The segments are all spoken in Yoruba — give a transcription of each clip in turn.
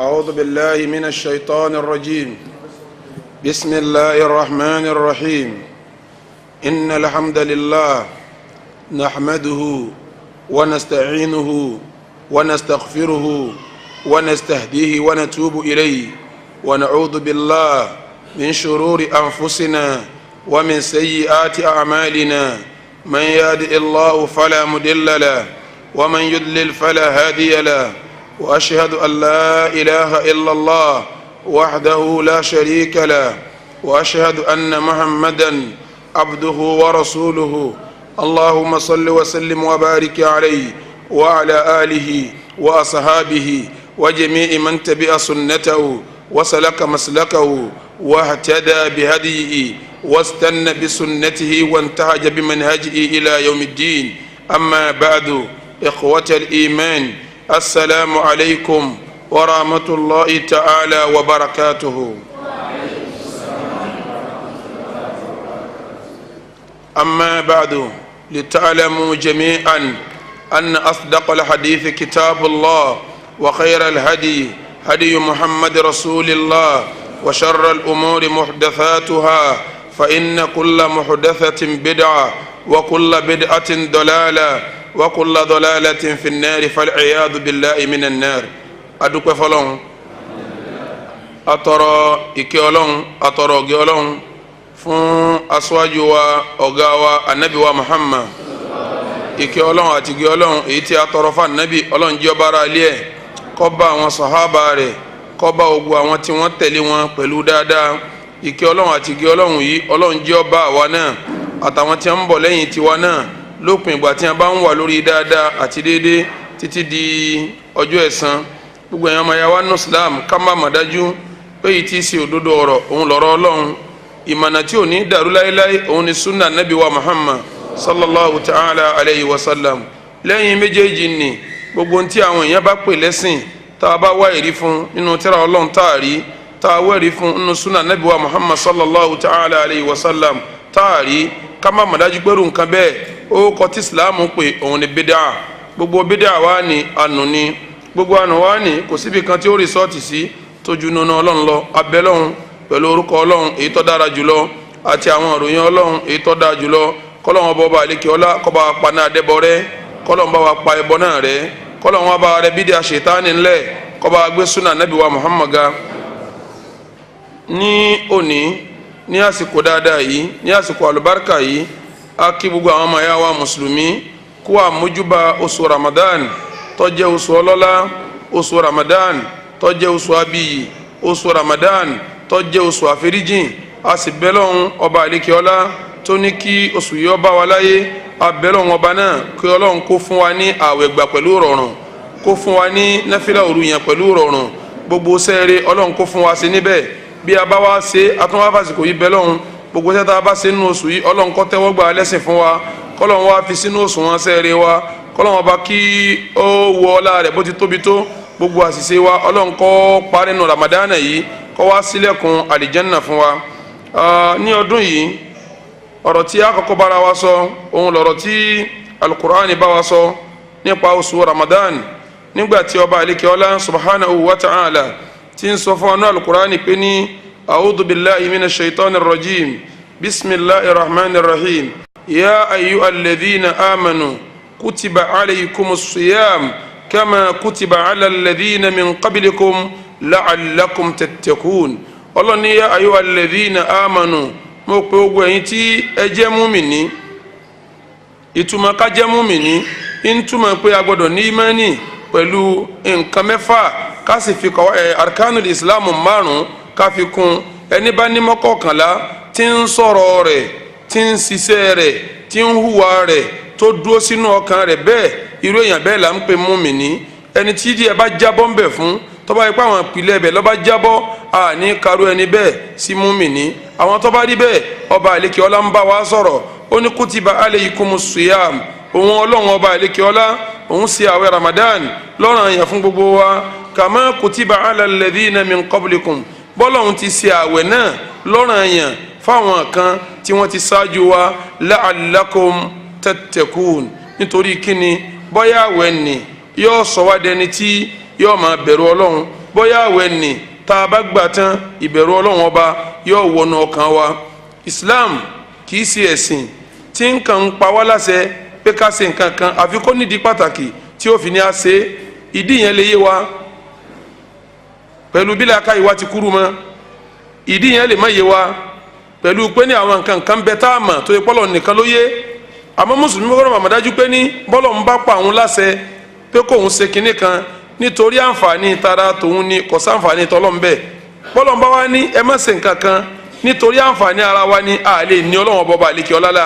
أعوذ بالله من الشيطان الرجيم. بسم الله الرحمن الرحيم. إن الحمد لله نحمده ونستعينه ونستغفره ونستهديه ونتوب إليه، ونعوذ بالله من شرور أنفسنا ومن سيئات أعمالنا. من يهد الله فلا مضل له ومن يضلل فلا هادي له، وأشهد أن لا إله إلا الله وحده لا شريك له، وأشهد أن محمدا عبده ورسوله. اللهم صل وسلم وبارك عليه وعلى آله وأصحابه وجميع من تبع سنته وسلك مسلكه واهتدى بهديه واستنى بسنته وانتهج بمنهجه إلى يوم الدين. أما بعد، إخوة الإيمان، السلام عليكم ورحمة الله تعالى وبركاته. أما بعد، لتعلموا جميعا أن أصدق الحديث كتاب الله، وخير الهدي هدي محمد رسول الله، وشر الأمور محدثاتها، فإن كل محدثة بدعة، وكل بدعة ضلالة، وكل ضلالة في النار، فالعياذ بالله من النار. Adúpẹ́ fọ́lọ́run, atọrọ ìkẹ́ Ọlọ́run, atọrọ ọ̀gẹ́ Ọlọ́run fún aṣáájú wa, ọ̀gá wa, anabi wa Muhammad. Ìkẹ́ Ọlọ́run àti ìgẹ́ Ọlọ́run èyí tí a tọrọ fún anabi, Ọlọ́run jẹ́ ọba ara ilé ẹ̀, kó bá àwọn sàhábà rẹ̀, kó bá gbogbo àwọn tí wọ́n tẹ̀lé wọn pẹ̀lú dáadáa. Ìkẹ́ Ọlọ́run àti ìgẹ́ Ọlọ́run yìí, Ọlọ́run jẹ́ ọba àwa náà àtàwọn tí wọ́n ń bọ̀ lẹ́yìn tiwa náà, lópin ìgbà tí wọ́n bá ń wà lórí dáadáa àti déédéé títí di ọjọ́ ẹ̀san. Gbogbo ẹ̀yàn ọmọ yàwá nù Islam, ká má mọ̀ dájú pé èyí tí í ṣe òdodo ọ̀rọ̀ òun lọ̀rọ̀ Ọlọ́run. Ìmọ̀nà tí ò ní dàrú láéláé òun ni sunna nabi wa Muhammad sallallahu ta'ala alayhi wa sallam. Lẹ́yìn méjèèjì ni gbogbo ohun tí àwọn èèyàn bá pè lẹ́sìn, tá a bá wá ẹ̀rí fún nínú tírà Ọlọ́run tá a rí, tá a wá ẹ̀rí fún nínú sunna nabi wa Muhammad sallallahu ta'ala alayhi wa sallam tá a rí, ká má mọ̀ dájú pé irú nǹkan bẹ́ẹ̀ ó kọ tí Islam pè òun ni bídà. Gbogbo bídà wa ni ànú ni, gbogbo ànú wa ni kò síbi kan tí ó rìsọ́ọ̀tì sí tó ju nínú Ọlọ́run lọ. Abẹ́lọ́run pẹ̀lú orúkọ Ọlọ́run èyí tó dára jùlọ àti àwọn ìròyìn Ọlọ́run èyí tó dára jùlọ, kọ́lọ́run ọba ọba àlekè ọlá kó bá wa pa náà dẹ́bọ rẹ́, kọ́lọ́run bá wa pa ẹbọ náà rẹ́, kọ́lọ́run wa bá rẹ bídà ṣètánì ńlẹ̀, kó bá wa gbé súnà nábì wa Muhammad ga. Ní òní, ní àsìkò dáadáa yìí, ní àsìkò àlùbáríkà yìí, a kí gbogbo àwọn ọmọ ẹ̀yà wa mùsùlùmí kó àmójúbà oṣù Ramadan tó jẹ́ oṣù ọlọ́lá, oṣù Ramadan tó jẹ́ oṣù abiyì, oṣù Ramadan tó jẹ́ oṣù àforíjìn. A sì bẹ̀ Ọlọ́hun ọba àlekè ọlá tó ní kí oṣù yìí ó bá wa láyé. A bẹ̀ Ọlọ́hun ọba náà kí Ọlọ́hun kó fún wa ní ààwẹ̀ gbà pẹ̀lú rọrùn, kó fún wa ní náfìlà òru yẹn pẹ̀lú rọrùn, gbogbo sẹ́ẹ̀rẹ́ Ọlọ́hun kó fún wa sí níbẹ̀. Bí a bá wá ṣe, a tún wá fàsìkò yìí bẹ̀ Ọlọ́hun, gbogbo sẹ́ta a bá ṣe nínú oṣù yìí, Ọlọ́hun kó tẹ́wọ́ gbà lẹ́sìn fún wa, kọ́lọ́hun wá fi sínú òṣùwọ̀n sẹ́ẹ̀rẹ́ wa, kọ́lọ́hun ọba kí ó wọ ọlá rẹ̀ bó ti tóbi tó. Gbogbo àṣìṣe wa, Ọlọ́hun kó parí nínú Ramadan yìí, kó wá sílẹ̀kùn àlìjẹ́nà fún wa. Ní ọdún yìí, ọ̀rọ̀ tí a kọ́kọ́ bára wa sọ òun lọ̀rọ̀ tí Al-Qur'ani bá wa sọ nípa oṣù Ramadan, nígbà tí ọba àlekè ọlá subhanahu wa ta'ala tí ń sọ fún ọ̀nà Al-Qur'ani pé ní a'udhu billahi minash shaitanir rajim, bismillahir rahmanir rahim, ya ayyuhal ladhina amanu kutiba alaykumus siyam kama kutiba ala alladhina min qablikum la'allakum tattaqun. Ọlọ́run ní ya ayyuhal ladhina amanu, mo pe gbogbo ẹ̀yin tí ẹ jẹ́ múmìnì. Ìtumọ̀ ká jẹ́ múmìnì ń túmọ̀ pé a gbọ́dọ̀ ní ìmánì pẹ̀lú nǹkan mẹ́fà, ká sì fi kọ́ ẹ̀ arkanul islam márùn-ún ká fi kún. Ẹni bá ní mọ́kànlá tí ń sọ̀rọ̀ rẹ̀, tí ń ṣiṣẹ́ rẹ̀, tí ń hùwà rẹ̀, tó dúró sínú ọkàn rẹ̀ bẹ́ẹ̀, irú èèyàn bẹ́ẹ̀ là ń pè múmìnì. Ẹni tí díẹ̀ bá jábọ́ ń bẹ̀ fún, tó bá yẹ pé àwọn ìpìlẹ̀ ẹ̀bẹ̀ ló bá jábọ́, àní karú ẹni bẹ́ẹ̀ sí múmìnì. Àwọn tó bá rí bẹ́ẹ̀, ọba àlekè ọlá ń bá wa sọ̀rọ̀, ó ní kutiba alaykumus siyam, òun Ọlọ́run ọba àlekè ọlá òun ṣe àwẹ̀ Ramadan lọ́ranyàn fún gbogbo wa, kama kutiba ala alladhina min qablikum, bọ́lọ́hun ti ṣe àwẹ̀ náà lọ́ranyàn fáwọn kan tí wọ́n ti ṣáájú wa, la'allakum tattaqun. Nítorí kíni? Bọ́yá àwẹ̀ ni yóò sọ wá dẹni tí yóò máa bẹ̀rù Ọlọ́run. Bóyá àwẹ̀ nì tá a bá gbà tán, ìbẹ̀rù Ọlọ́run Ọba yóò wọnú ọkàn wa. Islam kì í ṣe ẹ̀sìn tí nǹkan ń pa wá láṣẹ pé ká ṣe nǹkan kan àfi kó nídìí pàtàkì tí ó fi ní a ṣe. Ìdí yẹn lè yé wa pẹ̀lú bí làákàyè wa ti kúrú mọ́. Ìdí yẹn lè má yé wa pẹ̀lú pé ní àwọn nǹkan kan bẹ tá a mọ̀ tó yẹ pọ́lọ̀ nìkan ló yé. Àmọ́ mùsùlùmí gbọ́dọ̀ màmá dájú pé ní bọ́lọ̀ ń bá pa àwọn láṣẹ pé kóun ṣe kinní kan nítorí àǹfààní tara tòun ni, kò sáǹfààní tọ́lọ́ ń bẹ̀. Bọ́lọ̀ ń bá wa ní ẹ má ṣe nǹkan kan nítorí àǹfààní ara wa ni, a lè ní Ọlọ́wọ́n bọ́ba àlekè ọlálá.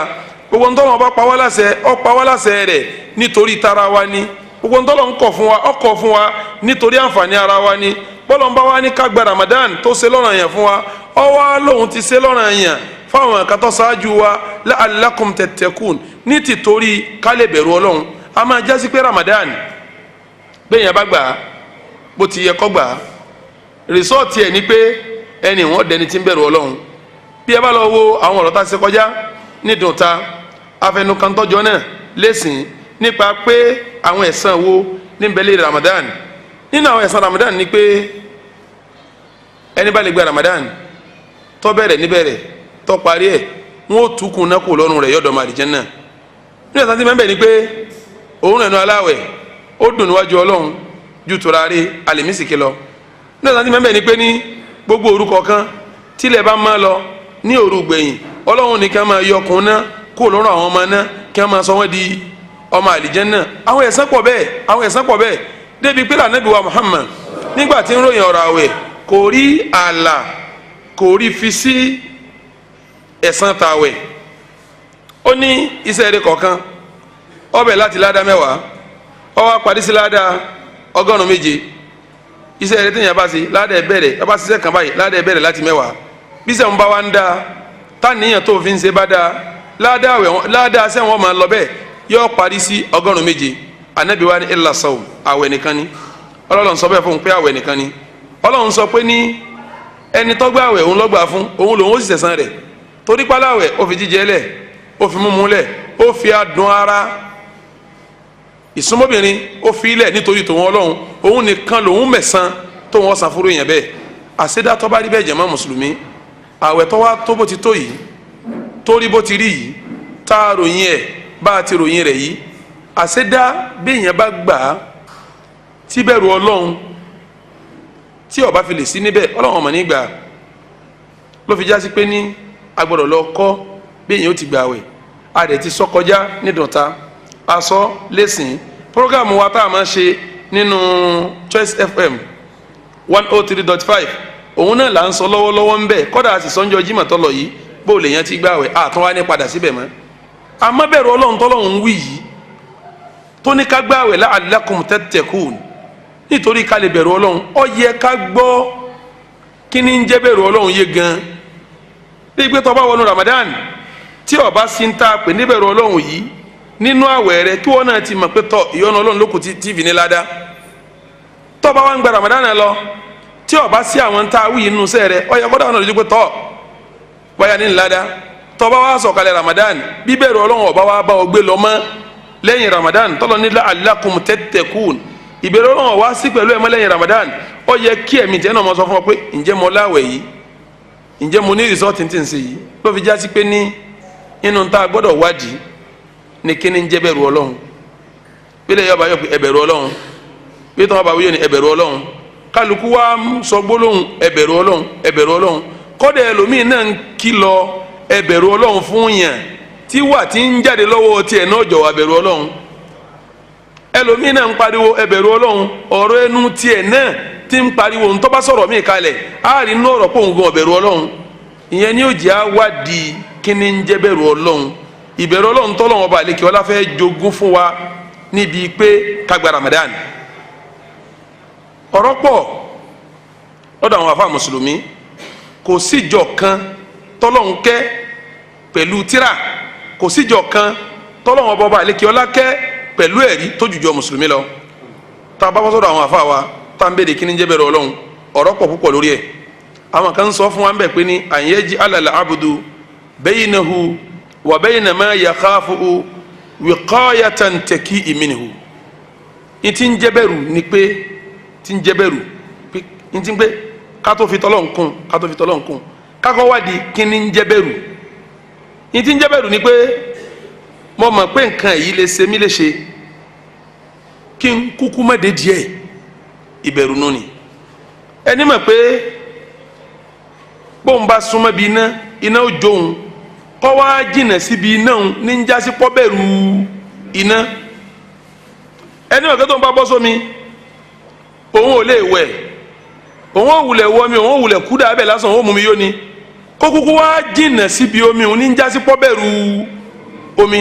Gbogbo ntọ́lọ́wọ́n bá pa wá láṣẹ, ó pa wá láṣẹ rẹ̀ nítorí tara wa ni. Gbogbo ntọ́lọ́wọ́n ń kọ̀ fún wa, ó kọ̀ fún wa nítorí àǹfààní ara wa ni. Bọ́lọ̀ ń bá wa ní ká gba Ramadan tó ṣe lọ́ranyàn fún wa, ó wá lóhun ti ṣe lọ́ranyàn fáwọn kan tó ṣáájú wa, la'allakum tattaqun, ní tìtorí ká lè bẹ̀rù Ọlọ́run. A máa jásí pé Ramadan bẹ́ẹ̀ yẹn bá gbà bó ti yẹ kó gbà, rìsọ́ọ̀tì ẹ̀ ni pé ẹni wọ́n dẹni tí ń bẹ̀rù Ọlọ́run. Bí ẹ bá lọ wo àwọn ọ̀rọ̀ tá a ṣe kọjá nídùn ta afẹnukantọ́jọ́ náà lẹ́sìn nípa pé àwọn ẹ̀san wo níbẹ̀lẹ̀ Ramadan. Nínú àwọn ẹ̀san Ramadan ni pé ẹni bá lè gba Ramadan tó bẹ̀rẹ̀ níbẹ̀rẹ̀ tó parí ẹ̀, wọ́n ó tukùn náà kó lọ́rùn rẹ̀ yọ̀dọ̀ máa àlìjánnà. Nínú ẹ̀san tí mẹ́bẹ̀ ni pé òun rẹ̀ nu aláwẹ̀ ó dùn níwájú Ọlọ́run ju tùràrí àlèmísìkí lọ. Nínú ẹ̀san tí mẹ́bẹ̀ ni pé ní gbogbo òru kọ̀ọ̀kan tílẹ̀ bá máa lọ ní òru gbẹ̀yìn, Ọlọ́run ní kí wọ́n máa yọkùn náà kó lọ́rùn àwọn ọmọ náà kí wọ́n máa sọ wọ́n di ọmọ àlìjánnà. Àwọn ẹ̀san pọ̀ bẹ́ẹ̀, àwọn ẹ̀san pọ̀ bẹ́ẹ̀ débi pé Ànábì wa Muhammad nígbà tí ń ròyìn ọ̀rọ̀ àwẹ̀ kò rí ààlà, kò rí fi sí ẹ̀san tàwẹ̀. Ó ní iṣẹ́ eré kọ̀ọ̀kan ó bẹ̀rẹ̀ láti ládàá 10, ó wá parí sí ládàá 107. Iṣẹ́ eré téèyàn bá ṣe ládàá bẹ̀rẹ̀, ó bá ṣiṣẹ́ kan báyìí ládàá bẹ̀rẹ̀ láti 10. Bí sẹ́wọ̀n bá wá ń dáa, táníyàn tó fi ń ṣe bá dáa, ládàá sẹ́wọ̀n máa lọ bẹ́ẹ̀ yóò parí sí 107. Ànábì wa ní illa sawm, àwẹ̀ nìkan ni. Ọlọ́run sọ bẹ́ẹ̀ fún un pé àwẹ̀ nìkan ni. Ọlọ́run sọ pé ní ẹni tó gbà àwẹ̀ òun ló gbà fún òun, lòun ó sì sẹ̀san rẹ̀. Torí pálá àwẹ̀ ó fi jíjẹ lẹ̀, ó fi mímu lẹ̀, ó fi adùn ara ìsúnmọ́bìnrin ó fi ilẹ̀ nítorí tòun Ọlọ́run, òun nìkan lòun mẹ̀san tóun ọ̀sán fúru yẹn bẹ́ẹ̀. Àṣedá tó bá rí bẹ́ẹ̀ jẹ̀mọ́ mùsùlùmí, àwẹ̀ tó wá tó bó ti tó yìí, torí bó ti rí yìí, tá a ròyìn ẹ̀ bá a ti ròyìn rẹ̀ yìí, àṣedá bí èèyàn bá gbà á tí bẹ̀rù Ọlọ́run tí ó bá fi lè sí níbẹ̀, Ọlọ́run ọmọ nígbà. Ló fi jásí pé ní a gbọ́dọ̀ lọ kọ́ bí èèyàn ó ti gbà àwẹ̀. A dẹ̀ ti sọ kọjá nídùnta, aṣọ lẹ́sìn programu wa tá a máa ṣe nínú Choice FM 103.5, òun náà là ń sọ lọ́wọ́lọ́wọ́ ń bẹ̀. Kọ́dà a sì sọ́njọ́ Jímọ̀ tọ́lọ̀ yìí bó lè yẹn ti gbà àwẹ̀, àtún wá ní padà síbẹ̀ mọ́. Àmọ́ bẹ̀rù Ọlọ́run tọ́lọ́run ń wí yìí tó ní ká gbà àwẹ̀ la'allakum tattaqun, nítorí ká lè bẹ̀rù Ọlọ́run. Ó yẹ ká gbọ́ kí ni ń jẹ́ bẹ̀rù Ọlọ́run yé gan. Bí pé tó bá wọnú Ramadan tí ó bá sí ń ta pè níbẹ̀rù Ọlọ́run yìí nínú àwẹ̀ rẹ, kí wọ́n náà ti mọ̀ pé tọ́ ìyọ́nú Ọlọ́run ló kù tí fi ní ládàá. Tó bá wá ń gba Ramadan lọ tí ó bá sí àwọn tá a wí inú sẹ́ rẹ, ó yẹ kó dáhùn lójú pé tọ́ báyà ní ládàá. Tó bá wá sọ̀kalẹ̀ Ramadan, bíbẹ̀rù Ọlọ́run ọba wá bá ọ gbé lọ mọ́ lẹ́yìn Ramadan tọ́lọ́ ní la'allakum tattaqun, ìbẹ̀rù Ọlọ́run wá sí pẹ̀lú ẹ̀mọ́ lẹ́yìn Ramadan. Ó yẹ kí ẹ̀mí tẹ́ náà mọ sọ fún ọ pé ǹjẹ́ mo láwẹ̀ yìí, ǹjẹ́ mo ní rìsọ́ọ̀tì tí ń ṣe yìí. Ló fi jásí pé ní inú tá a gbọ́dọ̀ wádìí ní kíni ń jẹ́ bẹ̀rù Ọlọ́run. Bílẹ̀ yọba yọ pé ẹ bẹ̀rù Ọlọ́run, bí tọ́wọ́ bá wíyọ ní ẹ bẹ̀rù Ọlọ́run, kálukú wa sọ gbólóhùn ẹ bẹ̀rù Ọlọ́run, ẹ bẹ̀rù Ọlọ́run. Kọ́dẹ̀ ẹlòmíín náà ń kìlọ̀ ẹ bẹ̀rù Ọlọ́run fún yàn tí wà tí ń jáde lọ́wọ́ tiẹ̀ náà jọ̀wọ́ bẹ̀rù Ọlọ́run. Ẹlòmíín náà ń pariwo ẹ bẹ̀rù Ọlọ́run, ọ̀rọ̀ ẹnu tiẹ̀ náà tí ń pariwo ń tó bá sọ̀rọ̀ míì kalẹ̀ á rí inú ọ̀rọ̀ pòun gan ọ̀bẹ̀rù Ọlọ́run. Ìyẹn ni ó jẹ́ àwádìí kíni ń jẹ́ bẹ̀rù Ọlọ́run. Ìbẹ̀rù Ọlọ́run tọ́lọ́run ọba àlekè ọlá fẹ́ jogún fún wa níbi pé ká gba Ramadan. Ọ̀rọ̀ pọ̀ lọ́dọ̀ àwọn àfa mùsùlùmí, kò síjọ kan tọ́lọ́run kẹ́ pẹ̀lú tírà, kò síjọ kan tọ́lọ́run ọba ọba àlekè ọlá kẹ́ pẹ̀lú ẹ̀rí tó jùjọ mùsùlùmí lọ. Tá a bá bọ́ sọ́dọ̀ àwọn àfa wa tá n béèrè kí ni jẹ́ bẹ̀rù Ọlọ́run, ọ̀rọ̀ pọ̀ púpọ̀ lórí ẹ̀. Àwọn kan sọ fún wa ń bẹ̀ pé ní àyẹ́jì alal abudu baynahu wa bayna ma yakhafu wiqayatan taki'i minhu. Ní ti ń jẹ́ bẹ̀rù ni pé ti ń jẹ́ bẹ̀rù pé N ti pé ká tó fi tọ́lọ́run kún, ká tó fi tọ́lọ́run kún, kákọ́ wádìí kí ni ń jẹ́ bẹ̀rù. N ti ń jẹ́ bẹ̀rù ni pé mo mọ̀ pé nǹkan yìí lè ṣe mí lè ṣe kí n kúkú má dé díẹ̀, ìbẹ̀rù nù ni. Ẹni mọ̀ pé bóun bá súnmọ́ bí iná, iná ó jóun, kọ́ wá jìnà síbi iná òun ní ń jásí pọ́ bẹ̀rù iná. Ẹni mọ̀ pé tóun bá bọ́ sómi òun ò lè wẹ̀, òun ò wulẹ̀ wọ mi, òun ò wulẹ̀ kú dàbẹ̀ lásán, òun ò mú mi yó ni, kó kúkú wá jìnà síbi omi òun ní ń jásí pọ́ bẹ̀rù omi.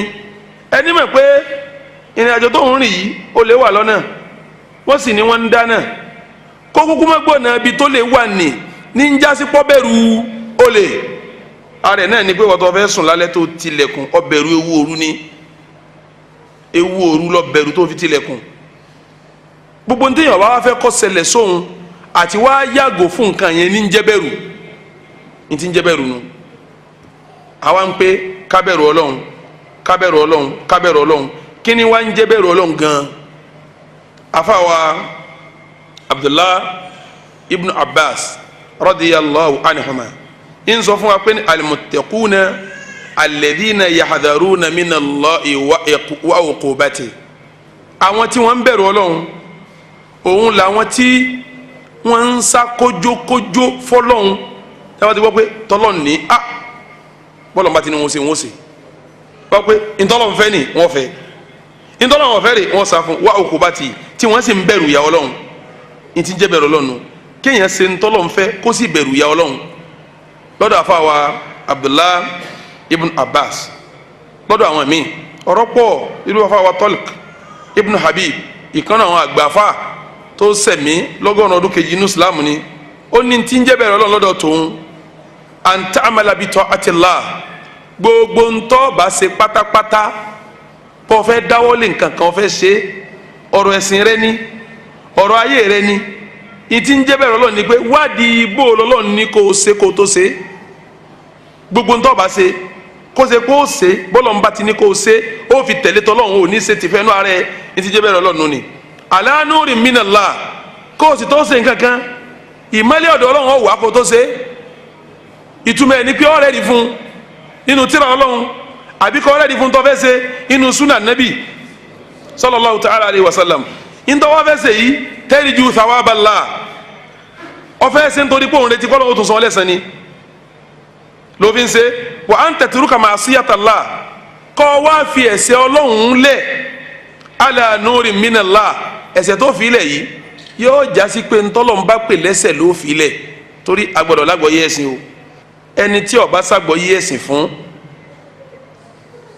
Ẹni mọ̀ pé ìrìn àjò tó ń rìn yìí ó lè wà lọ́nà, wọ́n sì ní wọ́n ń dáná, kó kúkú má gbọ́nà ibi tó lè wà ní ń jásí pọ́ bẹ̀rù olè. Ara ẹ̀ náà ni pé wọ́n tó fẹ́ sùn lálẹ́ tó tilẹ̀kùn, ó bẹ̀rù ewu òru ni, ewu òru lọ bẹ̀rù tó fi tilẹ̀kùn. Gbogbo ní téèyàn bá wá fẹ́ kó ṣẹlẹ̀ sóhun àti wá yàgò fún nǹkan yẹn ní ń jẹ́ bẹ̀rù, ní ti ń jẹ́ bẹ̀rù nu. Àwa ń pé ká bẹ̀rù Ọlọ́run, ká bẹ̀rù Ọlọ́run, ká bẹ̀rù Ọlọ́run. Kí ni wá ń jẹ́ bẹ̀rù Ọlọ́run gan? Afáwa Abdullah ibn Abbas radiyallahu anhuma ń sọ fún wa pé al-muttaquna alladhina yahdharuna minallahi wa uqubati. Àwọn tí wọ́n ń bẹ̀rù Ọlọ́run òun làwọn tí wọ́n ń sá kójókójó fọlọ́run. Tí wọ́n ti gbọ́ pé tọ́lọ́run ní a bọ́lọ̀ bá ti ní wọ́n ṣe wọ́n ṣe, gbọ́ pé ntọ́lọ́run fẹ́ ni wọ́n fẹ́, ntọ́lọ́run fẹ́ rè wọ́n sá fún wa uqubati, tí wọ́n sì ń bẹ̀rù ìyà Ọlọ́run. Ní ti ń jẹ́ bẹ̀rù Ọlọ́run, kéèyàn ṣe ntọ́lọ́run fẹ́ kó sì bẹ̀rù ìyà Ọlọ́run. Lọ́dọ̀ àfàwà Abdullah ibn Abbas, lọ́dọ̀ àwọn míì ọ̀rọ̀ pọ̀, irú àfàwà Talq ibn Habib, ìkànnì àwọn àgbàfà tó sẹ̀mí lọ́gọ́rùn ọdún kejì inú Islam ni, ó ní tí ń jẹ́ bẹ̀rù Ọlọ́run lọ́dọ̀ tòun, an ta'mala bi ta'atillah, gbogbo ntọ́ bá ṣe pátápátá kó fẹ́ dáwọ́lé nǹkan kan fẹ́ ṣe, ọ̀rọ̀ ẹ̀sìn rẹ ni, ọ̀rọ̀ ayé rẹ ni, ìtí ń jẹ́ bẹ̀rù Ọlọ́run ni pé wádìí bó Ọlọ́run ní kó o ṣe kó o tó ṣe. Gbogbo ntọ́ bá ṣe kó ṣe kó o ṣe bọ́lọ̀ ń bá ti ní kó o ṣe, ó fi tẹ̀lé tọ́lọ́run, ò ní ṣe tìfẹ́ nú ara ẹ̀. Ìtí jẹ́ bẹ̀rù Ọlọ́run ni ala nurin minallah, kó o sì tó ṣe nǹkan kan ìmọ́lẹ̀ ọ̀dọ̀ Ọlọ́run ó wà kó o tó ṣe. Ìtumọ̀ ẹ̀ ni pé ọ̀rẹ́ rí fún nínú tírà Ọlọ́run, àbí kọ́ ọ̀rẹ́ rí fún tó fẹ́ ṣe inú súnà nẹ́bì sallallahu ta'ala alayhi wa sallam. Ntọ́ wá fẹ́ ṣe yìí tarju thawaballah, ọfẹ́ ṣe nítorí pé òun retí kọ́ lọ́wọ́ tó sọ lẹ́sàn ni ló fi ń ṣe. Wa an tatruka ma'siyatallah, kọ́ wá fi ẹ̀ṣẹ̀ Ọlọ́run lẹ̀ ala nurin minallah, ẹ̀ṣẹ̀ tó fi lẹ̀ yìí yóò jásí pé ntọ́lọ́run bá pè lẹ́ṣẹ̀ ló fi lẹ̀, torí agbọ́dọ̀ lágbọ́yé ẹ̀sìn o. Ẹni tí ó bá ṣàgbọ́yé ẹ̀sìn fún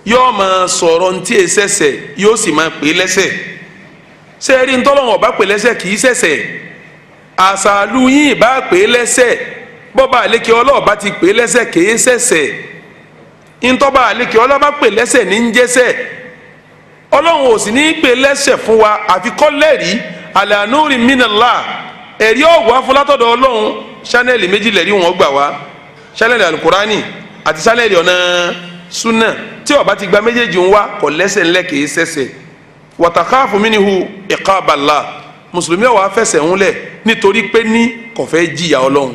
yóò máa sọ̀rọ̀ ntí ẹ̀ṣẹ̀ṣẹ̀, yóò sì máa pè lẹ́ṣẹ̀. Ṣé ẹ rí ntọ́lọ́run ó bá pè lẹ́ṣẹ̀ kì í ṣẹ̀ṣẹ̀, àṣàlù yín bá pè lẹ́ṣẹ̀, bọ́ba àlékè ọlọ́ọ̀bá ti pè lẹ́ṣẹ̀ kì í ṣẹ̀ṣẹ̀, ntọ́ba àlékè ọlọ́ọ̀bá pè lẹ́ṣẹ̀ ní ń jẹ́ṣẹ̀. Ọlọ́run ò sì ní pè lẹ́ṣẹ̀ fún wa àfi kó lẹ́rìí ala nurin minallah, ẹ̀rí ọ̀wá fún látọ̀dọ̀ Ọlọ́run. Ṣánẹ́ẹ̀lì méjì lẹ́rí wọn gbà wá, ṣánẹ́ẹ̀lì alukurani àti ṣánẹ́ẹ̀lì ọ̀nà súnà. Tí ó bá ti gba méjèèjì ń wá kò lẹ́ṣẹ̀ ńlẹ̀ kì í ṣẹ̀ṣẹ̀. Wa takhafu minhu iqaballah, mùsùlùmí ọ̀wá fẹsẹ̀ ńlẹ̀ nítorí pé ní kò fẹ́ jìyà Ọlọ́run.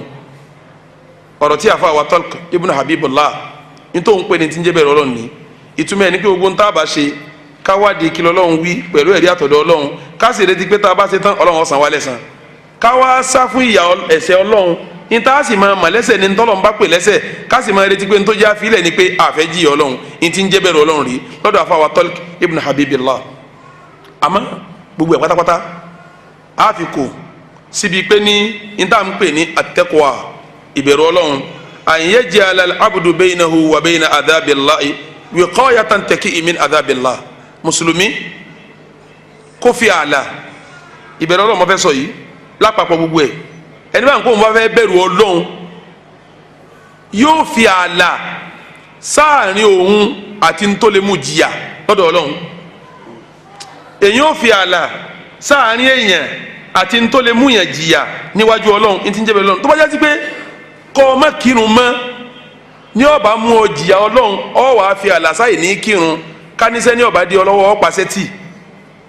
Ọ̀rọ̀ tí àfa wa Talq ibn Habibullah nítorí òun pè ní tí ń jẹ́ bẹ̀rù Ọlọ́run ní ìtumọ̀ ẹ̀ ní pé gbogbo ń tá a bá ṣe káwádìí kí lọ́lọ́run wí pẹ̀lú ẹ̀rí àtọ̀dọ̀ Ọlọ́run, ká sì retí pé tá a bá ṣe tán Ọlọ́run ó san wá lẹ́san, káwá sá fún ìyà ẹ̀ṣẹ̀ Ọlọ́run ní tá a sì máa mọ̀ lẹ́ṣẹ̀ ní tọ́lọ́run bá pè lẹ́ṣẹ̀, ká sì máa retí pé ní tó jẹ́ àfilẹ̀ ni pé àfẹ́ jìyà Ọlọ́run, ní tí ń jẹ́ bẹ̀rù Ọlọ́run rí lọ́dọ̀ àfa wa Talq ibn Habibillah. Àmọ́ gbogbo ẹ̀ pátápátá á fi kò síbi pé ní ní tá à ń pè ní at-taqwa, ìbẹ̀rù Ọlọ́run, an yaj'ala al-abdu baynahu wa bayna adhabillahi wiqayatan taqi'i min adhabillah. Mùsùlùmí kó fi ààlà ìbẹ̀rù Ọlọ́run mo fẹ́ sọ yìí lápapọ̀ gbogbo ẹ̀, ẹni bá ń kó wọn fẹ́ bẹ̀rù Ọlọ́run yóò fi ààlà sáàrin òun àti ntólemu jìyà lọ́dọ̀ Ọlọ́run. Èyàn ò fi ààlà sáàrin èèyàn àti ntólemu yàn jìyà níwájú Ọlọ́run, ní ti ń jẹ́ bẹ̀rù Ọlọ́run. Tó bá jásí pé kọ́ ọ má kírun mọ́ ní ọba mú ọ jìyà Ọlọ́run, ọ wàá fi ààlà sáyè ní kírun. Kánísẹ́ ní ọba di ọlọ́wọ́ ọ pàṣẹ tì,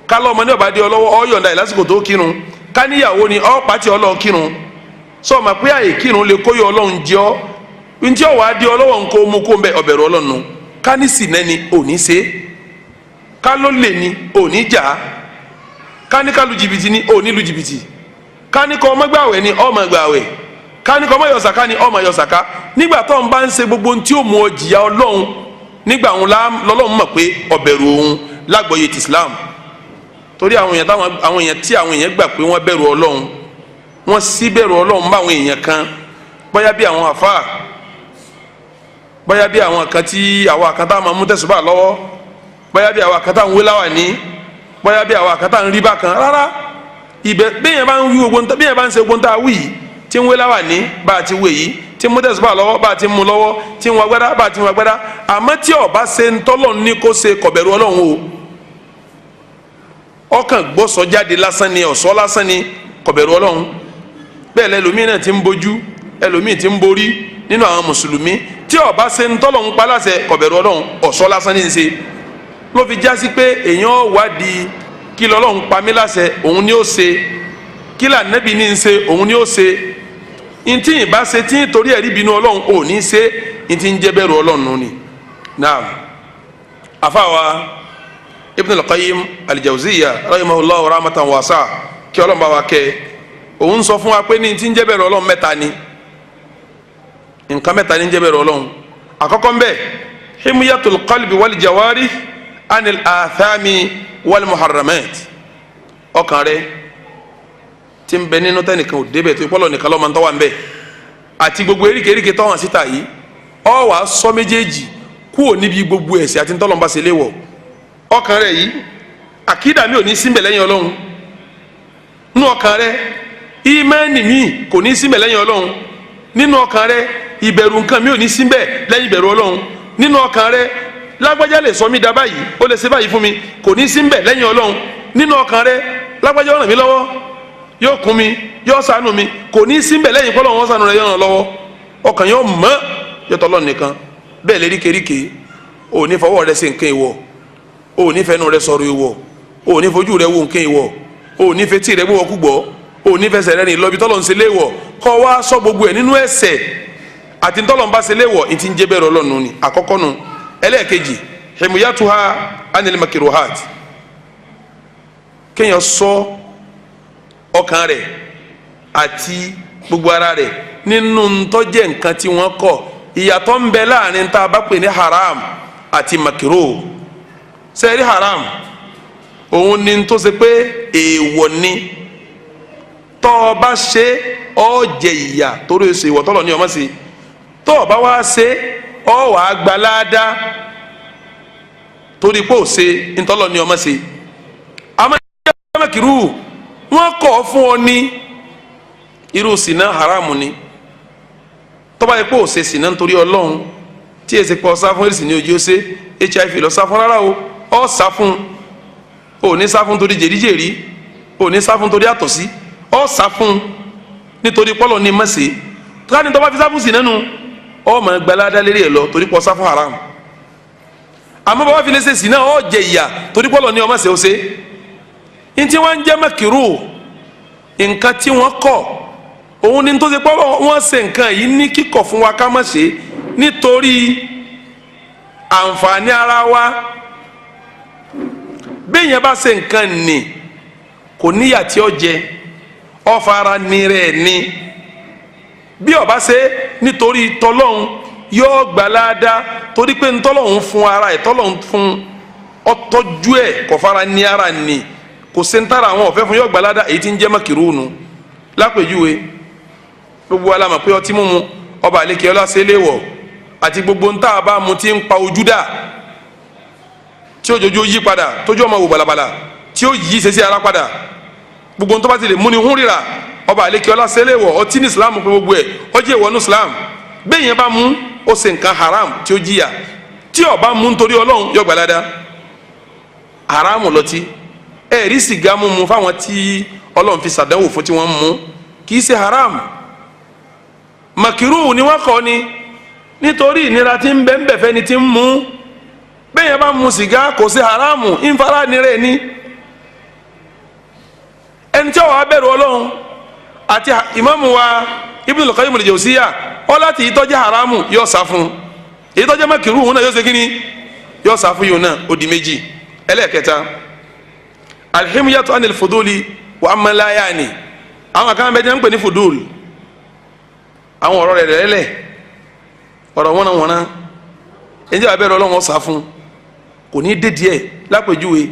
kálọ́mọ ní ọba di ọlọ́wọ́ ọ yọ̀ǹda ẹ̀ lásìkò tó kírun, káníyàwó ni ọ pàtì ọlọ́ọ̀ kírun. Sọ ma pé àyè kírun lè kóyọ Ọlọ́run jẹ ọ́, ntí ọ̀wá di ọlọ́wọ́ nǹkó mú kó ń bẹ ọ̀bẹ̀rù Ọlọ́run. Ká ní sì nẹ́ni òní ṣe, ká ló lè ní òní jà, ká ní ká lu jìbìtì ní òní lu jìbìtì, ká ní kọ́ ọmọ gbàwẹ̀ ní ọmọ gbàwẹ̀, ká ní kọ́ ọmọ yọ̀sàká ní ọmọ yọ̀sàká. Nígbà tó ń bá ń ṣe gbogbo ntí ó mú ọ jìyà Ọlọ́run, nígbà òun lọ́lọ́run mọ̀ pé ọ̀bẹ̀rù òun lágbọ̀ọ́yé ti Islam. Torí àwọn èèyàn táwọn àwọn èèyàn tí àwọn èèyàn gbà pé wọ́n bẹ̀rù Ọlọ́run, wọ́n sì bẹ̀rù Ọlọ́run bá àwọn èèyàn kan, bóyá bí àwọn àfáà, bóyá bí àwọn kan tí àwọn kan tá máa mú tẹ̀sùbà lọ́wọ́, bóyá bí àwọn kan tá ń wé láwà ní, bóyá bí àwọn kan tá ń rí bákan. Rárá, ibẹ̀ bẹ́ẹ̀ bá ń wí ogun, bẹ́ẹ̀ bá ń ṣe ogun tá a wí yìí, tí ń wé láwà ní bá a ti wé yìí, tí ń mú tẹ̀sùbà lọ́wọ́ bá a ti mú lọ́wọ́, tí ń wá gbádá bá a ti wá gbádá, àmọ́ tí ó bá ṣe ń tọ́lọ̀ ní kó ṣe, kò bẹ̀rù Ọlọ́run o. Ọkàn gbọ́sọ̀ jáde lásán ni, ọ̀sọ́ lásán ni, kò bẹ̀rù Ọlọ́run. Bẹ́ẹ̀ lẹ́lòmíì náà ti ń bojú, ẹlòmíì ti ń borí nínú àwọn mùsùlùmí, tí ó bá ṣe ń tọ́lọ̀ ń pa láṣẹ, kò bẹ̀rù Ọlọ́run, ọ̀sọ́ lásán ní í ṣe. Ló fi jásí pé èèyàn wádìí kí lọ́lọ́run pa mí láṣẹ, òun ni ó ṣe, kí l'Ànábì ní í ṣe, òun ni ó ṣe. Ntí ìbá ṣe tí nítorí ẹ̀rí bínú Ọlọ́run ò ní ṣe, ntí ń jẹ́ bẹ̀rù Ọlọ́run ni. Naam, àfàwà Ibn al-Qayyim al-Jawziyya rahimahullah rahmatan wasa, kí Ọlọ́run bá wa kẹ́, òun sọ fún wa pé ní ntí ń jẹ́ bẹ̀rù Ọlọ́run mẹ́ta ni, nǹkan mẹ́ta ní ń jẹ́ bẹ̀rù Ọlọ́run. Àkọ́kọ́ ń bẹ himyatul qalbi wal jawari anil athami wal muharramat. Ọkàn rẹ tí ń bẹ nínú tẹnìkan ò débẹ̀ tó ìpọ́lọ̀ nìkan lọ́mọ tó wà ń bẹ, àti gbogbo eríkèéríkèé tó hàn síta yìí, ọ wàá sọ méjèèjì kúrò níbi gbogbo ẹ̀ṣẹ̀ àti ntọ́lọ́mbà ṣe léwọ̀. Ọkàn rẹ yìí, àkídà mi ò ní síbẹ̀ lẹ́yìn Ọlọ́run. Nínú ọkàn rẹ, ìmánì mi kò ní síbẹ̀ lẹ́yìn Ọlọ́run. Nínú ọkàn rẹ, ìbẹ̀rù nǹkan mi ò ní síbẹ̀ lẹ́yìn ìbẹ̀rù Ọlọ́run. Nínú ọkàn rẹ, lágbájá lè sọ mí da báyìí, ó lè ṣe báyìí fún mi, kò ní síbẹ̀ lẹ́yìn Ọlọ́run. Nínú ọkàn rẹ, lágbájá ràn mí lọ́wọ́, yóò kún mi, yóò ṣàánú mi, kò ní síbẹ̀ lẹ́yìn kọ́lọ́run wọn ṣàánú rẹ, yóò ràn lọ́wọ́. Ọkàn yóò mọ́ yọtọ̀ Ọlọ́run nìkan. Bẹ́ẹ̀ lè ríkèríkè, ò ní fọwọ́ rẹ ṣe nǹkan ìwọ̀, ò ní fẹnu rẹ sọ̀rọ̀ ìwọ̀, ò ní fojú rẹ wo nǹkan ìwọ̀, ò ní fetí rẹ gbówó kúgbọ́, ò ní fẹsẹ̀ rẹ rìn lọ ibi tọ́lọ̀ ń ṣe léèwọ̀, kọ́ wá sọ gbogbo ẹ̀ nínú ẹ̀ṣẹ̀ àti tọ́lọ̀ ń bá ṣe léèwọ̀, ìtì ń jẹ́ bẹ̀rù Ọlọ́run ni. Àkọ́kọ́ nu. Ẹlẹ́ẹ̀kejì, himyatuha anil makiruhat, kéèyàn sọ ọkàn rẹ̀ àti gbogbo ara rẹ̀ nínú ntọ́jẹ́ nǹkan tí wọ́n kọ̀. Ìyàtọ̀ ń bẹ láàrin tá a bá pè ní haram àti makiro. Sẹ́ẹ̀rí haram òun ni tó ṣe pé èèwọ̀ ni, tọ́ ọ bá ṣe ọ jẹ ìyà torí o ṣe ìwọ̀ tọ́lọ̀ ní ọmọ sí, tọ́ ọ bá wá ṣe ọ wà á gba láàdá torí pé o ṣe ntọ́lọ̀ ní ọmọ sí. Àmọ́ ìyá makiru wọ́n kọ̀ fún ọ ní irú sìnà haramu ni. Tọ́ba yẹ pé o ṣe sìnà nítorí Ọlọ́run, tí èsì pọ̀ sá fún èsì ní ojú ó ṣe HIV lọ sá fún, rárá o, ọ sá fún, o ní sá fún torí jèríjèrí, o ní sá fún torí àtọ̀sí, ọ sá fún nítorí pọ́lọ̀ ní mọ̀sẹ̀. Káni tọ́ba fi sá fún sìnà nu, ọ mọ̀ gbalada lérí ẹ̀ lọ torí pọ̀ sá fún haram. Àmọ́ bàbá fi lè ṣe sìnà, ọ jẹ ìyà torí pọ́lọ̀ ní ọmọ ṣe ó ṣe. Ntí wọ́n ń jẹ́ makiru, nǹkan tí wọ́n kọ̀, òun ni tó ṣe pé wọ́n ṣe nǹkan yìí ní kíkọ̀ fún wa ká má ṣe nítorí àǹfààní ara wa. Bẹ́ẹ̀ yẹn bá ṣe nǹkan nì kò níyà tí ó jẹ, ọ̀fara ní rẹ̀ ni. Bí ó bá ṣe nítorí tọlọ́hun yóò gbà láadáa, torí pé ntọ́lọ́hun fún ara ẹ̀, tọ́lọ́hun fún ọtọ́jú ẹ̀, kò fara ní ara nì, kò ṣe ń tara àwọn ọ̀fẹ́ fún, yóò gbà láadáa. Èyí tí ń jẹ́ makiru nu. Lápèjúwe, gbogbo wa la mọ̀ pé ọtí mímu ọba àlekè ọlá ṣe léèwọ̀, àti gbogbo ń tá a bá mu tí ń pa ojú dà, tí ojojú yí padà, tójú ọmọ wò balabala, tí ó yí ṣe sí ara padà, gbogbo ń tó bá ti lè múni hún ríra, ọba àlekè ọlá ṣe léèwọ̀. Ọtí ní Islam pé gbogbo ẹ̀ ọjọ́ ìwọ ní Islam. Bẹ́ẹ̀ yẹn bá mú, ó ṣe nǹkan haram tí ó jìyà. Tí ó bá mú nítorí Ọlọ́run yó gbà ládàá. Haram lọtí. Ẹ̀rí sìgá mímu fáwọn tí Ọlọ́run fi ṣàdánwò fún tí wọ́n mú, kì í ṣe haram. Makiru ni wọ́n kọ́ ni nítorí ìnira tí ń bẹ ń bẹ̀fẹ́ ni tí ń mú. Bẹ́ẹ̀ yẹn bá mu sìgá kò sí haramu, ìnfara ni rẹ̀ ni. Ẹni tí ó wá bẹ̀rù Ọlọ́run àti ìmáàmù wa Ibn al-Qayyim al-Jawziyya ọ láti èyí tó jẹ́ haramu yóò sá fún, èyí tó jẹ́ makiru òun náà yóò ṣe kíni, yóò sá fún yòó náà. Ó di méjì. Ẹlẹ́ẹ̀kẹta, alhimiyatu anil fuduli wa amma la yani. Àwọn kan bẹ jẹ́ ń pè ní fudul, àwọn ọ̀rọ̀ rẹ̀ lẹ́lẹ̀, ọ̀rọ̀ wọ́nàwọ́nà, ẹ̀jẹ̀ abẹ́rẹ́ Ọlọ́run ọ̀sà fún, kò ní dé díẹ̀. Lápèjúwe,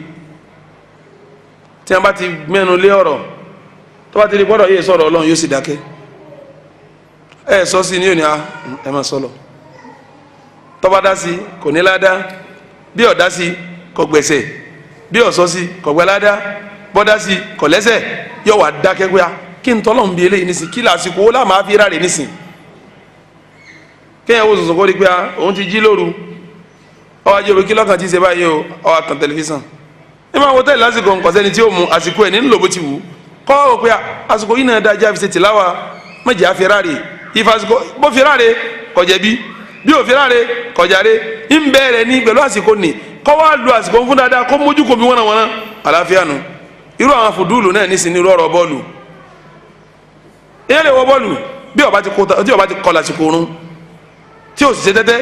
tí wọ́n bá ti mẹ́nu lé ọ̀rọ̀ tó bá ti di gbọ́dọ̀ yé sọ̀rọ̀ Ọlọ́run, yóò sì dákẹ́. Ẹ sọ sí ní òní, a ẹ máa sọ lọ. Tó bá dá sí kò ní ládá, bí ó dá sí kò gbẹ̀sẹ̀, bí ó sọ sí kò gbẹ ládá, bọ́ dá sí kò lẹ́sẹ̀, yóò wá dákẹ́ pé a kí n tọ́lọ̀ ń bi eléyìí nísìn, kí lásìkò ó láàmú àfi ráre nísìn. Kéèyàn wo sọ̀sọ̀ kó rí pé a òun ti jí lóru, ọwọ́ ajé òwe kí lọ́kàn ti ṣe báyìí o, ọwọ́ àtàn tẹlifíṣàn ní máa wo tẹ́lẹ̀ lásìkò nǹkan sẹ́ni tí ó mu àsìkò ẹ̀ ní ńlò bó ti wù kọ́ ọ pé àsìkò yìí náà dájá fi ṣe tìláwà mọ̀jẹ̀ àfi ráre ìfàsìkò bó fi ráre kọjá bí bí ò fi ráre kọjá ré ń bẹ̀rẹ̀ ní pẹ̀lú àsìkò nì kọ́ wá lu àsìkò fún dáadáa kó mójú kò bí wọ́n wọ́n àlàáfíà nu. Irú àwọn fùdúùlù náà nísìnyí irú ọ̀rọ̀ bọ́ọ̀lù, ìyẹn lè wọ bọ́ọ̀lù bí ó bá ti kọ lásìkò oorun tí ò sì ṣe tẹ́tẹ́,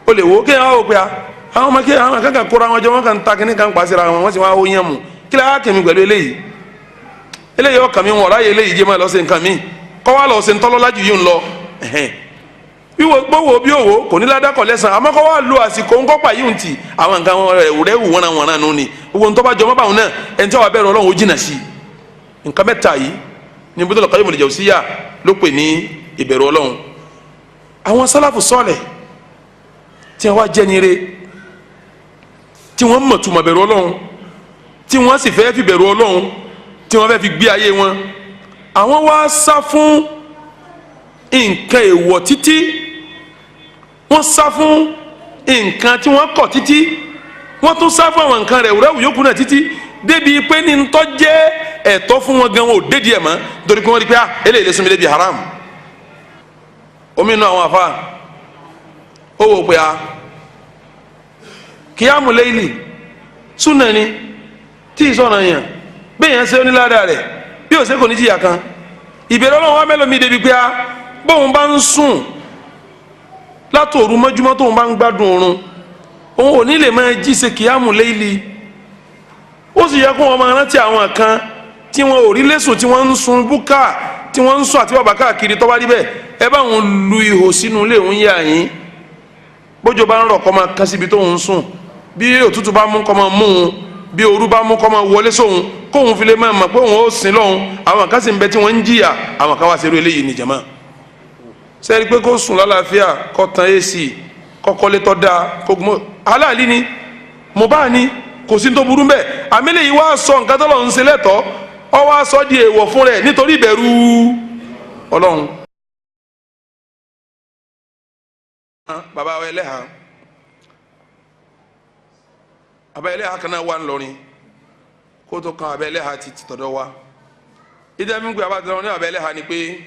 ó lè wo kéèyàn wá wò pé àwọn ọmọ kéèyàn àwọn kankan kóra wọn jọ, wọn kàn ta kínní kan pàṣẹ ra wọn, wọn sì wá ó yẹn mu kí lè á kẹ́mi pẹ̀lú eléyìí, eléyìí ọkàn mi wọn ọ̀rá yẹ eléyìí jẹ́ máa lọ sí nǹkan mi kọ́ wá lọ sí ntọ́lọ́lá jù yìí ń lọ wíwo gbówó bí òwò kò ní ládàkọ̀ lẹ́sàn, àmọ́ kọ́ wá lo àsìkò ńkọ́pà yìí ń tì àwọn nǹkan rẹ̀ wù wọ́n wọ́n nù ni gbogbo ntọ́ bá jọ mọ́ báwọn náà ẹni tí wọ́n bẹ̀rù Ọlọ́run ó jìnà sí i. Nǹkan mẹ́ta yìí ní Ibn al-Qayyim al-Jawziyya ló pè ní ìbẹ̀rù Ọlọ́run. Àwọn sálàfù sọ́ọ̀lẹ̀ tí wọ́n wá jẹ́ ní ire, tí wọ́n mọ̀ túmọ̀ bẹ̀rù Ọlọ́run, tí wọ́n sì fẹ́ fi bẹ̀rù Ọlọ́run, tí wọ́n fẹ́ fi gbé ayé wọn, àwọn wá sá fún nǹkan èèwọ̀ títí, wọ́n sá fún nǹkan tí wọ́n kọ̀ títí, wọ́n tún sá fún àwọn nǹkan rẹ̀ wúrẹ́wù yókù náà títí débi pé ní ntọ́ jẹ́ ẹ̀tọ́ fún wọn gan wọn ò dédìí ẹ̀ mọ́, nítorí pé wọ́n rí pé eléyìí lè sún mi débi haram. Omi inú àwọn afa ó wò pé kíyàmù léyìlì súnà ni tí ì sọ̀rọ̀ yàn bẹ́ẹ̀ yẹn ṣe onílàdà rẹ̀ bí ó ṣe kò ní jìyà kan. Ìbẹ̀rẹ̀ Ọlọ́run wa mẹ́lòmí débi pé bóun bá ń sùn látòru mọ́júmọ́ tóun bá ń gbádùn oorun, òun ò ní lè máa jí ṣe kíyàmù léyìlì. Ó sì yẹ kó wọn máa rántí àwọn kan tí wọn ò rí lẹ́sùn, tí wọ́n ń sun búkà, tí wọ́n ń sùn àti bàbá káàkiri. Tó bá rí bẹ́ẹ̀, ẹ bá wọn lu ihò sínú ilé òun yà yín, bójò bá ń rọ̀ kó máa kán síbi tóun ń sùn, bí òtútù bá mú kó máa mú un, bí òru bá mú kó máa wọlé sóhun, kóhun fi lè máa mọ̀ pé òun ó sin lọ́hun. Àwọn kan sì ń bẹ tí wọ́n ń jìyà, àwọn kan wá ṣerú eléyìí ní jàmá. Sẹ́ni pé kó sùn lálàáfíà, kó tan AC, kó kọ́lé tó dáa, kó gbọ́n aláàlí ni mo bá ní kò sí tó burú bẹ́ẹ̀. Àmì lèyí wá sọ nǹkan tó lọ́n ń ṣe lẹ́tọ̀ọ́, ọ wá sọ di èèwọ̀ fún rẹ̀ nítorí ìbẹ̀rù Ọlọ́run. Bàbá wa ẹlẹ́hà, bàbá ẹlẹ́hà kan náà wà ńlọrin kó tó kan bàbá ẹlẹ́hà ti tọ̀dọ̀ wa. Ìdí ẹ̀mí pé bàbá tọ̀dọ̀ ní bàbá ẹlẹ́hà ni pé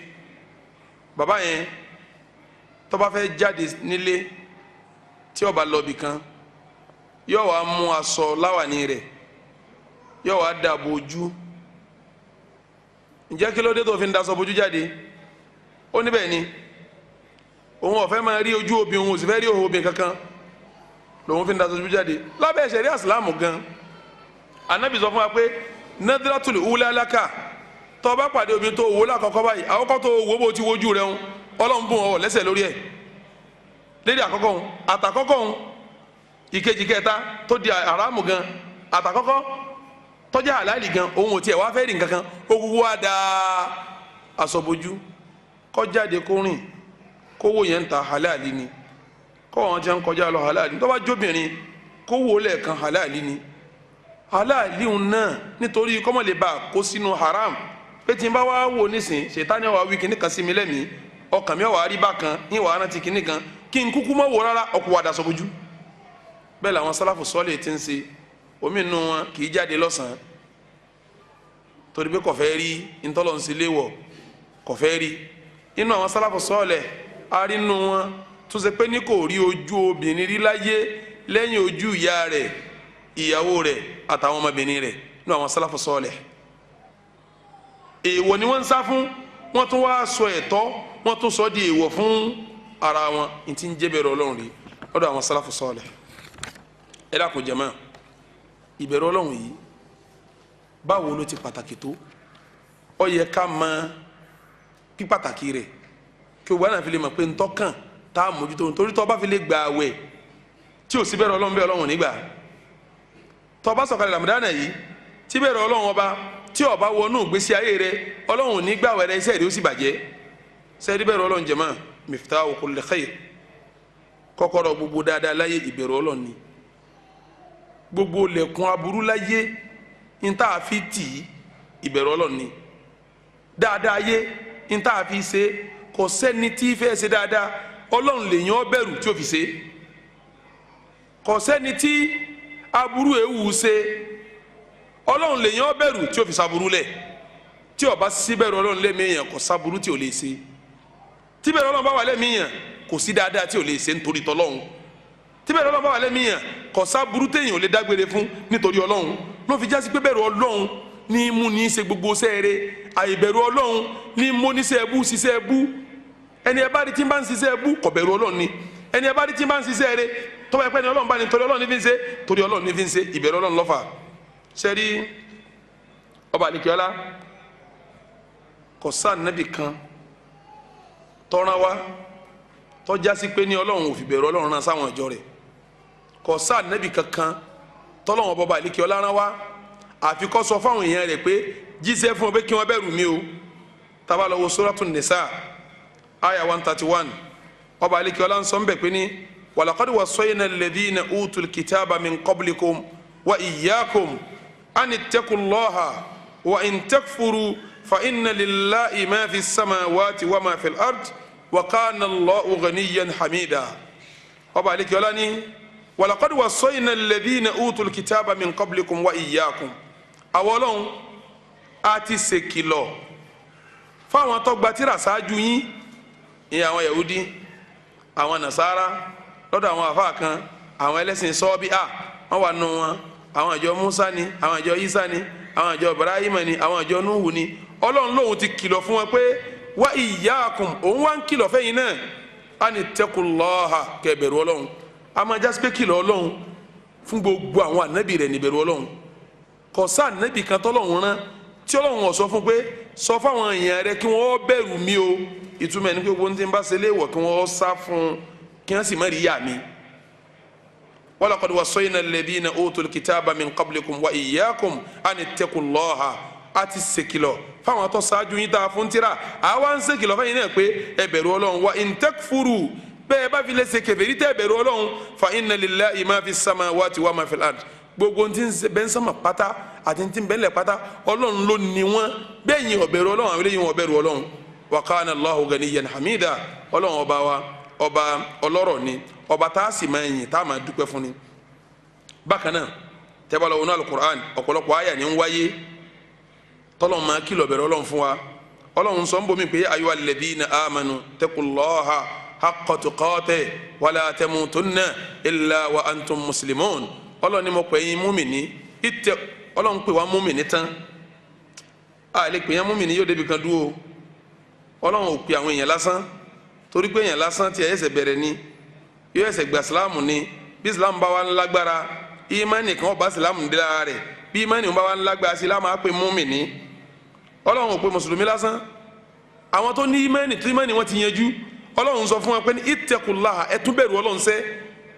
bàbá yẹn tó bá fẹ́ jáde nílé tí ó bá lọ bì kan, yóò wá mú aṣọ láwàní rẹ̀, yóò wá dàbò ojú. Ǹjẹ́ kí ló dé tó fi ń daṣọ bojú jáde? Ó níbẹ̀ ni òun ò fẹ́ máa rí ojú obìnrin, òun ò sì fẹ́ rí òun obìnrin kankan, lòun fi ń daṣọ bojú jáde. Lábẹ́ ṣẹ̀ríà Ìsìlámù gan, Ànábì sọ fún wa pé nadratul ula laka, tó bá pàdé obìnrin tó wò lákọ̀ọ́kọ́ báyìí, àkọ́kọ́ tó wò bó ti wojú rẹ̀ ń, Ọlọ́run bùn ọ lẹ́sẹ̀ lórí ẹ̀ lédè àkọ́kọ́ ń, àtàkọ́kọ́ ń, ìkejì kẹta tó di haramu gan, àtàkọ́kọ́ tọ́jà àlàálì gan, òun ò tiẹ̀ wá fẹ́ rí nǹkan kan, ó kúkú wá da aṣọ bojú, kó jáde kó rìn, kówó yẹn ń ta halali ni, kó wọn ti ń kọjá lọ halali, tó bá jóbìnrin kówó lẹ́ẹ̀kan halali ni, halali náà nítorí kọ́mọ̀ lè bá a kó sínú haram. Pé tí n bá wá wò nísìn, ṣètánì wà wí kíní kan sí mi lẹ́mìí, ọkàn mi wà á rí bákan, ń wà á rántí kíní kan, kí n kúkú mọ́ wò rárá, ọkọ̀ wà daṣọ bojú. Bẹ́ẹ̀ làwọn sálàfù sọ́ọ̀lì ti ń ṣe, omi nù wọn kì í jáde lọ́sàn-án torí pé kò fẹ́ rí ntọ́lọ́nsí léwọ̀, kò fẹ́ rí. Inú àwọn sálàfù sọ́ọ̀lẹ̀ arínú wọn tó ṣe pé ní kò rí ojú obìnrin rí láyé lẹ́yìn ojú ìyá rẹ̀, ìyàwó rẹ̀ àtàwọn ọmọbìnrin rẹ̀ nínú àwọn sálàfù sọ́ọ̀lẹ̀. Èèwọ̀ ni wọ́n ń sá fún, Wọ́n tún wá sọ ẹ̀tọ́, wọ́n tún sọ di èèwọ̀ fún ara wọn. N ti ń jẹ́ bẹ̀rù Ọlọ́run rí lọ́dọ̀ àwọn sálàfù sọ́ọ̀lẹ̀. Ẹ dákun jàmá, ìbẹ̀rù Ọlọ́run yìí báwo ló ti pàtàkì tó? Ó yẹ ká mọ pípàtàkì rẹ̀ kí o gbọ́dọ̀ fi lè mọ̀ pé ntọ́kàn tá a mójútó, nítorí tó bá fi lè gba àwẹ̀ tí ò sí bẹ̀rù Ọlọ́run bẹ́ẹ̀ Ọlọ́run nígbà. Tó bá sọ̀kalẹ̀ Ramadana yìí tí bẹ̀rù Ọlọ́run ọba tí ó bá wọnú ìgbésí ayé rẹ̀, Ọlọ́run nígbà wẹ̀rẹ̀ iṣẹ́ rẹ̀ ó sì bàjẹ́. Sẹ́ẹ̀rí bẹ̀rù Ọlọ́run jẹ̀mọ́, miftahu kulli khair, kọ́kọ́rọ́ gbogbo dáadáa láyé ìbẹ̀rù Ọlọ́run ni. Gbogbo lẹ̀kùn aburú láyé níta fi tì í ìbẹ̀rù Ọlọ́run ni. Dáadáa yé níta fi ṣe, kò sẹ́ni tí fẹ́ ṣe dáadáa Ọlọ́run lè yàn bẹ̀rù tí ó fi ṣe. Kò sẹ́ni tí aburú ewu ṣe, Ọlọ́run lè yàn bẹ̀rù tí ó fi ṣaburú lẹ̀. Tí ó bá sí bẹ̀rù Ọlọ́run lẹ́mìí yàn, kò sáburú tí ò lè ṣe. Tí bẹ̀rù Ọlọ́run bá wà lẹ́mìí yàn, kò sí dáadáa tí ò lè ṣe nítorí tọ́lọ́run. Tí bẹ̀rù Ọlọ́run bá wà lẹ́mìí yàn, kò sáburú téèyàn ò lè dágbére fún nítorí Ọlọ́run. Ló fi jásí pé bẹ̀rù Ọlọ́run ní mú ní ṣe gbogbo sẹ́ẹ̀rẹ́. Àìbẹ̀rù Ọlọ́run ní mú ní ṣe ẹbú ṣiṣẹ́ ẹbú. Ẹni ẹ bá rí tí ń bá ń ṣiṣẹ́ ẹbú, kò bẹ̀rù Ọlọ́run ni. Ẹni ẹ bá rí tí ń bá ń ṣiṣẹ́ rẹ̀, tó bá yẹ pé ẹni Ọlọ́run bá ní torí Ọlọ́run ní fi ń ṣe, torí Ọlọ́run ní fi ń ṣe, ìbẹ̀rù Ọlọ́run ló fà. Sẹ́rí ọba àlekíọ́lá kò sáà nábì kan tọ́ran wá tọ́já sí pé ní Ọlọ́run ò fi bẹ̀rù Ọlọ́run rán sáwọn ìjọ rẹ̀. Kò sáà nábì kankan tọ́lọ́run ọba àlekíọ́lá rán wá àfi kó sọ fáwọn èèyàn rẹ̀ pé jíṣẹ́ fún ọ pé kí wọ́n bẹ̀rù mi o. Tá bá lọ wo Suratul Nisa aya 131, ọba àlekíọ́lá ń sọ ń bẹ̀ pé ní walaqad wassayna alladhina utul kitaba min qablikum wa iyyakum an ittaqullaha wa in takfuru fa inna lillahi ma fi samawati wa ma fil ard wa kana Allahu ghaniyan hamida. Ọba àlekíọ́lá ní walaqad wassayna alladhina utul kitaba min qablikum wa iyyakum. Àwọn Ọlọ́run a ti ṣèkìlọ̀ fáwọn tó gba tírà ṣáájú yín, ìyẹn àwọn Yahudi, àwọn Nasara, lọ́dọ̀ àwọn àfáà kan, àwọn ẹlẹ́sìn sọ́ọ́bíà wọ́n wà nù wọn, àwọn ìjọ Musa ni, àwọn ìjọ Isa ni, àwọn ìjọ Ibrahim ni, àwọn ìjọ Nuhu ni. Ọlọ́run lòun ti kìlọ̀ fún wọn pé wa iyyakum, òun wá ń kìlọ̀ fẹ́yìn náà, ani taqullaha, kẹ́ bẹ̀rù Ọlọ́run. A máa jásí pé kìlọ̀ Ọlọ́run fún gbogbo àwọn ànábì rẹ̀ níbẹ̀rù Ọlọ́run. Kò sá ànábì kan tọ́lọ́run rán tí Ọlọ́run ó sọ fún pé sọ fáwọn èèyàn rẹ kí wọ́n bẹ̀rù mi o. Ìtumọ̀ ẹni pé gbogbo ní ti ń bá ṣe léèwọ̀ kí wọ́n sá fún kí wọ́n sì má rí yà mí. Walaqad wassayna alladhina utul kitaba min qablikum wa iyyakum an ittaqullaha. A ti ṣèkìlọ̀ fáwọn tó ṣáájú yín tá a fún tírà, àwa ń ṣèkìlọ̀ fẹ́yìn náà pé ẹ bẹ̀rù Ọlọ́run. Wa in takfuru, bẹ́ẹ̀ bá fi lè ṣe kèfèrí tẹ́ bẹ̀rù Ọlọ́run, fa inna lillahi ma fi samawati wa ma fil ard. Gbogbo ntí bẹ́ẹ̀ ń sánmà pátá àti ntí bẹ́ẹ̀ lẹ̀ pátá Ọlọ́run ló ní wọn. Bẹ́ẹ̀ yín ó bẹ̀rù Ọlọ́run, àwọn eléyìí wọn bẹ̀rù Ọlọ́run. Wa kana Allahu ganiyan hamida. Ọlọ́run ọba wa ọba ọlọ́rọ̀ ni, ọba tá a sì máa yìn tá a máa dúpẹ́ fún ni. Bákan náà tẹ́ bá lọ wọnú Al-Qur'an, ọ̀pọ̀lọpọ̀ àyà ni ń wáyé tọ́lọ́run máa kìlọ̀ bẹ̀rù Ọlọ́run fún wa. Ọlọ́run sọ ń bomi pé ayyuhal ladhina amanu taqullaha haqqa tuqatihi wala tamutunna illa wa antum muslimun. Ọlọ́run ni mo pè yín múmìnì, ìtẹ Ọlọ́run pè wá múmìnì tán. A lè pè yín múmìnì yóò débi kan dúró. Ọlọ́run ò pè àwọn èèyàn lásán, torí pé èèyàn lásán tí ẹsẹ̀ bẹ̀rẹ̀ ni, yóò ẹsẹ̀ gba sílámù ni. Bí sílámù bá wà ń lágbára, ìmánì kan ọba sílámù dé lára rẹ̀. Bí ìmánì bá wà ń lágbára, sílámù á pè múmìnì. Ọlọ́run ò pè mùsùlùmí lásán. Àwọn tó ní ìmánì tó ìmánì wọn ti yanjú, Ọlọ́run sọ fún wọn pé ní ittaqullaha, ẹ tún bẹ̀rù Ọlọ́run sẹ́,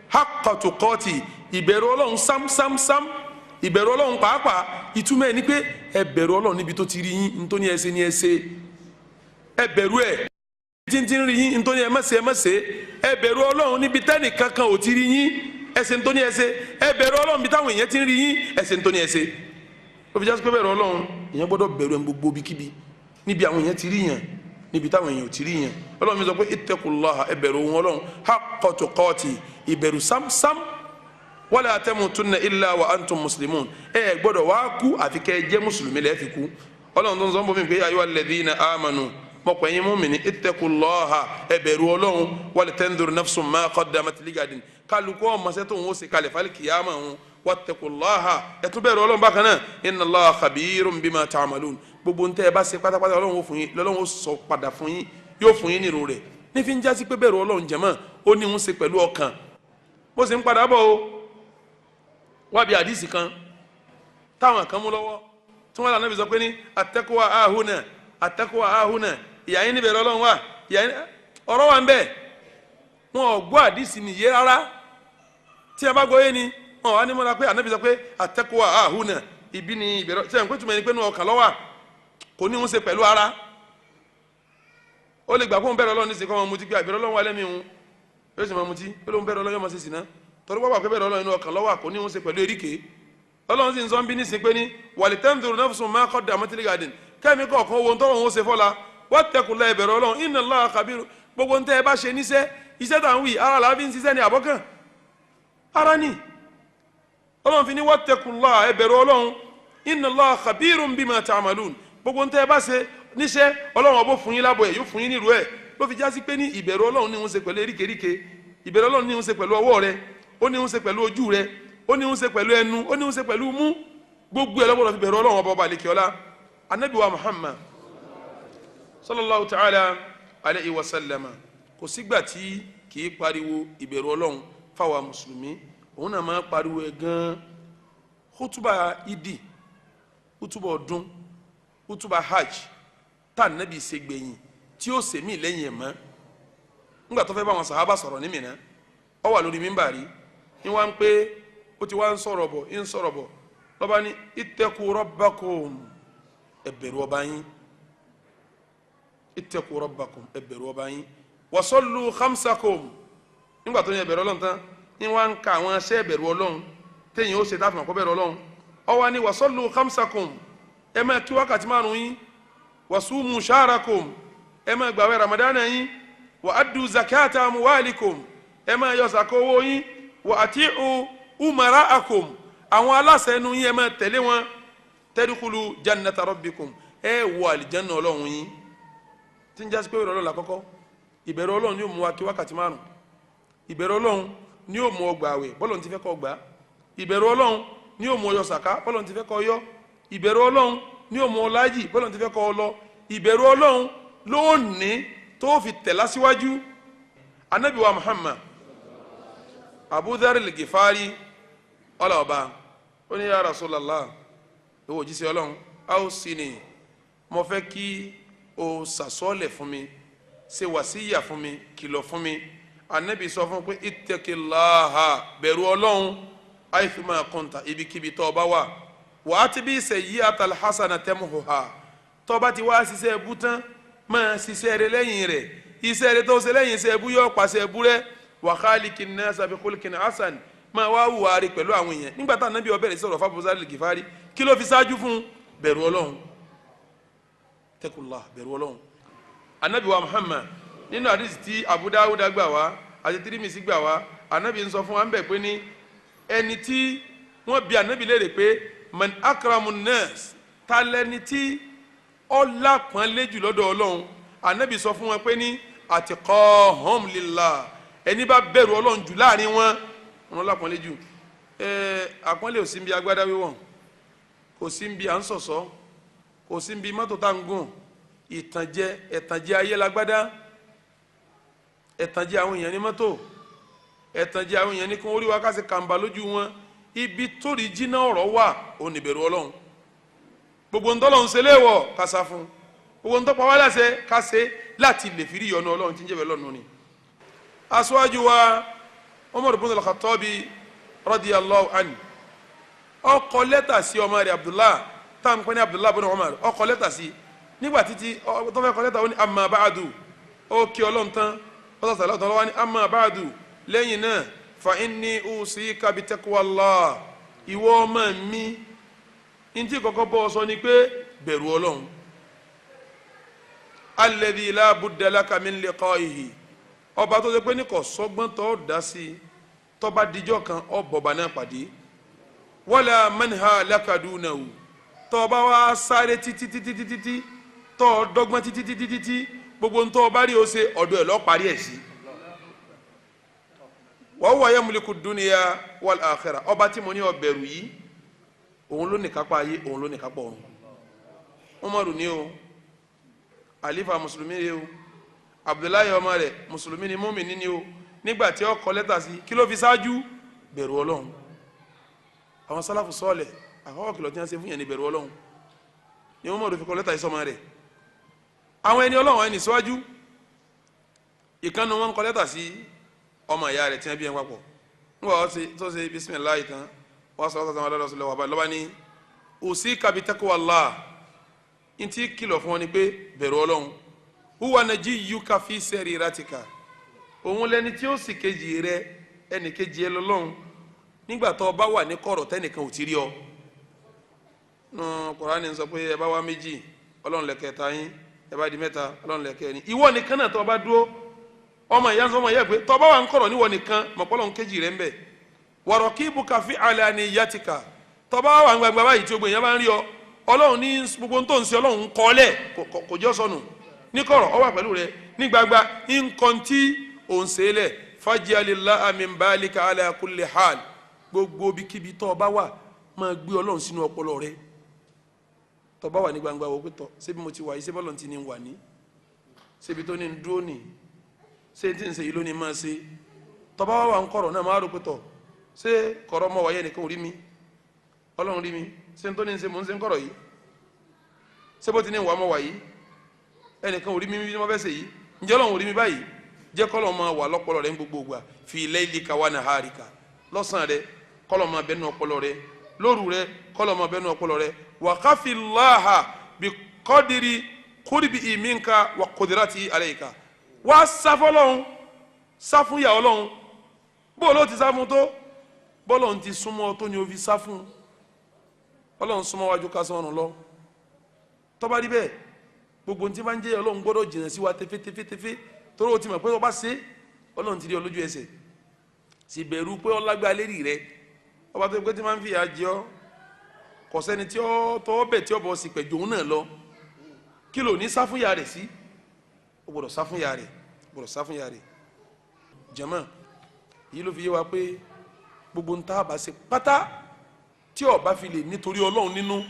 haqqa tuqati, ìbẹ̀rù Ọlọ́run sámsámsám, ìbẹ̀rù Ọlọ́run pàápàá. Ìtumọ̀ ẹ̀ ni pé ẹ bẹ̀rù Ọlọ́run níbi tó ti rí yín, nítorí ẹ ṣe ni ẹ ṣe, ẹ bẹ̀rù ẹ̀ títí ń rí yín, nítorí ẹ má ṣe ẹ má ṣe, ẹ bẹ̀rù Ọlọ́run níbi tẹ́nì kankan ò ti rí yín, ẹ ṣe nítorí ẹ ṣe, ẹ bẹ̀rù Ọlọ́run níbi táwọn èèyàn ti ń rí yín, ẹ ṣe nítorí ẹ ṣe. Ó fi jásí pé bẹ̀rù Ọlọ́run, èèyàn gbọ́dọ̀ bẹ̀rù ẹ̀ gbogbo ibikíbi, níbi àwọn èèyàn ti rí yàn, níbi táwọn èèyàn ò ti rí yàn. Ọlọ́run mi sọ pé ittaqullaha, ẹ bẹ̀rù òun Ọlọ́run, haqqa tuqati, ìbẹ̀rù sámsám, wala tamutunna illa wa antum muslimun. Ẹ gbọ́dọ̀ wá kú àfi kẹ́ ẹ jẹ́ mùsùlùmí lẹ́ẹ̀ fi kú. Ọlọ́run tó ń sọ ń bomi pé ayyuhal ladhina amanu, mọ̀pẹ́ yín múmìnì, ittaqullaha, ẹ bẹ̀rù Ọlọ́run, wal tanzur nafsun ma qaddamat ligadin. Kálukú ọmọ sẹ́tò ń ṣe kalẹ̀ fálí kìyàmà ń, wattaqullaha, ẹ tún bẹ̀rù Ọlọ́run bákan náà, inna Allaha khabirun bima ta'malun. Gbogbo ntẹ́ ẹ bá ṣe pátápátá Ọlọ́run ó fún yín, lọ́lọ́run ó sọ padà fún yín, yóò fún yín nírò rẹ̀. Ní fi ń jásí pé bẹ̀rù Ọlọ́run jẹ̀mọ́ ó ní ń ṣe pẹ̀lú ọkàn. Bó ṣe ń padà bọ̀ o, wá bí àdìsí kan táwọn kan mú lọ́wọ́ tí wọ́n lànà bí sọ pé ní àtẹ́kọ̀ọ́ àhúnà, àtẹ́kọ̀ọ́ àhúnà, ìyá yín níbẹ̀rẹ̀ Ọlọ́run wà, ìyá yín ọ̀rọ̀ wà ń bẹ̀. Wọn ò gbọ́ àdìsí nìyé rárá. Tí a bá gbọ́ yé ni wọn wà ní mọ́ra pé ànábì sọ pé àtẹ́kọ̀ọ́ àhúnà, ibi ni ìbẹ̀rẹ̀ tí a ń pè túmọ̀ ẹni pé nínú ọkàn ló wà, kò ní ń ṣe pẹ̀lú ara. Ó lè gbà kó ń bẹ̀rẹ̀ Ọlọ́run níṣẹ́ kó máa mutí pé àbẹ̀rẹ̀ Ọlọ́run wà lẹ́mìí òun, yóò sì máa mutí, ó ló ń bẹ̀rẹ̀ Ọlọ́run yóò máa ṣe sìná. Torí wọ́n wà pé bẹ̀rẹ̀ Ọlọ́run inú ọkàn ló wà, kò ní ń ṣe pẹ̀lú eríkèé. Ọlọ́run sì ń sọ ń bí nísìn pé ní walitanzur nafsun ma qaddamat ligadin, kẹ́mi kọ̀ọ̀kan wo ń tọrọ òun ó ṣe fọ́la, wattaqullaha, ìbẹ̀rẹ̀ Ọlọ́run, inna Allaha khabir. Gbogbo ń tẹ́ ẹ bá ṣe níṣẹ́, iṣẹ́ tà ń wí ara làá fi ń ṣiṣẹ́ ní àbọ́kàn ara ní. Ọlọ́run fi ní wattaqullaha, ẹ bẹ̀rù Ọlọ́run, inna Allaha khabirun bima ta'malun. Gbogbo ń tẹ́ ẹ bá ṣe níṣẹ́, Ọlọ́run ọbọ̀ fún yín lábọ̀ ẹ̀, yóò fún yín nírú ẹ̀. Ló fi jásí pé ní ìbẹ̀rù Ọlọ́run ní ń ṣe pẹ̀lú eríkèéríkèé, ìbẹ̀rù Ọlọ́run ní ń ṣe pẹ̀lú ọwọ́ rẹ, ó ní ń ṣe pẹ̀lú ojú rẹ, ó ní ń ṣe pẹ̀lú ẹnu, ó ní ń ṣe pẹ̀lú mú. Gbogbo ẹ̀ lọ́gbọ́dọ̀ fi bẹ̀rù Ọlọ́run ọba ọba àlekèọ́lá. Anabi wa Muhammad sallallahu ta'ala alayhi wa sallama, kò sígbà tí kì í pariwo ìbẹ̀rù Ọlọ́run fáwa mùsùlùmí, òun náà máa pariwo ẹ̀ gan-an. Kútúbà ìdí, kútúbà ọdún, kútúbà hajj tá nàbì ṣe gbẹ̀yìn tí ó sèmí lẹ́yìn ẹ̀ mọ́. Ńgbà tó fẹ́ bá wọn sàhábà sọ̀rọ̀ ní Mínà, ó wà lórí mímbàrí, ní wá ń pé ó ti wá ń sọ̀rọ̀ bọ̀, ń sọ̀rọ̀ bọ̀, lọ́ba ní ittaqu rabbakum, ẹ bẹ̀rù ọba yín, ittaqu rabbakum, ẹ bẹ̀rù ọba yín, wa sallu khamsakum. Nígbà tó ní ẹ bẹ̀rù Ọlọ́run tán, ní wá ń ka àwọn aṣẹ́ bẹ̀rù Ọlọ́run téèyàn ó ṣe táfìmọ̀ kó bẹ̀rù Ọlọ́run. Ó wá ní wa sallu khamsakum, ẹ máa kí wákàtí márùn yín, wa sumu shahrakum, ẹ máa gbàwẹ̀ ramadana yín, wa addu zakata amwalikum, ẹ máa yọ sàkó owó yín, wa ati'u umara'akum, àwọn aláṣẹ ẹnu yín ẹ máa tẹ̀lé wọn, tadkhulu jannata rabbikum, ẹ wọ àlìjánnà Ọlọ́run yín. Tí ń jásí pé ìbẹ̀rù Ọlọ́run lákọ́kọ́, ìbẹ̀rù Ọlọ́run ni yóò mú wa kí wákàtí márùn, ìbẹ̀rù Ọlọ́run ni yóò mú ọ gbà àwẹ̀ bọ́lọ̀ ti fẹ́ kó gbà, ìbẹ̀rù Ọlọ́run ni yóò mú ọ yọ sàká bọ́lọ̀ ti fẹ́ kó yọ, ìbẹ̀rù Ọlọ́run ni yóò mú ọ láàjì bọ́lọ̀ ti fẹ́ kó lọ, ìbẹ̀rù Ọlọ́run ló ní tó fi tẹ̀lá síwájú. Anabi wa Muhammad, Abu Dharr al-Ghifari ọlọ́ọ̀ba, ó ní ya Rasulallah, ìwọ òjíṣẹ́ Ọlọ́run, awsini, mo fẹ́ kí o sàsọ́ọ̀lẹ̀ fún mi, ṣe wàsíyà fún mi, kìlọ̀ fún mi. Anabi sọ fún pé ittaqillaha, bẹ̀rù Ọlọ́run, haythuma kunta, ibikíbi tó o bá wà, wa atbi sayyi'atal hasana tamhuha, tó o bá ti wá ṣiṣẹ́ ẹbú tán, máa ṣiṣẹ́ rẹ lẹ́yìn rẹ̀, iṣẹ́ rẹ tó ṣe lẹ́yìn iṣẹ́ ẹbú yóò pàṣẹ ẹbú rẹ, wa khaliqin nasa bi khulqin hasan, máa wá hùwà rẹ pẹ̀lú àwọn èèyàn. Nígbà tá Ànábì ó bẹ̀rẹ̀ sọ̀rọ̀ fún Abu Dharr al-Ghifari, kí ló fi ṣáájú fún? Bẹ̀rù Ọlọ́run, taqullah, bẹ̀rù Ọlọ́run. Ànábì wa Muhammad nínú àdìsí tí Abu Dawud gbà wá àti Tirmidhi gbà wá, Ànábì ń sọ fún wa ń bẹ̀ pé ní ẹni tí wọ́n bi Ànábì léèrè pé man akramun nas, ta lẹni tí ó lápọ́nlé jù lọ́dọ̀ Ọlọ́run? Ànábì sọ fún wọn pé ní atqahum lillah, ẹni bá bẹ̀rù Ọlọ́run jù láàrin wọn, wọn lápọ́nlé jù. Àpọ́nlé ò sí bí agbádá wíwọ̀n, kò sí bí à ń sọ̀sọ́, kò sí bí mọ́tò tá ń gùn. Ìtànjẹ, ẹ̀tànjẹ ayé lágbádá, ẹ̀tànjẹ àwọn èèyàn ní mọ́tò, ẹ̀tànjẹ àwọn èèyàn ní kí wọ́n rí wa ká ṣe kàǹbà lójú wọn. Ibi tó rí jiná ọ̀rọ̀ wà, òun ìbẹ̀rù Ọlọ́run. Gbogbo ń tọ́lọ́run ṣe léèwọ̀ ká sá fún, gbogbo ń tọ́pa wá láṣẹ ká ṣe láti lè fi rí ìyọ́nú Ọlọ́run tí ń jẹ́ bẹ́ẹ̀ lọ́nu ni. Aṣáájú wa Umar ibn al-Khattabi radiyallahu anhu, ó kọ lẹ́tà sí ọmọ rẹ̀ Abdullah, tá à ń pè ní Abdullah ibn Umar, ó kọ lẹ́tà sí. Nígbà títí tó fẹ́ kọ lẹ́tà, ó ní amma ba'du, ó kí Ọlọ́run tán, ó sọ sàlọ́ tán lọ́wọ́ ní amma ba'du, lẹ́yìn náà fa inni usika bi taqwallah, ìwọ ọmọ mi, ntí kọ́kọ́ bọ́ ọ sọ ni pé bẹ̀rù Ọlọ́run, alladhi la budda laka min liqa'ihi, ọba tó ṣe pé ní kò sọ́gbọ́n tó dá sí i, tó bá dijọ́ kan ọ bọ̀bà náà pàdé, wala manha laka dunahu, tó bá wá sáré títí títí títí tó dọ́gbọ́n títí títí títí, gbogbo ntọ́ bá rí o ṣe, ọ̀dọ̀ ẹ̀ lọ́ọ́ parí ẹ̀ sí. Wa huwa yamliku dunya wal akhirah, ọba tí mo ní ó bẹ̀rù yìí, òun ló ní kápá ayé, òun ló ní kápá ọ̀run. Umaru ni o, àlífà mùsùlùmí ni o, Abdullahi ọmọ rẹ̀ mùsùlùmí ni, mùmínì ni o. Nígbà tí ó kọ lẹ́tà sí, kí ló fi ṣáájú? Bẹ̀rù Ọlọ́run. Àwọn sálàfù sọ́ọ̀lẹ̀ àkọ́kọ́ kìlọ̀ tí wọ́n ṣe fún yẹn ní bẹ̀rù Ọlọ́run ni Umaru fi kọ lẹ́tà sí ọmọ rẹ̀. Àwọn ẹni Ọlọ́run ẹni síwájú, ìkànnì wọn kọ lẹ́tà sí ọmọ ìyá rẹ̀ tí wọ́n bí yẹn papọ̀. Ń wọ́n tó ṣe bisimilayi tán, wọ́n sọ ọ́ sọ́dọ̀ lọ́wọ́ báyìí lọ́ba ní usika bi taqwallah, ntí kìlọ̀ fún wọn ni pé bẹ̀rù Ọlọ́run. Huwa najiyyuka fi sariratika, òun lẹni tí ó sì kejì rẹ, ẹnì kejì ẹ lọ́lọ́run nígbà tó o bá wà ní kọ̀rọ̀ tẹ́nìkan ò ti rí ọ. Nù Kùránì sọ pé ẹ bá wá méjì, Ọlọ́run lẹ́kẹ̀ẹ́ta yín, ẹ bá di mẹ́ta, Ọlọ́run lẹ́kẹ̀ẹ́rin. Ìwọ nìkan náà tó o bá dúró, ọmọ ìyá sọmọ ìyá pé tó o bá wà ń kọ̀rọ̀ níwọ nìkan, mọ̀pọ́lọ́run kejì rẹ ń bẹ. Wa raqibuka fi alaniyatika, tó o bá wà ń gbàgbà báyìí tí o gbìyànjú bá ń rí ọ, Ọlọ́run ní gbogbo tó ń ṣe Ọlọ́run ń kọ́ lẹ̀, kò jọ́ sọnù. Ní kọ̀rọ̀ ó wà pẹ̀lú rẹ, ní gbangba nǹkan tí ò ń ṣe lẹ̀. Faj'alillaha min balika ala kulli hal, gbogbo ibikíbi tó o bá wà máa gbé Ọlọ́run sínú ọpọlọ rẹ. Tó o bá wà ní gbangba wò pé tọ́ ṣébi mo ti wà yìí, ṣé bọ́lọ̀ ti ní wà ní, ṣébi tó ní dúró ní, ṣé tí ń ṣe yìí ló ní máa ṣe. Tó o bá wà ń kọ̀rọ̀ náà máa rò pé tọ́ ṣé kọ̀rọ̀ mọ́ wáyé nìkan ò rí mi, Ọlọ́run rí mi, ṣé tó ní ṣe mò ń ṣe ń kọ̀rọ̀ yìí, ṣé bó ti ní wà mọ́ wà yìí, ẹnìkan ò rí mi bí wọ́n fẹ́ ṣe yìí, ǹjẹ́ Ọlọ́run ò rí mi báyìí? Jẹ́ kọ́lọ̀ máa wà lọ́pọlọ rẹ ní gbogbo ìgbà. Fi laylika wa naharika, lọ́sàn rẹ kọ́lọ̀ máa bẹ́nu ọpọlọ rẹ, lóru rẹ kọ́lọ̀ máa bẹ́nu ọpọlọ rẹ. Wa khafillaha bi qadri qurbihi minka wa qudratihi alayka, wá sáfọ́lọ́hún, sáfún yà Ọlọ́hún. Bó ló ti sáfún tó, bọ́lọ́hún ti súnmọ́ tó ni ó fi sáfún. Ọlọ́hún súnmọ́ wájú ká sọ́run lọ. Tó bá rí bẹ́ẹ̀, gbogbo ntí bá ń jẹ́ Ọlọ́hún gbọ́dọ̀ jìnnà sí wa tẹfẹ́tẹfẹ́tẹfẹ́, torí o ti mọ̀ pé ọba ṣe Ọlọ́run ti rí ọ lójú ẹsẹ̀. Sì bẹ̀rù pé ọlágbá lérí rẹ, ọba tó pé tí máa ń fìyà jẹ ọ, kò sẹ́ni tí ó tọ́ bẹ̀ tí ó bọ̀ sí pẹ̀jù òun náà lọ. Kí ló ní sáfúnyà rẹ̀ sí? O gbọ́dọ̀ sáfúnyà rẹ̀, o gbọ́dọ̀ sáfúnyà rẹ̀. Jàmá, yìí ló fi yé wa pé gbogbo ń tá a bá ṣe pátá tí ó bá fi lè nítorí Ọlọ́run nínú,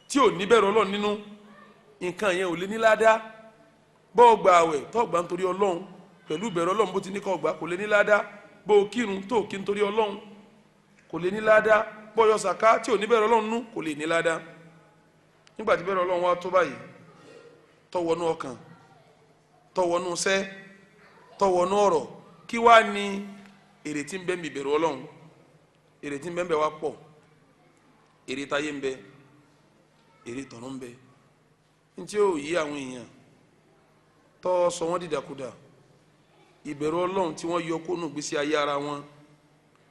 tí ò ní bẹ̀rù Ọlọ́run nínú, nǹkan yẹn ò lè ní ládàá. Bó o gba àwẹ̀ tó gbà nítorí Ọlọ́run pẹ̀lú ìbẹ̀rù Ọlọ́run bó ti ní kó gbà, kò lè ní ládàá. Bó o kírun tó kí nítorí Ọlọ́run, kò lè ní ládàá. Bó o yọ sàká tí ò ní bẹ̀rù Ọlọ́run nú, kò lè ní ládàá. Nígbà tí bẹ̀rù Ọlọ́run wá tó báyìí, tó wọnú ọkàn, tó wọnú sẹ́, tó wọnú ọ̀rọ̀, kí wá ní èrè tí ń bẹ níbi ìbẹ̀rù Ọlọ́run? Èrè tí ń bẹ ń bẹ wá pọ̀. Èrè táyé ń bẹ, èrè tọ̀run ń bẹ. Ntí ó yí àwọn èèyàn tó sọ wọ́n dìdàkudà, ìbẹ̀rù Ọlọ́run tí wọ́n yọ kó nù gbèsè ayé ara wọn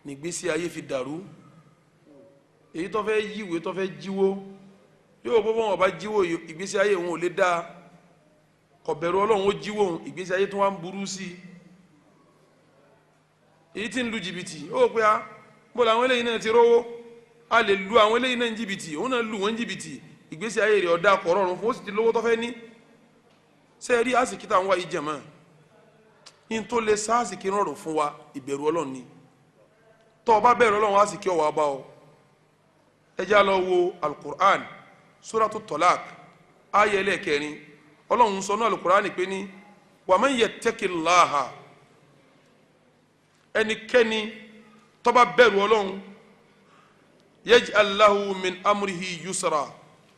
ní gbèsè ayé fi dàrú. Èyí tó fẹ́ yíwèé tó fẹ́ jíwó, yóò bọ́ wọn bá jíwó ìgbésí ayé wọn ò lè dáa. Kò bẹ̀rù Ọlọ́run ó jíwó òun, ìgbésí ayé tó wá ń burú sí i. Èyí tí ń lu jìbìtì, ó pé a bó làwọn eléyìí náà ti rówó, a lè lu àwọn eléyìí náà ń jìbìtì, òun náà lu wọn jìbìtì, ìgbésí ayé rẹ̀ ọ̀dà kọ̀ rọrùn fún, ó sì ti lówó tó fẹ́ ní. Ṣé rí àsìkí tá à ń wá yìí jẹ̀mọ́? Ní tó lè sá àsìkí rọrùn fún wa, ìbẹ̀rù Ọlọ́run ni. Tó o bá bẹ̀rù Ọlọ́run, àsìkí ọ̀wà bá ọ. Ẹ já lọ wo Alukur'an, Suratu Talaq, ayé ẹlẹ́ẹ̀kẹrin. Ọlọ́run sọ ní Alukur'an pé ní wa man yattaqillaha, ẹnikẹ́ni tó bá bẹ̀rù Ọlọ́run, yaj'al lahu min amrihi yusra,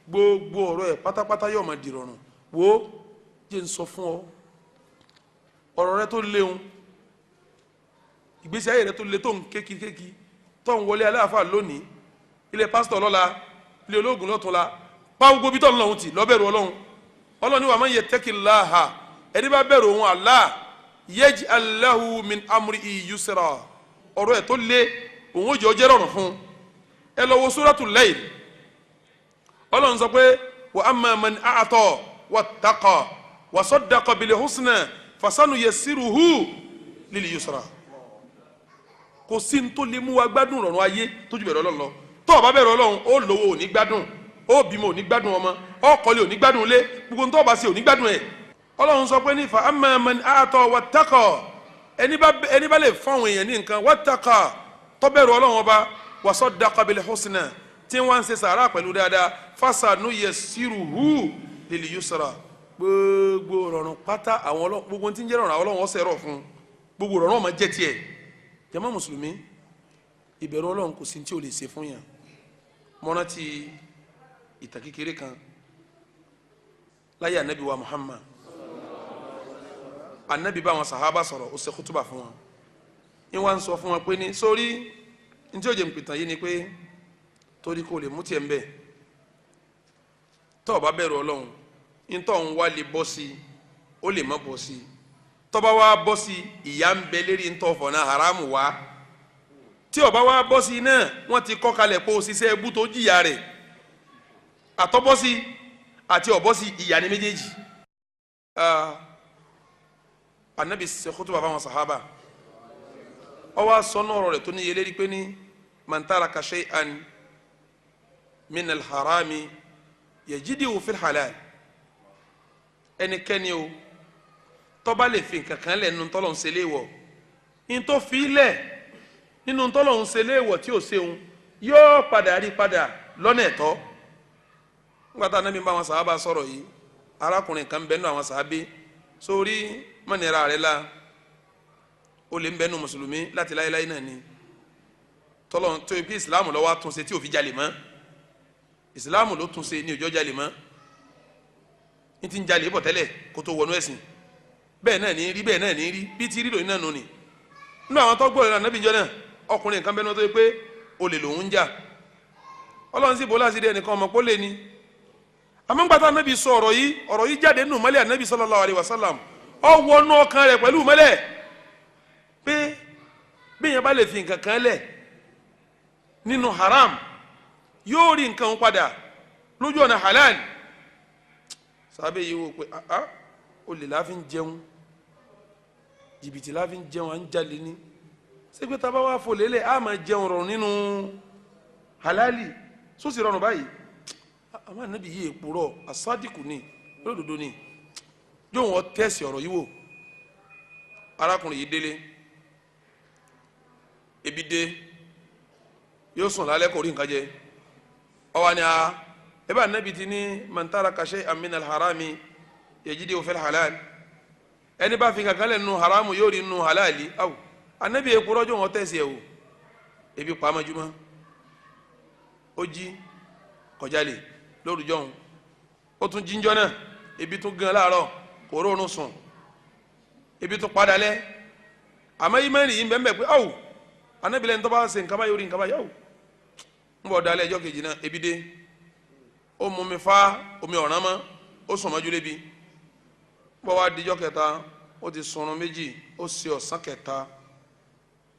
gbogbo ọ̀rọ̀ ẹ̀ pátápátá yóò máa di rọrùn. Wo jẹ́ n sọ fún ọ, ọ̀rọ̀ rẹ tó léwu, ìgbésí ayé rẹ tó le tó ń kékikéki, tó ń wọlé aláàfáà lónìí, ilé pásítọ̀ lọ́la, ilé ológun lọ́túnla, pa gbogbo bí tó ń lọ́hùn tì lọ́bẹ̀rù Ọlọ́run. Ọlọ́run ní wa man yattaqillaha, ẹni bá bẹ̀rù òun Allah, yaj'al lahu min amrihi yusra, ọ̀rọ̀ ẹ̀ tó le òun ó jẹ́ ó jẹ́ rọrùn fún. Ẹ lọ wo Suratul Layl, Ọlọ́run sọ pé wa amma man a'ta wattaqa wa saddaqa bil husna fasanuyassiruhu lil yusra. Kò sí ní tó lè mú wa gbádùn rọrùn ayé tó ju bẹ̀rù Ọlọ́run lọ. Tó o bá bẹ̀rù Ọlọ́run, ó lówó ò ní gbádùn, ó bímọ ò ní gbádùn ọmọ, ó kọ́lé ò ní gbádùn ilé, gbogbo ní tó o bá ṣe ò ní gbádùn ẹ̀. Ọlọ́run sọ pé ní fa amma man a'ta wattaqa, ẹni bá lè fún àwọn èèyàn ní nǹkan, wattaqa, tó bẹ̀rù Ọlọ́run ọba, wa saddaqa bil husna, Tí wọ́n ń ṣe sàárà pẹ̀lú dáadáa, fasanu yassiruhu lil yusra. Gbogbo rọrùn pátá àwọn Ọlọ́run, gbogbo tí ń jẹ́ rọrùn àwọn Ọlọ́run ọ̀sẹ̀ rọ̀ fún gbogbo rọrùn ọmọ jẹ́ tiẹ̀. Jàmá mùsùlùmí, ìbẹ̀rù Ọlọ́run kò sí tí o lè ṣe fún yàn. Mo rántí ìtàn kékeré kan láyé anabi wa Muhammad. Anabi bá wọn sàhábà sọ̀rọ̀, ó ṣe kútúbà fún wọn. Ní wọn sọ fún wọn pé ní sórí ní tí ó jẹ́ npìtàn yìí ni pé torí kò lè mú tiẹ̀ ń bẹ̀. Tó o bá bẹ̀rù Ọlọ́run, ntọ́ ń wá lè bọ́ sí i, ó lè má bọ́ sí i. Tó bá wá bọ́ sí i, ìyà ń bẹ lérí ntọ́ fọ̀nà haramu wá. Tí ó bá wá bọ́ sí i náà, wọ́n ti kọ́ kalẹ̀ pé òṣìṣẹ́ ẹbú tó jìyà rẹ̀. Àtọ́bọ́ sí i àti ọ̀bọ́ sí i, ìyà ni méjèèjì. Anabi ṣe khutuba fáwọn sàhábà. Ó wá sọ náà ọ̀rọ̀ rẹ̀ tó níye lérí pé ní man taraka shay'an min al-harami yajiduhu fil halal. Ẹnikẹ́ni o tó bá lè fi nǹkan kan lẹ̀ nínú tọ́lọ̀ ń ṣe léèwọ̀, ní tó fi lẹ̀ nínú tọ́lọ̀ ń ṣe léèwọ̀ tí ò ṣeun, yóò padà rí padà lọ́nà ẹ̀tọ́. Nígbà tá Ànábì bá àwọn sàhábà sọ̀rọ̀ yìí, arákùnrin kan bẹ́ẹ̀ nù àwọn sàhábé sórí mọ̀nìyàrá rẹ̀ la, ó lè ń bẹ́ẹ̀ nù mùsùlùmí láti láéláé náà ni. Tọ́lọ̀ tó ibi ìsìláàmù ló wá túnṣe tí ò fi jalè mọ́. Ìsìláàmù ló túnṣe ní òjò jalè mọ́. Ní ti ń jalè bọ̀ tẹ́lẹ̀ kó tó wọnú ẹ̀sìn. Bẹ́ẹ̀ náà ní rí, bẹ́ẹ̀ náà ní rí, bí ti rí lòun náà nù ni. Nínú àwọn tó gbọ́ ìlànà Ànábì jọ náà, ọkùnrin kan bẹ́ẹ̀ náà tó yẹ pé olè lòun ń jà. Ọlọ́run sì bó láti rí ẹnìkan ọmọ pólè ni. Àmọ́ ńgbà tá Ànábì sọ ọ̀rọ̀ yìí, ọ̀rọ̀ yìí jáde nínú mọ́lẹ̀ Ànábì sallallahu alaihi wasallam. Ó wọnú ọkàn rẹ̀ pẹ̀lú mọ́lẹ̀ pé bí èèyàn bá lè fi nǹkan kan lẹ̀ nínú haram, yóò rí nǹkan padà lójú ọ̀nà halal. Sábẹ́ yìí wò pé ah, olè la fi ń jẹun, jìbìtì la fi ń jẹun, à ń jalè ní. Ṣé pé tá a bá wá fò lélẹ̀, á máa jẹun rọrùn nínú halali, sósì rọrùn báyìí? Àmọ́ Ànábì yìí èpùrọ̀, asádìkù ni, lódodo ni. Yóò wọ́n tẹ̀sí ọ̀rọ̀ yìí wò. Arákùnrin yìí délé, ebi dé, yóò sùn lálẹ́ kò rí nǹkan jẹ. Ọwọ́ ni a ebe Ànábì ti ní man taraka shay'an min al-harami yajiduhu fil halal. Ẹni bá fi kankan lẹ̀ nínú haramu yóò rí nínú halali. Awo Ànábì èkúrọ́ jọ wọn tẹ̀sí ẹ̀ wò. Ebi pamọ́júmọ́, ó jí kọjálè lórúkọ òun, ó tún jíjọ́ náà, ebi tún gan láàárọ̀, kò róorun sùn, ebi tún padà lẹ́. Àmọ́ ìmánì yìí ń bẹ́ẹ̀ pé awo Ànábì lẹ́ni tó bá ṣe nǹkan báyìí ó rí nǹkan báyìí. Awo ń bọ̀ dalẹ̀ ẹjọ́ kejì náà, ebi dé, ó mú mi fa omi ọ̀ràn mọ́, ó sùn mọ́jú lébi. Bọ́ wá dijọ́ kẹta, ó ti sunrun méjì, ó ṣe ọ̀sán kẹta.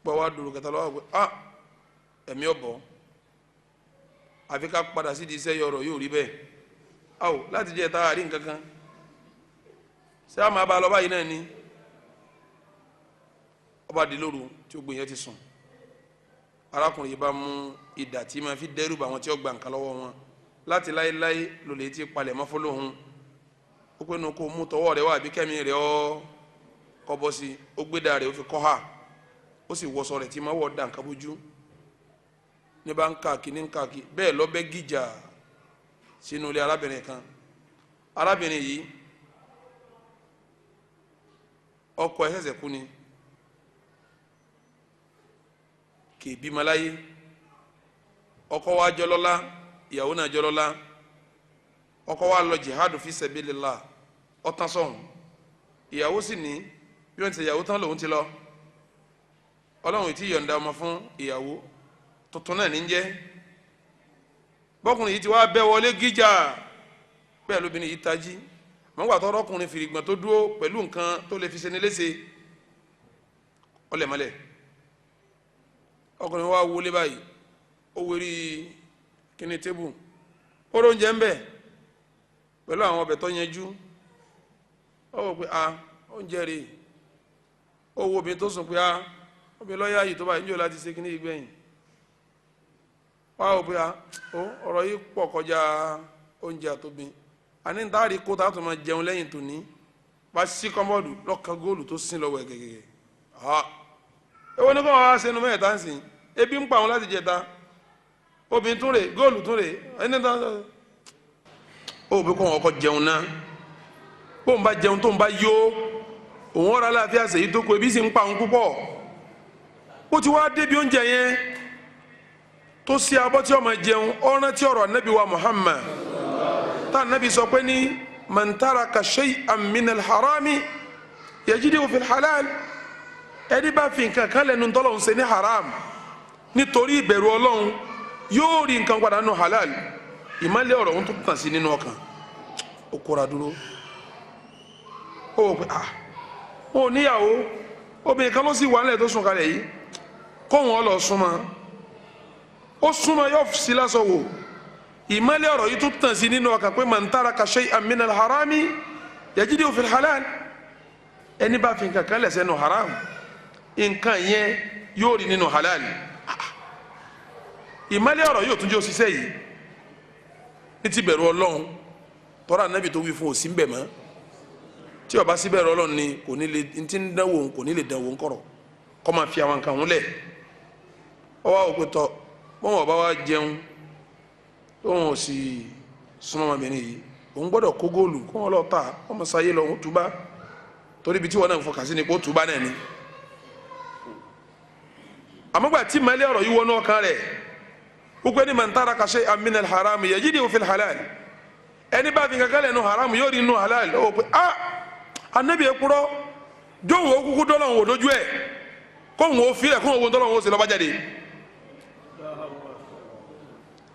Bọ́ wá dòrò kẹta lọ́wọ́ pé ah, ẹ̀mí ọ̀bọ̀, àfi ká padà sí di iṣẹ́ yọrọ̀ yóò rí bẹ́ẹ̀. Awo láti jẹ́ ẹ̀ta àrí nǹkan kan, ṣé a máa bá a lọ báyìí náà ni? Ọba di lóru tí ó gbìyànjú ti sùn, arákùnrin yìí bá mú idà tí máa fi dẹ́rù bà wọn tí ó gba nǹkan lọ́wọ́ wọn. Láti láéláé lòlẹ̀ tí palẹ̀ mọ́ fọlọ́hún. Ó pé nu kó mú tọwọ́ rẹ̀ wá àbí kẹ́mi rẹ̀ ọ́ kọ́ bọ́ sí i. Ó gbé da rẹ̀, ó fi kọ́ ha, ó sì wọṣọ rẹ̀ tí máa wọ̀ dà nǹkan bójú. Ní bá ń káàkiri ní káàkiri bẹ́ẹ̀ lọ́bẹ̀ gíjà sínú ilé arábìnrin kan. Arábìnrin yìí ọkọ ẹ̀ ṣẹ̀ṣẹ̀ kú ni, kì í bímọ láyé. Ọkọ wa jọlọ́lá, ìyàwó náà jọlọ́lá. Ọkọ wa lọ jihadu fi sabilillah, ọtán sọ̀hún. Ìyàwó sì ní bí wọ́n ti ìyàwó tán lòun ti lọ. Ọlọ́run ti yọ̀ǹda ọmọ fún ìyàwó tuntun náà ní jẹ́. Bọ́kùnrin yìí ti wá bẹ́ wọlé gíjà, bẹ́ẹ̀ lóbìnrin yìí tají. Mọ̀ngbà tó rọ́kùnrin fìrìgbọ̀n tó dúró pẹ̀lú nǹkan tó lè fi ṣe ní léṣe, ọlẹ̀mọlẹ̀. Ọkùnrin wa wọlé báyìí, ó wérí kíní tébù, ó róúnjẹ ń bẹ̀ pẹ̀lú àwọn ọbẹ̀ tó yanjú. Ó wò pé a oúnjẹ rè é. Ó wo obìnrin tó sùn pé a obìnrin lọ́ọ́yà yìí tó báyìí ń jò láti ṣe kíní ìgbẹ̀yìn. Wá wò pé a ọ̀rọ̀ yìí pọ̀ kọjá oúnjẹ àtòbin. Àní ntaari kó tá a tún máa jẹun lẹ́yìn tòní. Bá sí kọ́mọ́ọ̀dù lọ́ka góòlù tó sin lọ́wọ́ ẹ̀ gẹ́gẹ́. Ewo ní kò wá sẹ́nu mẹ́ta ń sìn. Ebi ń pa àwọn láti jẹta. Obìnrin tún rè, góòlù tún rè, ẹni tó ó bí kò wọn kọ jẹun náà. Bó ń bá jẹun tó ń bá yó, òun ọ̀rọ̀ aláàfíà sèyí tó kó ebi sì ń pa òun púpọ̀. Ó ti wá débi oúnjẹ yẹn tó sí abọ́ tí ó máa jẹun, ọ̀ràn tí ọ̀rọ̀ anabi wa Muhammad tá anabi sọ pé ní man taraka shay'an minal harami yajiduhu fil halal. Ẹni bá fi nǹkan kan lẹ́nu tọ́lọ́hún ṣe ní haram nítorí ìbẹ̀rù Ọlọ́hun yóò rí nǹkan padà nù halal. Ìmọ̀lẹ̀ ọ̀rọ̀ ohun tó tàn sí nínú ọkàn, ó kóra dúró. Ó wò pé ah, wọn ò níyàwó, obìnrin kan ló sì wà nílẹ̀ tó sùn kalẹ̀ yìí, kóhun ọ lọ súnmọ́. Ó súnmọ́ yóò sí lásọ wò. Ìmọ̀lẹ̀ ọ̀rọ̀ yìí tó tàn sí nínú ọkàn pé man taraka shay'an minal harami yajiduhu fil halal. Ẹni bá fi nǹkan kan lẹ̀ sẹ́nu haram, nǹkan yẹn yóò rí nínú halal. Ìmọ̀lẹ̀ ọ̀rọ̀ yóò tún jẹ́ òṣìṣẹ́ yìí ní ti bẹ̀rù Ọlọ́run tọ́ra anabi tó wí fún òsì ń bẹ̀ mọ́. Tí ó bá sí bẹ̀rù Ọlọ́run ni kò ní lè ntí ń dánwò kò ní lè dánwò ńkọ̀rọ̀ kọ́ máa fi àwọn nǹkan òun lẹ̀. Ọ wá òpè tọ bọ́n ọba wa jẹun tóun ò sì súnmọ́ ọmọbìnrin yìí, òun gbọ́dọ̀ kó góòlù kó wọn lọ ta ọmọ sáyé lọ òun túbá, torí ibi tí wọn náà fọkàn sí ni kó túbá náà ni. Àmọ́gbà tí mẹ́lẹ́ ọ̀rọ̀ yìí wọnú ọkàn rẹ̀ wípé ní man taraka shay'an minal haram yajiduhu fil halal, ẹni bá fi kankan lẹ́nu haram yóò rí inú halal. Ó pé ah, anabi ekúrọ́ dóhùn ó kúkú dọ́lọ́hùn ò dójú ẹ̀, kóhùn ó filẹ̀ kóhùn owó dọ́lọ́hùn ó sì lọ́ba jáde.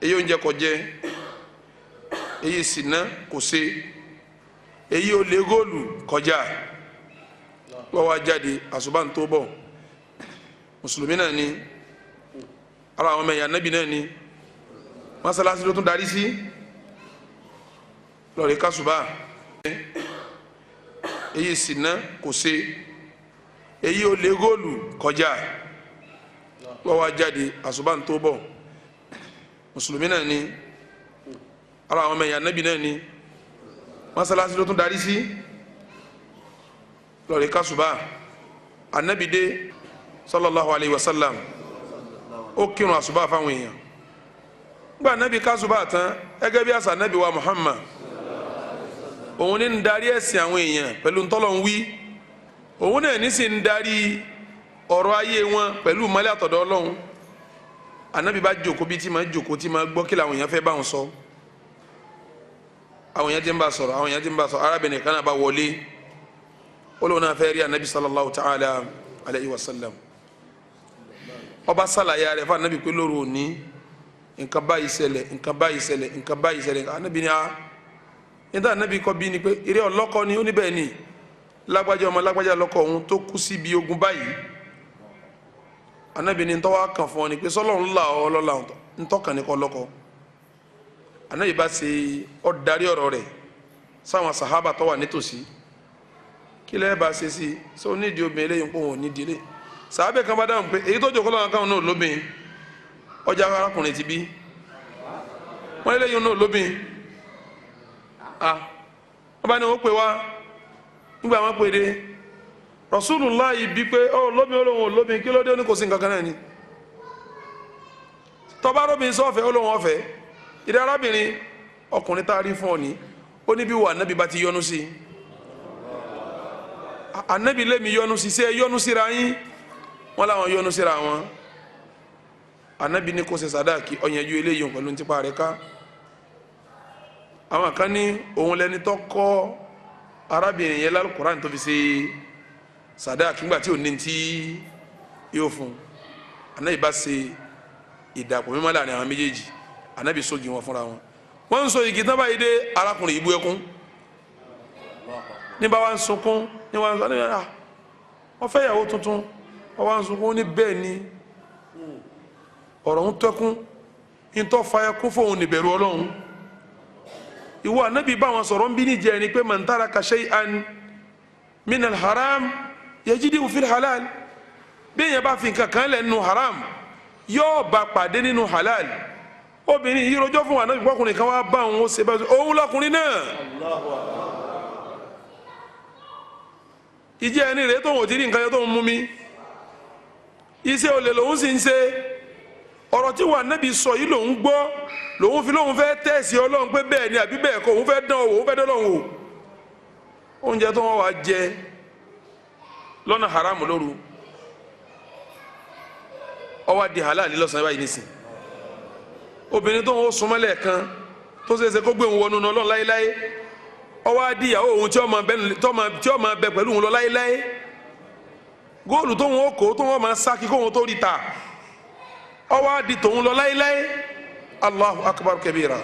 Èyí oúnjẹ kò jẹ, èyí ṣìnà kò ṣe, èyí olè góòlù kọjá. Wọ́n wá jáde àṣùbà ń tó bọ̀. Mùsùlùmí náà ni, ara àwọn ọmọ ẹ̀yà anabi náà ni, mọ́sálásí ló tún darí sí lọ́ọ̀rì kásùbà. Èyí ṣìnà kò ṣe, èyí olè góòlù kọjá. Wọ́n wá jáde àṣùbà ń tó bọ̀. Mùsùlùmí náà ni, ara àwọn ọmọ ẹ̀yà anabi náà ni, mọ́sálásí ló tún darí sí lọ́ọ̀rì kásùbà. Anabi dé sallallahu alayhi wa sallam, ó kírun àṣùbà fáwọn èèyàn. Gba anabi kásùbà tán, ẹgẹ́ bí àṣà anabi wa Muhammad, òun ní ń darí ẹ̀sìn àwọn èèyàn pẹ̀lú ntọ́lọ̀ ń wí, òun náà ní sì ń darí ọ̀rọ̀ ayé wọn pẹ̀lú mọ́lẹ́ àtọ̀dọ̀ Ọlọ́run. Anabi bá jòkó bí tí ma jòkó tí ma gbọ́ kí làwọn èèyàn fẹ́ bá wọn sọ. Àwọn èèyàn ti ń bá sọ̀rọ̀, àwọn èèyàn ti ń bá sọ̀rọ̀. Arábìnrin kan náà bá wọlé, ó lóun náà fẹ́ rí anabi sallallahu ta'ala alayhi wa sallam. Ọba sàlàyé rẹ̀ fún anabi pé lóru òní nǹkan báyìí ṣẹlẹ̀, nǹkan báyìí ṣẹlẹ̀, nǹkan báyìí ṣẹlẹ̀. Anabi ni a níta anabi kọ bí ni pé eré ọlọ́kọ ni ó ní bẹ́ẹ̀ ni, lágbájá ọmọ lágbájá lọ́kọ òun tó kú síbi ogun báyìí. Anabi ni ntọ́wá kan fún ọ ni pé sọlọ́run ńlá ọ lọ́la ntọ́kàn ní kọ́ lọ́kọ. Anabi bá ṣe ọ darí ọ̀rọ̀ rẹ̀ sáwọn sàhábà tó wà nítòsí. Kí lẹ́ẹ̀ bá ṣe sí i sọ onídìí obìnrin eléyìí ń pọ̀ wọn ò nídìí eléyìí. Sàábẹ̀ kan bá dáhùn pé èyí tó jòkó lọ́wọ́ káwọn náà lóbìn, ọjà arákùnrin ti bí wọ́n eléyìí náà lóbìn. Ah, wọ́n bá ní wọ́n pè wá. Nígbà wọ́n pè dé, Rasulullah bí pé ọ lóbìn, olóhùn olóbìn, kí ló dé? Ó ní kò sí nǹkan kan náà ni. Tọ́ba róbìn sọ́ọ̀fẹ́, olóhùn ọ̀fẹ́. Ìdí arábìnrin ọkùnrin tá a rí fún ọ ní, ó ní bí wà nábì bá ti yọnu sí i. Ànábì lèmi yọnu sí, ṣé yọnu síra yín? Wọ́n làwọn yọnu síra wọn. Ànábì ní kò ṣe sàdáàkì, ọ̀yànjú eléyìí pẹ̀lú tipa rẹ̀ ká. Àwọn kan ní òun lẹni tó kọ́ arábìnrin yẹn lálùkùránì tó fi ṣe sàdáàkì ńgbà tí ò ní ti yóò fún un. Ànábì bá ṣe ìdàpọ̀ mímọ́ láàrin àwọn méjèèjì, Ànábì sógi wọn fúnra wọn. Wọ́n ń sọ igi tán báyìí dé, arákùnrin yìí bú ẹkún. Ní bá wa ń sunkún, ní wa ń sọ ní wọ́n fẹ́ ìyàwó tuntun, wọ́n wá ń sunkún ní bẹ́ẹ̀ ni ọ̀rọ̀ ń tẹ́kún, ń tọ́ fa ẹkún fóun níbẹ̀rù Ọlọ́run. Ìwọ Ànábì bá wọn sọ̀rọ̀ ń bí níjẹ́ ni pé man taraka shay'an minal haram yajiduhu fil halal. Bí èèyàn bá fi nǹkan kan lẹ̀ nínú haram, yóò bá pàdé nínú halal. Obìnrin yìí rojọ́ fún Ànábì pọ́kùnrin kan wá bá òun ó ṣe bá òun lọ́kùnrin náà. Ìjẹ́ ẹni rèé tóun ò ti rí nǹkan yẹn tóun mú mi, iṣẹ́ olè lòun sì ń ṣe. Ọ̀rọ̀ tí wà nábì sọ yìí lòun gbọ́, lòun fi lóun fẹ́ tẹ̀sí Ọlọ́run pé bẹ́ẹ̀ ni àbí bẹ́ẹ̀ kọ́, òun fẹ́ dán òun fẹ́ dán lọ́hùn o. Oúnjẹ tó wọ́n wá jẹ lọ́nà haram lóru ó wá di halal lọ́sàn-án báyìí nísìn. Obìnrin tó ń súnmọ́lẹ̀ kan tó ṣeéṣe kó gbé òun wọnú Ọlọ́run láéláé, ó wá di ìyàwó òun tí ó máa bẹ pẹ̀lú òun lọ láéláé. Góòlù tó ń kó tó wọ́n máa sá kí kóun tó rí ta, ó wá di tòun lọ láéláé. Allahu akbar kabira.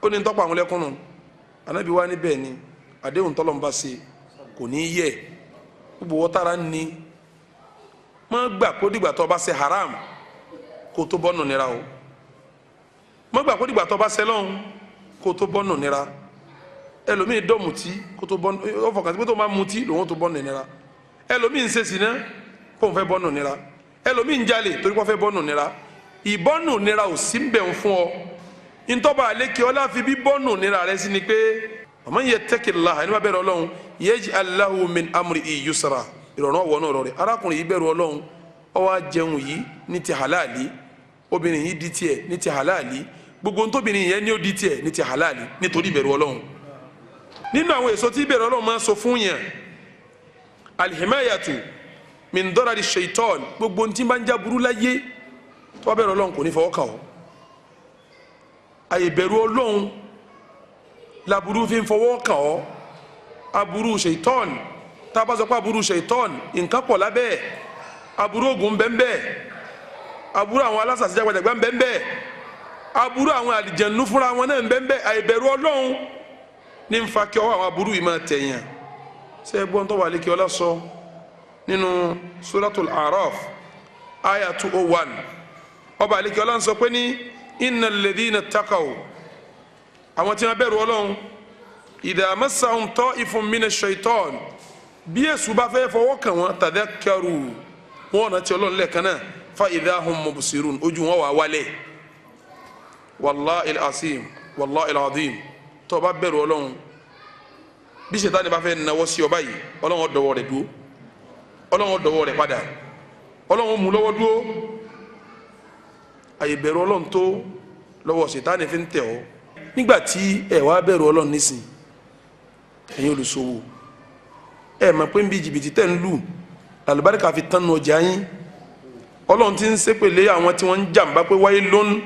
Ó ní tọ́pọ̀ àwọn lẹ́kùnrin Ànábì wa ní bẹ́ẹ̀ ni àdéhùn tọ́lọ́run bá ṣe kò ní yẹ. Gbogbo wọ́n tára ní má gbà kó dìgbà tó bá ṣe haram kó tó bọ́nù nira o. Má gbà kó dìgbà tó bá ṣe lọ́hùn kó tó bọ́nù nira. Ẹlòmíì dọ́ mutí kó tó bọ́nù, ó fọkàn sí pé tó máa mutí lòun tó bọ́nù nira. Ẹlòmíì ń ṣe sìná kó ń fẹ́ bọ́nù nira. Ẹlòmíì ń jalè torí kó fẹ́ bọ́nù nira. Ìbọ́nù nira ò sí ń bẹ̀ ń fún ọ. Ntọ́ba àlékè ọlá fi bí bọ́nù nira rẹ sí ni pé ọmọ yẹ tẹ́kìlá ẹni bá bẹ̀rù Ọlọ́run yaj'al lahu min amrihi yusra, ìrọ̀rùn ọ̀wọ́ náà rọrẹ̀. Arákùnrin yìí bẹ̀rù Ọlọ́run, ó wá jẹun yìí ní ti halali, obìnrin yìí di tiẹ̀ ní ti halali, gbogbo ntóbìnrin yẹn ní ó di tiẹ̀ ní ti halali nítorí ìbẹ̀rù Ọlọ́run. Nínú àwọn èso tí ìbẹ̀rù Ọlọ́run máa ń sọ fún yẹn, alhimayatu min darari shaitan, gbogbo ntí bá ń já burú láyé tó bá bẹ̀rù Ọlọ́run kò ní fọwọ́ kàn ọ́. Àyè bẹ̀rù Ọlọ́run laburu fi ń fọwọ́ kàn ọ́. Aburú shaitan, tá a bá sọ pé aburú shaitan, nǹkan pọ̀ lábẹ́ ẹ̀. Aburú ogun bẹ́ẹ̀, aburú àwọn alásàsí jágbajàgba bẹ́ẹ̀, aburú àwọn àlìjẹ̀nu fúnra wọn náà bẹ́ẹ̀. Àìbẹ̀rù Ọlọ́run ní ń fa kí ọwọ́ àwọn aburú yìí máa tẹ̀yàn. Ṣé ẹ gbọ́n tó wà lékè ọlá sọ nínú Suratul Araf aya 201? Ọba àlékè ọlá ń sọ pé ní innal ladhina taqaw, àwọn tí wọ́n bẹ̀rù Ọlọ́run, idha massahum ta'ifun minash shaitan, bí èṣù bá fẹ́ fọwọ́ kàn wọ́n, tadhakkaru, wọn ọ̀nà tí Ọlọ́run lẹ́ẹ̀kan náà, fa idha hum mubsirun, ojú wọn wà wálẹ̀. Wallahil asim, wallahil azim, tó o bá bẹ̀rù Ọlọ́run, bí Ṣẹ̀tánì bá fẹ́ nawọ́ sí ọ báyìí, Ọlọ́run ó dọwọ́ rẹ̀ dúró, Ọlọ́run ó dọwọ́ rẹ̀ padà, Ọlọ́run ó mú lọ́wọ́ dúró. Àyè bẹ̀rù Ọlọ́run tó lọ́wọ́ Ṣẹ̀tánì fi ń tẹ̀ ọ́. Nígbà tí ẹ wá bẹ̀rù Ọlọ́run nísìn, ẹ̀yin olùṣòwò, ẹ mọ̀ pé ń bí jìbìtì tẹ̀ ń lù àlùbáríkà fi tán nu ọjà yín. Ọlọ́run ti ń ṣépèlé àwọn tí wọ́n ń jàǹbá pé waylun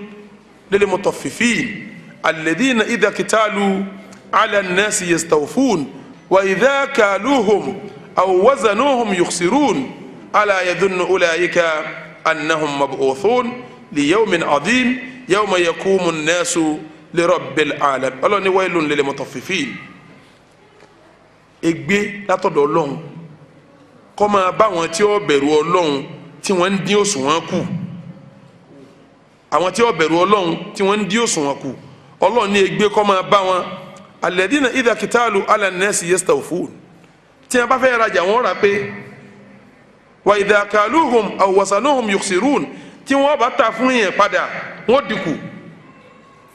lil mutaffifin alladhina idha kitalu ala nnasi yastawfun wa idha kaluhum aw wazanuhum yukhsirun ala yadhunnu ulaika annahum mab'uthun li yawmin adhim yawma yaqumu nnasu li rabbil alamin. Ọlọ́run ní waylun lil mutaffifin, ègbé látọ̀dọ̀ Ọlọ́run kó máa bá wọn tí ó bẹ̀rù Ọlọ́run tí wọ́n ń dín òṣùwọ̀n kù. Àwọn tí ó bẹ̀rù Ọlọ́run tí wọ́n ń dín òṣùwọ̀n kù, Ọlọ́run ní ègbé kó máa bá wọn. Alladhina idha kitalu ala nnasi yastawfun, tí wọ́n bá fẹ́ rajà wọ́n rà pé, wa idha kaluhum aw wasanuhum yukhsirun, tí wọ́n bá ta fún yẹn padà wọ́n dínkù.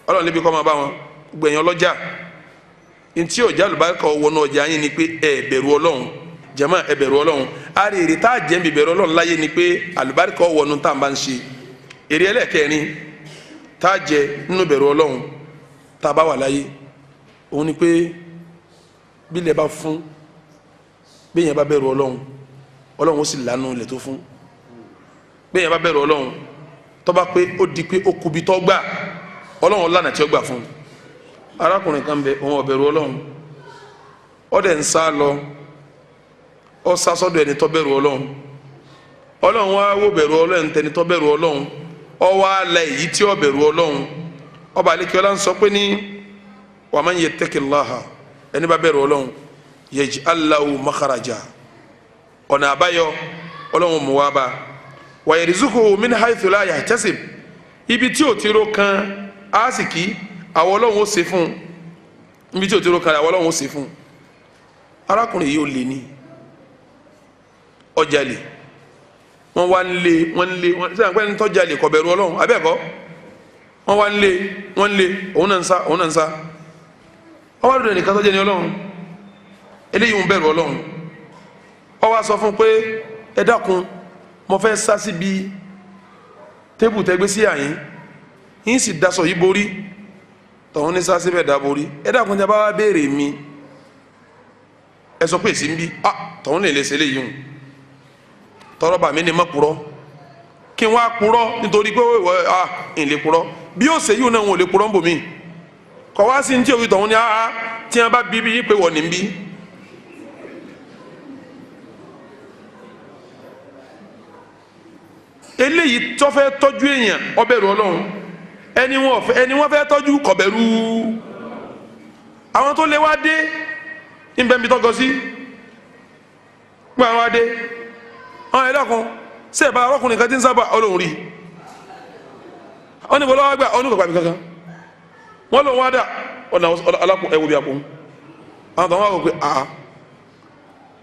Ọlọ́run níbi kó máa bá wọn. Gbẹ̀yìn ọlọ́jà ntí ọjà àlùbáríkà wọnú ọjà yín ni pé ẹ bẹ̀rù Ọlọ́run. Jama ẹ bẹ̀rù Ọlọ́run. Àrè èrè tá a jẹ́ ń bí bẹ̀rù Ọlọ́run láyé ni pé àlùbáríkà wọnú tá a bá ń ṣe. Èrè ẹlẹ́kẹrin tá a jẹ nínú bẹ̀rù Ọlọ́run tá a bá wà láyé, òun ni pé bílẹ̀ bá fún, bẹ́ẹ̀ yẹn bá bẹ̀rù Ọlọ́run, Ọlọ́run ó sì lànà ilẹ̀ tó fún. Bẹ́ẹ̀ yẹn bá bẹ̀rù Ọlọ́run, tó bá pé ó di pé ó kubi tó gbà, Ọlọ́run lànà tí ó gbà fún. Arákùnrin kan bẹ, òun ò bẹ̀rù Ọlọ́run, ó dẹ̀ ń sá lọ, ó sá sọ́dọ̀ ẹni tó bẹ̀rù Ọlọ́run. Ọlọ́run wá wò bẹ̀rù Ọlọ́run tẹni tó bẹ̀rù Ọlọ́run, ó wá la èyí tí ó bẹ̀rù Ọlọ́run. Ọba àlekí ọlá ń sọ pé ní wa man yattaqillaha, ẹni bá bẹ̀rù Ọlọ́run, yaj'al lahu makhraja, ọ̀nà àbáyọ Ọlọ́run mú wá bá, wa yarzuquhu min haythu la yahtasib, ibi tí ò ti ro kan àásìkí àwọn Ọlọ́run ó ṣe fún un. Ibi tí ò ti ro kan àwọn Ọlọ́run ó ṣe fún un. Arákùnrin yìí ó lè ní ọjàlè, wọ́n wá ń lé, wọ́n ń lé, wọ́n sẹ́yìn pé ní tọ́jàlè kò bẹ̀rù Ọlọ́run abẹ́ẹ̀kọ́, wọ́n wá ń lé, wọ́n ń lé, òun náà ń sá, òun náà ń sá. Wọ́n wá lóde nìkan tọ́jà ní Ọlọ́run, eléyìí ń bẹ̀rù Ọlọ́run. Ó wá sọ fún un pé ẹ dákun, Mo fẹ́ sá síbi tébù tẹ́gbẹ́ sí àyín, yín sì daṣọ yìí borí. Tọ̀hún ní sá síbẹ̀ dá borí. Ẹ dákun, tí a bá wá béèrè mi, ẹ sọ pé èsì ń bí. Ah, tọ̀hún lè lè ṣe léyìí hùn. Tọrọ bà mí ni má purọ́, kí n wá purọ́ nítorí pé ah, ń lè purọ́. Bí ó ṣe yìí náà, wọn ò lè purọ́ ń bò mí. Kọ̀ wá sí ní tí òwì. Tọ̀hún ní ah, tí wọn bá bí bí pé wọ́n ní bí. Eléyìí tó fẹ́ tọ́jú èèyàn, ó bẹ̀rù Ọlọ́run. Ẹni wọn fẹ́ tọ́jú kò bẹ̀rù. Àwọn tó lé wá dé níbẹ̀ mi tọ́gọ sí gbọ́n àwọn adé àwọn ẹ̀dá kan ṣe é bá ọkùnrin kan tí ń sábà Ọlọ́run rí. Wọ́n ní bọ́lá wá gbà ọ́nù kọ̀ọ̀kan kankan wọ́n lòun wá dà ọ̀nà alápò ẹ̀wò bí àpò. Àwọn tó wọ́n wá wò pé àá,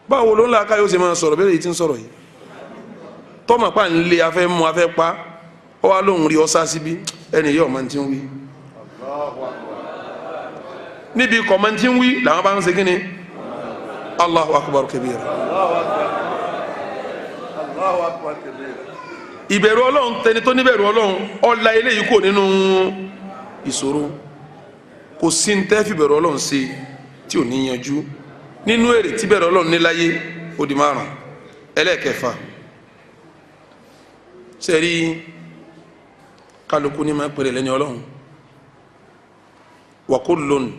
báwo ló ń la káyọ̀ ṣe máa sọ̀rọ̀ bẹ́ẹ̀ yìí tí ń sọ̀rọ̀ yìí, tọ́mọ̀ pa ń lé afẹ́ mú afẹ́ pa ọ wá lóhùn rí ọ sá síbí. Ẹni yóò máa ti ń wí níbi kọ̀ máa ti ń wí làwọn bá ń ṣe kíni. Allahu akbar kabira. Allahu akbar kabira. Ìbẹ̀rù Ọlọ́run, tẹni tó níbẹ̀rù Ọlọ́run, ọ̀la eléyìí kò nínú ìṣòro. Kò sí ní tẹ́ fìbẹ̀rù Ọlọ́run ṣe tí ò ní yanjú. Nínú èrè tí bẹ̀rù Ọlọ́run ní láyé, ó di márùn. Ẹlẹ́ẹ̀kẹfà, sẹ́rí kálukú ní máa pèrè lẹ́ni Ọlọ́run. Wa kullun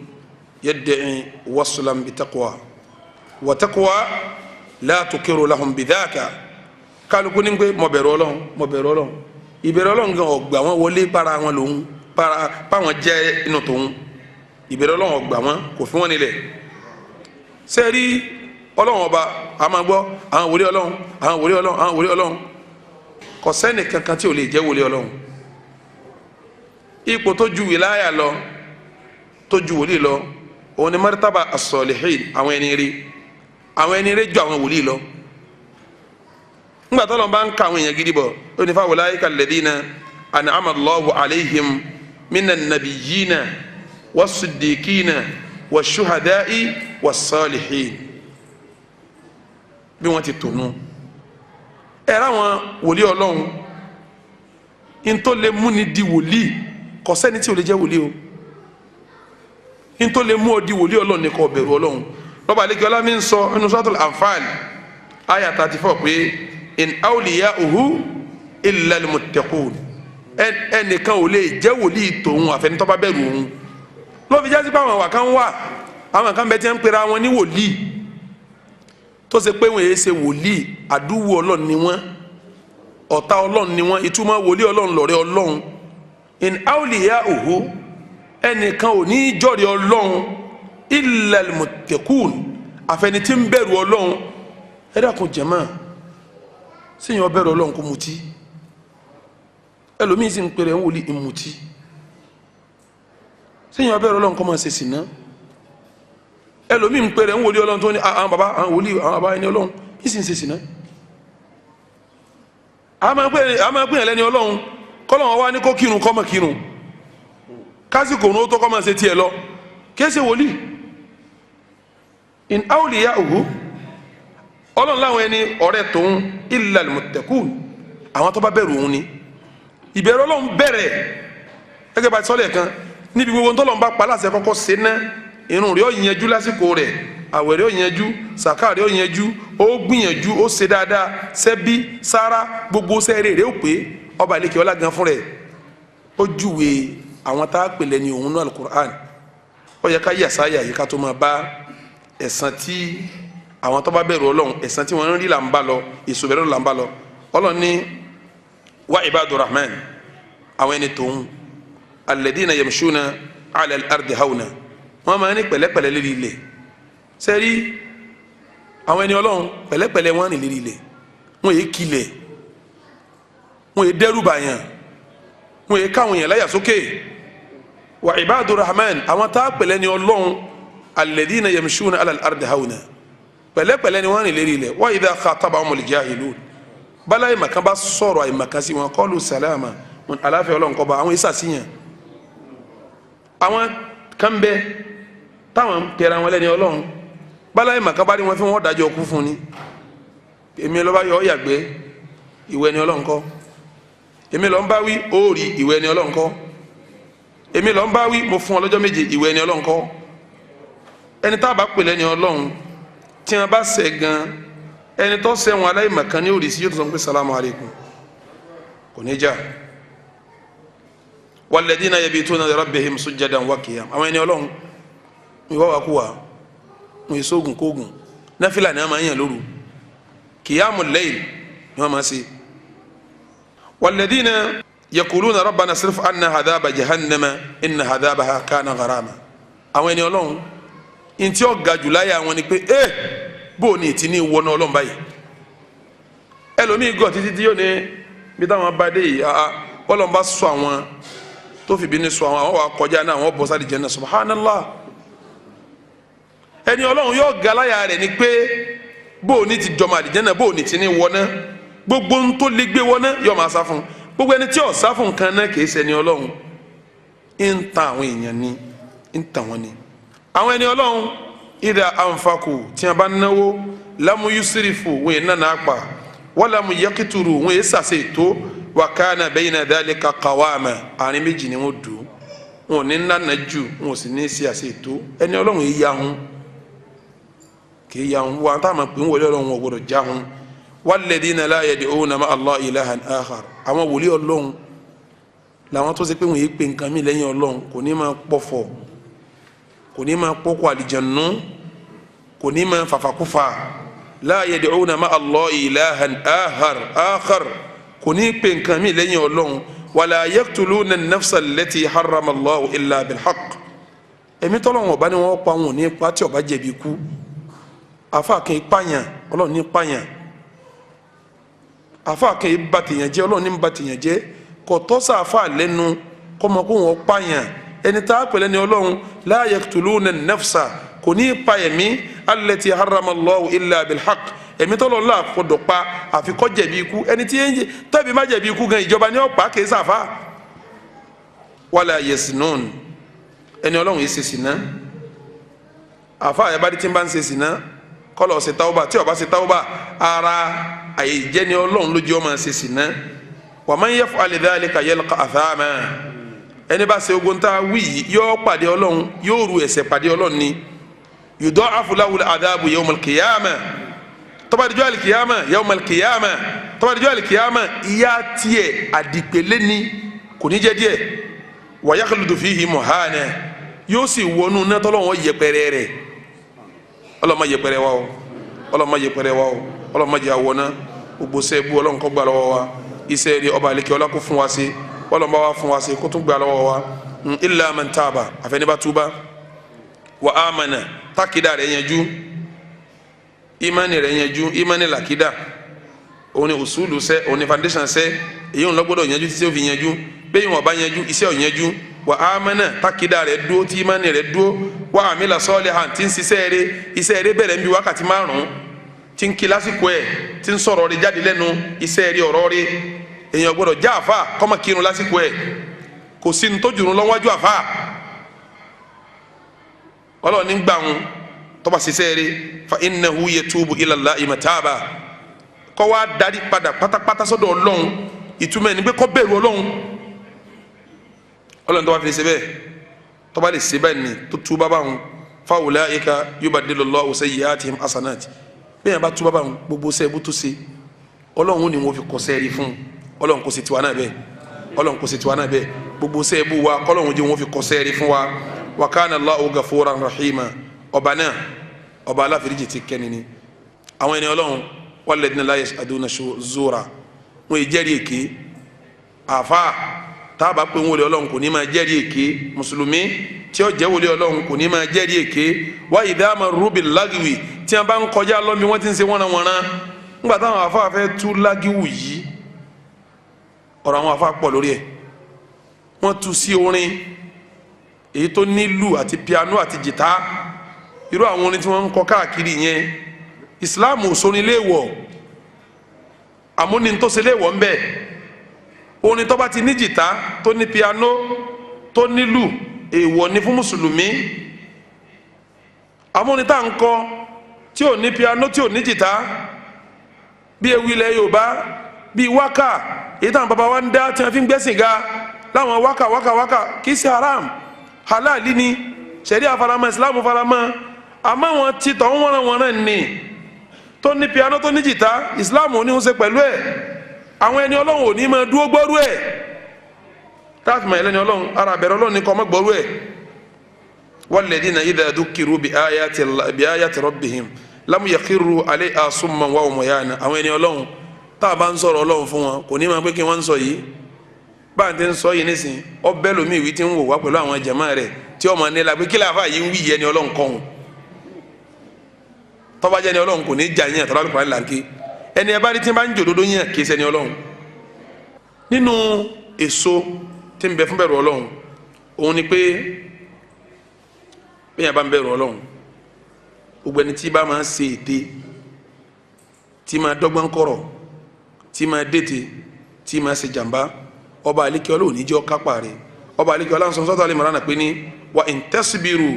yadda'i waslan bi taqwa wa taqwa la tukiru lahum bidhaka. Kálukú ní pé mo bẹ̀rù Ọlọ́run, mo bẹ̀rù Ọlọ́run. Ìbẹ̀rù Ọlọ́run gan ọgbà wọn wọlé para wọn lòun para báwọn jẹ́ inú tòun. Ìbẹ̀rù Ọlọ́run ọgbà wọn kò fún wọn nílẹ̀. Sẹ́rí Ọlọ́run ọba, a máa gbọ́ àwọn wòlíì Ọlọ́run, àwọn wòlíì Ọlọ́run, àwọn wòlíì Ọlọ́run. Kò sẹ́ni kankan tí ò lè jẹ́ wòlíì Ọlọ́run. Ipò tó ju wìláyà lọ, tó ju wòlíì lọ, òun ni martaba as-salihin, àwọn ẹni rí. Àwọn ẹni rí ju àwọn wòlíì lọ. Ńgbà tọ́lọ̀ bá ń ka àwọn èèyàn gidi bọ̀, ó ní fa ulaika alladhina an'ama Allahu alayhim minan nabiyyina was-siddiqina wash-shuhada'i was-salihin. Bí wọ́n ti tònú ẹ̀rọ àwọn wòlíì Ọlọ́run, ntọ́ lè mú ni di wòlíì, kò sẹ́ni tí ò lè jẹ́ wòlíì o. Ntọ́ lè mú ọ di wòlíì Ọlọ́run ní kó bẹ̀rù Ọlọ́run. Lọ́ba àlejò ọlámi ń sọ nínú Suratul Anfal aya 34 pé in awliya'uhu illa al-muttaqun. Ẹnìkan ò lè jẹ́ wòlíì tòun àfẹni tó bá bẹ̀rù òun. Ló fi jásí pé àwọn àwà kan wà, àwọn kan bẹ tí ń pera wọn ní wòlíì, tó ṣe pé wọn èé ṣe wòlíì, àdúwò Ọlọ́run ni wọ́n, ọ̀tá Ọlọ́run ni wọ́n. Ìtumọ̀ wòlíì Ọlọ́run lọ̀rẹ́ Ọlọ́run. In awliya'uhu, ẹnìkan ò ní í jọ̀rẹ́ Ọlọ́run, illa al-muttaqun, àfẹni tí ń bẹ̀rù Ọlọ́run. Ẹ dákun jẹ̀mọ́, sẹ́yìn ó bẹ̀rù Ọlọ́run kó mutí? Ẹlòmíín sì ń pèrè ń wòlíì ìmutí. Sẹ́yìn ó bẹ̀rù Ọlọ́run kó máa ṣe sìná? Ẹlòmíín ń pèrè ń wòlíì Ọlọ́run tó ní àwọn baba, àwọn wòlíì, àwọn baba ẹni Ọlọ́run, yìí sì ń ṣe sìná. Àmọ́ pè é lẹ́ni Ọlọ́run, kọ́lọ́run wá ní kó kírun, kó má kírun, kásìkò òun ó tó, kó máa ṣe tiẹ̀ lọ, kìí ṣe wòlíì. In awliya'uhu, Ọlọ́run láwọn ẹni ọ̀rẹ́ tòun, illa al-muttaqun, àwọn tó bá bẹ̀rù òun ni. Ìbẹ̀rù Ọlọ́run bẹ̀rẹ̀ gẹ́gẹ́ bá sọ́lẹ̀ kan níbi gbogbo ntọ́lọ́run bá pa láṣẹ kọ́kọ́ ṣe ná. Irun rẹ̀ ó yanjú lásìkò rẹ̀, àwẹ̀ rẹ̀ ó yanjú, sàká rẹ̀ ó yanjú, ó gbìyànjú, ó ṣe dáadáa sẹ́bí sára, gbogbo sẹ́ẹ̀rẹ̀ rẹ̀ ó pé. Ọba àlekè ọlá gan fún rẹ̀ ó júwe àwọn tá a pè lẹ́ni òun náà Al-Qur'an. Ó yẹ ká yàsáyà yìí ká tó máa bá ẹ̀san tí àwọn tó bá bẹ̀rù Ọlọ́run, ẹ̀san tí wọ́n ń rí là ń bá lọ, èso bẹ̀rù là ń bá lọ. Ọlọ́run ní wa ibadu rahman, àwọn ẹni tòun, alladhina yamshuna ala al-ardi hawna, wọ́n máa ní pẹ̀lẹ́pẹ̀lẹ́ lérí ilẹ̀. Sẹ́rí àwọn ẹni Ọlọ́run, pẹ̀lẹ́pẹ̀lẹ́ wọ́n rìn lérí ilẹ̀. Wọ́n yé kilẹ̀, wọ́n yé dẹ́rù bàyàn, wọ́n yé káwọn yẹn láyà sókè. Wa ibadu rahman, àwọn tá a pẹ̀lẹ́ ni Ọlọ́run, alladhina yamshuna ala al-ardi hawna, pẹ̀lẹ́pẹ̀lẹ́ ni wọ́n rìn lérí ilẹ̀. Wa idha khatabahumul jahilun, bala àìmọ̀kan bá sọ̀rọ̀ àìmọ̀kan sí wọn, qalu salama, aláfẹ́ Ọlọ́run kọ́ bá àwọn ìsàsíyàn. Àwọn kan bẹ táwọn ń pera wọn lẹ́ni Ọlọ́run, bala àìmọ̀kan bá rí wọn fi wọn dájọ́ kú fún ni. Èmi lọ́ba yọ ọ́ yàgbẹ́, Ìwé ni Ọlọ́run kọ́. Èmi ló ń bá wí, ó rí ìwé ni Ọlọ́run kọ́. Èmi ló ń bá wí, mo fún ọ lọ́jọ́ méje, ìwé ni Ọlọ́run kọ́. Ẹni tá a bá pè lẹ́ni Ọlọ́run tí wọn bá ṣẹ̀ gan, ẹni tó ṣẹ̀ wọn aláìmọ̀kan ní òrìṣì yóò tó sọ pé salamu aleykum, kò ní jà. Walladhina yabituna li rabbihim sujjadan wa qiyam. Àwọn ẹni Ọlọ́run ìwà wà kú wa, wọn èso oògùn kóògùn, náfìlà ni wọn máa ń yàn lóru, kìyàmù layl ni wọn máa ṣe. Walladhina yaquluna rabbana sirif anna hadhaba jahannama inna hadhabaha kana gharama. Àwọn ẹni Ọlọ́run ntí ó ga jù láyé àwọn ni pé bó o ní ìtì ní wọnà Ọlọ́run báyìí. Ẹlòmíì gọ̀ títí tí yóò ní bí táwọn bá dé yìí, Ọlọ́run bá sọ àwọn tó fi bínú sọ àwọn wà kọjá náà, àwọn bọ́ sáré jẹ́ náà. Subhanallah. Ẹni Ọlọ́run yóò ga láyà rẹ̀ ni pé bó o ní ti jọmọ àlìjẹ́nà, bó o ní ti ní wọná, gbogbo ń tó lè gbé wọná yóò máa sá fún. Gbogbo ẹni tí ò sá fún nǹkan náà kì í ṣẹni Ọlọ́run, ń ta àwọn èèyàn ni, ń ta wọn ni. Àwọn ẹni Ọlọ́run ìdá ànfàkù tí a bá náwó, lámú yusrifu wọn yẹn nánà pa, walamu yakituru wọn yẹn sàṣe tó, wa kana bayna dhalika qawama, àárín méjì ni wọn dùn, wọn ò ní nánà jù, wọn ò sì ní sí àṣe tó. Ẹni Ọlọ́run yìí yá hun, kì í yá hun, wọn àtàwọn pè ń wọlé Ọlọ́run wọn gbọdọ̀ já hun. Walladhina la yad'una ma'a Allahi ilahan akhar. Àwọn wòlíì Ọlọ́run làwọn tó ṣe pé wọn yìí pè nǹkan mi lẹ́yìn Ọlọ́run, kò ní máa pọ̀fọ̀, kò ní máa pọ́kọ̀ àlìjànú, kò ní máa fàfàkúfà. La yad'una ma'a Allahi ilahan akhar, kò ní pè nǹkan mi lẹ́yìn Ọlọ́run. Wala yaqtuluna an-nafsa allati harrama Allahu illa bil-haqq. Ẹ̀mí tọ́lọ́run ọba ni wọ́n pa, wọn ò ní pa tí ọba jẹ̀bi kú. Àfa kan ìpààyàn, Ọlọ́run ní pààyàn. Àfa kan ìbá tèèyàn jẹ́, Ọlọ́run ní bá tèèyàn jẹ́. Kò tọ́ sáfà lẹ́nu kọ́mọ kó wọn pààyàn. Ẹni tá a pè lẹ́ni Ọlọ́run, la yaqtuluna an-nafsa, kò ní pa ẹ̀mí allati harrama Allahu illa bil-haqq, ẹ̀mí tọ́lọ́run là gbọ́dọ̀ pa àfi kó jẹ̀bi ikú. Ẹni tí tẹ́bi má jẹ̀bi ikú gan, ìjọba ní ọ̀pá kìí sàfà. Wala yasinun, ẹni Ọlọ́run yìí ṣe sìná. Àfa àyàbádé tí ń bá ń ṣe sìná, kọ́lọ̀ ṣe tawba, tí ó bá ṣe tawba, ara àyè jẹ́ni Ọlọ́run lójú ọmọ ṣe sìná. Wa man yaf'al dhalika yalqa athama. Ẹni bá ṣe ogun tá a wí yìí yóò pàdé Ọlọ́run, yóò ru ẹ̀ṣẹ̀ pàdé Ọlọ́run ni. Yudha'afu lahu al-'adhabu yawm al-qiyamah. Tó bá dijọ́ al-qiyamah, yawm al-qiyamah, tó bá dijọ́ al-qiyamah, ìyà tiẹ̀ àdìpẹ̀lẹ́ ni, kò ní jẹ́ díẹ̀. Wa yakhludu fihi muhana, yóò sì wọnú náà tọ́lọ́run yẹpẹrẹ rẹ̀. Ọlọ́run má yẹpẹrẹ wa o, Ọlọ́run má yẹpẹrẹ wa o, Ọlọ́run má jẹ́ àwọ̀ náà. Gbogbo sẹ́ẹ̀bù Ọlọ́run kó gbà lọ́wọ́ wa, iṣẹ́ rí ọba àlekè ọlá kó fún wa sí, Ọlọ́run bá wa fún wa sí kó tún gbà lọ́wọ́ wa. Illa man taba, àfẹnibà túbá, wa amana, tákìdá rẹ̀ yanjú, ìmánì rẹ̀ yanjú, ìmánì làkìdá, òun ni usulu sẹ́, òun ni foundation sẹ́, èyí òun lọ́gbọ́dọ̀ yanjú títí ó fi yanjú. Bẹ́ẹ̀ wọn bá yanjú, iṣẹ́ ò yanjú. Wa amana, tákìdá rẹ̀ dúó, tí ìmánì rẹ̀ dúó, wa amila salihan, tí ń ṣiṣẹ́ rẹ̀, iṣẹ́ rẹ̀ bẹ̀rẹ̀ ń bi wákàtí márùn-ún, tí ń kí lásìkò ẹ̀, tí ń sọ̀rọ̀ rẹ̀ jáde lẹ́nu, iṣẹ́ rẹ̀ ọ̀rọ̀ rẹ̀. Èèyàn gbọ́dọ̀ já àfa kọ́mọ kírun lásìkò ẹ̀, kò sí ní tó jùrún lọ́wájú àfa. Ọlọ́run ní gbà wọn tó bá ṣiṣẹ́ rẹ̀, fa innahu yatubu ila Allahi mataba, kó wá darí padà pátápátá sọ́dọ̀ Ọlọ́run. Ìtumọ̀ ẹ̀ ní pé kó bẹ̀rù Ọlọ́run. Ọlọ́run tó bá fi ṣe bẹ́ẹ̀, tó bá lè ṣe bẹ́ẹ̀ ni tó túbá báwọn, fa ulaika yubaddilu Allahu sayyi'atihim hasanat. Bẹ́ẹ̀ yẹn bá túbá báwọn, gbogbo sẹ́ẹ̀bù tó ṣe, Ọlọ́run ni wọ́n fi kọ́ sẹ́ẹ̀rí fún. Ọlọ́run kò sì tiwa náà bẹ́ẹ̀, Ọlọ́run kò sì tiwa náà bẹ́ẹ̀. Gbogbo sẹ́ẹ̀bù wa kọ́lọ́run jẹ́ wọ́n fi kọ́ sẹ́ẹ̀rí fún wa. Wa kana Allahu ghafuran rahima. Ọba náà, ọba aláforíjì ti kẹ́ni ni. Àwọn ẹni Ọlọ́run, walladhina la yashhaduna zura, wọn yìí jẹ́rìí èké. Àfa táàbà pé wọn wòlé Ọlọ́run kò ní máa jẹ́rìí èké. Mùsùlùmí tí ó jẹ́ wòlé Ọlọ́run kò ní máa jẹ́rìí èké. Wa idha marru bil lagwi, tí wọn bá ń kọjá lọ́mi wọ́n ti ń ṣe wọ́nranwọ́nran. Ńgbà táwọn àfa fẹ́ tú lágíwù yìí, ọ̀rọ̀ àwọn àfa pọ̀ lórí ẹ̀. Wọ́n tú sí orin èyí tó nílù àti piano àti jìtá, irú àwọn orin tí wọ́n ń kọ káàkiri yẹn. Islam ò sórin léèwọ̀, àmúni tó ṣe léèwọ̀ ń bẹ. Orin tó bá ti ní jìtá, tó ní piano, tó nílù, èèwọ̀ ni fún mùsùlùmí. Àmúni tá à ń kọ tí ò ní piano, tí ò ní jìtá, bí ewì ilẹ̀ Yorùbá, Bíi wákà èyí táwọn bàbá wa ń dá tí wọ́n fi ń gbẹ́sìn ga láwọn wákà wákà wákà, kì í ṣe haram, halali ni, ṣẹ̀ríà faramọ́, ìsìlámù faramọ́. Àmọ́ àwọn títọ̀ ń wọ́n wọ́n ní tó ní piano tó ní jìtá, ìsìlámù ò ní ń ṣe pẹ̀lú ẹ̀. Àwọn ẹni Ọlọ́run ò ní máa dúró gbọ́rú ẹ̀. Táàfin mọ̀ ẹlẹ́ni Ọlọ́run, ara àbẹ̀rẹ̀ Ọlọ́run ní kọ́ ọmọ gbọ́rú ẹ̀. Walladhina idha dhukiru bi ayati rabbihim lam yakhiru alayha summan wa umyana. Àwọn ẹni Ọlọ́run tá a bá ń sọ̀rọ̀ Ọlọ́run fún wọn, kò ní máa pé kí wọ́n ń sọ yìí. Bá a ti ń sọ yìí nísìn, ọbẹ̀ lomi ìwí ti ń wò wá pẹ̀lú àwọn jàmá rẹ̀ tí ọmọ nílá pé kí láàfà yìí ń wí yẹn ni Ọlọ́run kọ́ wọn. Tọ́ba jẹ́ ni Ọlọ́run kò ní jà yín àtọ́lá lùkọ́ àlàké ẹni ẹ bá rí tí ń bá ń jòdodo yín kì í ṣẹni Ọlọ́run. Nínú èso tí ń bẹ fún bẹ̀rù Ọlọ́run, òun ni pé bí yẹn bá ń bẹ̀rù Ọlọ́run, gbogbo ẹni tí bá máa ń ṣe ète, tí máa dọ́gbọ́n kọ̀rọ̀, tí máa dètè, tí máa ṣe jàmbá, ọba àlekè Ọlọ́run ní jẹ́ kápá rẹ̀. Ọba àlekè Ọlọ́run sọ sọ́tọ̀ Al-Imran pé ní wa in tasbiru,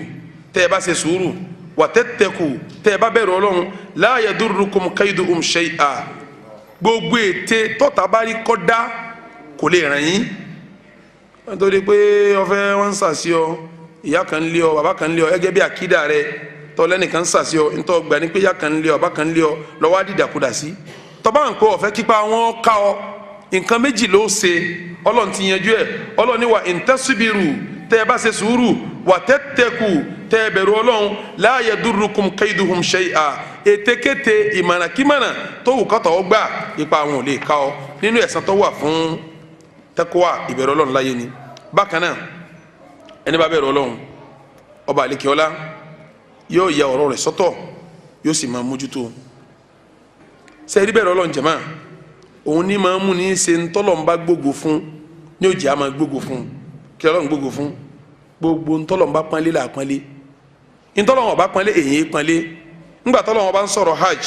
tẹ́ ẹ bá ṣe sùúrù, wa tattaqu, tẹ́ ẹ bá bẹ̀rù Ọlọ́run, la yadurrukum kaiduhum shay'a, gbogbo ète tọ́ta bá rí kọ́ dá kò lè ràn yín. Nítorí pé ọfẹ́ wọn ń sàṣì ọ, ìyá kan ń lé ọ, bàbá kan ń lé ọ, ẹgẹ́ bí àkídà rẹ tọ́lẹ́nìkan ń sàṣì ọ, ntọ́ gbà ní pé ìyá kan ń lé ọ, bàbá kan ń lé ọ, lọ́wọ́ á dìdàkudà sí. Tọ́ba ń kó ọ̀fẹ́ kípa wọn ká ọ, nǹkan méjì ló ṣe, Ọlọ́run ti yanjú ẹ̀. Ọlọ́run ní wa in tasbiru, tẹ́ ẹ bá ṣe sùúrù, wa tattaqu, tẹ́ ẹ bẹ̀rù Ọlọ́run, la yadurrukum kaiduhum shay'a, ètekéte ìmọ̀nàkímọ̀nà tó wù kọ́tọ̀ ọ gbà, ipa àwọn ò lè ká ọ. Nínú ẹ̀san tó wà fún taqwa, ìbẹ̀rù Ọlọ́run láyé ni. Bákan náà, ẹni bá bẹ̀rù Ọlọ́run, ọba àlekèọlá yóò ya ọ̀rọ̀ rẹ̀ sọ́tọ̀, yóò sì máa mójútó. Sẹ́ẹ̀rí bẹ̀rù Ọlọ́run jẹ̀má, òun ní máa mú ní ṣe ntọ́lọ́mbá gbógo fún, ní òjì á máa gbógo fún. Kí Ọlọ́run gbógo fún? Gbogbo ntọ́lọ́mbá pọ́nlé là pọ́nlé, ntọ́lọ́wọ́n bá pọ́nlé èyí pọ́nlé. Ńgbà tọ́lọ́wọ́n bá ń sọ̀rọ̀ hajj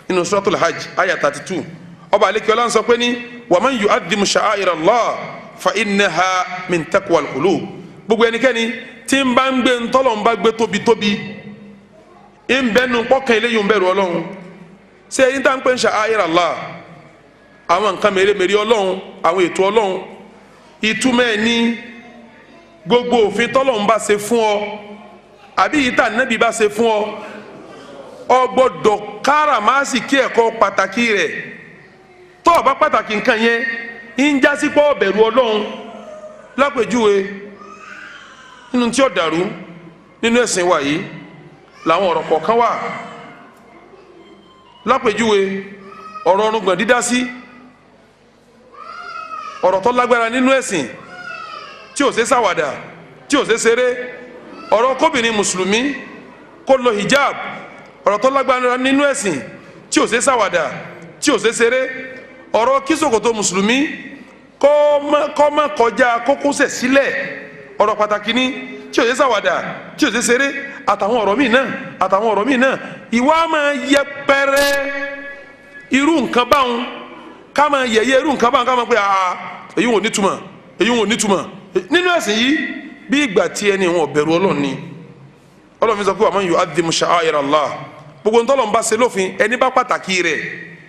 nínú suratul hajj aya 32, ọba àlekèọlá ń sọ pé ní wa man yu'adhdhim sha'a'ira Allah fa innaha min taqwal qulub. Gbogbo ẹnikẹ́ni tí ń bá ń gbé ntọ́lọ́mbá gbé tóbi tóbi, ń bẹ́nu pọ́kàn eléyìí ń bẹ̀rù Ọlọ́run. Ṣé ẹni tá ń pè ń sha'a'ira Allah, àwọn nǹkan mèremère Ọlọ́run, àwọn ètò Ọlọ́run, ìtumọ̀ ẹ̀ ní gbogbo òfin tọ́lọ́run bá ṣe fún ọ, àbí yìí tá Nábì bá ṣe fún ọ, ọ gbọ́dọ̀ káràmásìkí ẹ̀kọ́ pàtàkì rẹ̀. Tọ́ ọ bá pàtàkì nǹkan yẹn, ń jásí pọ́ bẹ̀rù Ọlọ́run. Lápèjúwe, nínú tí ó dàrú nínú ẹ̀sìn wa yìí làwọn ọ̀rọ̀ kọ̀ọ̀kan wà. Lápèjúwe, ọ̀rọ̀ ọ̀rùngbọ̀n dídá sí, ọ̀rọ̀ tó lágbára nínú ẹ̀sìn tí ò ṣe ṣàwàdà, tí ò ṣe ṣeré. Ọ̀rọ̀ kóbìnrin mùsùlùmí kó lo hijab, ọ̀rọ̀ tó lágbára nínú ẹ̀sìn tí ò ṣe ṣàwàdà, tí ò ṣe ṣeré. Ọ̀rọ̀ kí ṣòkòtò mùsùlùmí kó má kọjá kókósẹ̀ sílẹ̀, ọ̀rọ̀ pàtàkì ni tí ò ṣe ṣàwàdà, tí ò ṣe ṣeré. Àtàwọn ọ̀rọ̀ míì náà, àtàwọn ọ̀rọ̀ míì náà, ìwà máa yẹpẹrẹ irú nǹkan báwọn, ká máa yẹ̀yẹ́ irú nǹkan báwọn, ká máa pé àà èyí wọn ò nítumọ̀, èyí wọn ò nítumọ̀ nínú ẹ̀sìn yìí. Bí ìgbà tí ẹni wọn bẹ̀rù Ọlọ́run ni. Ọlọ́run fi sọ pé wa man yu'adhdhim sha'a'ira Allah, gbogbo ntọ́lọ́run bá ṣe lófin, ẹni bá pàtàkì rẹ̀,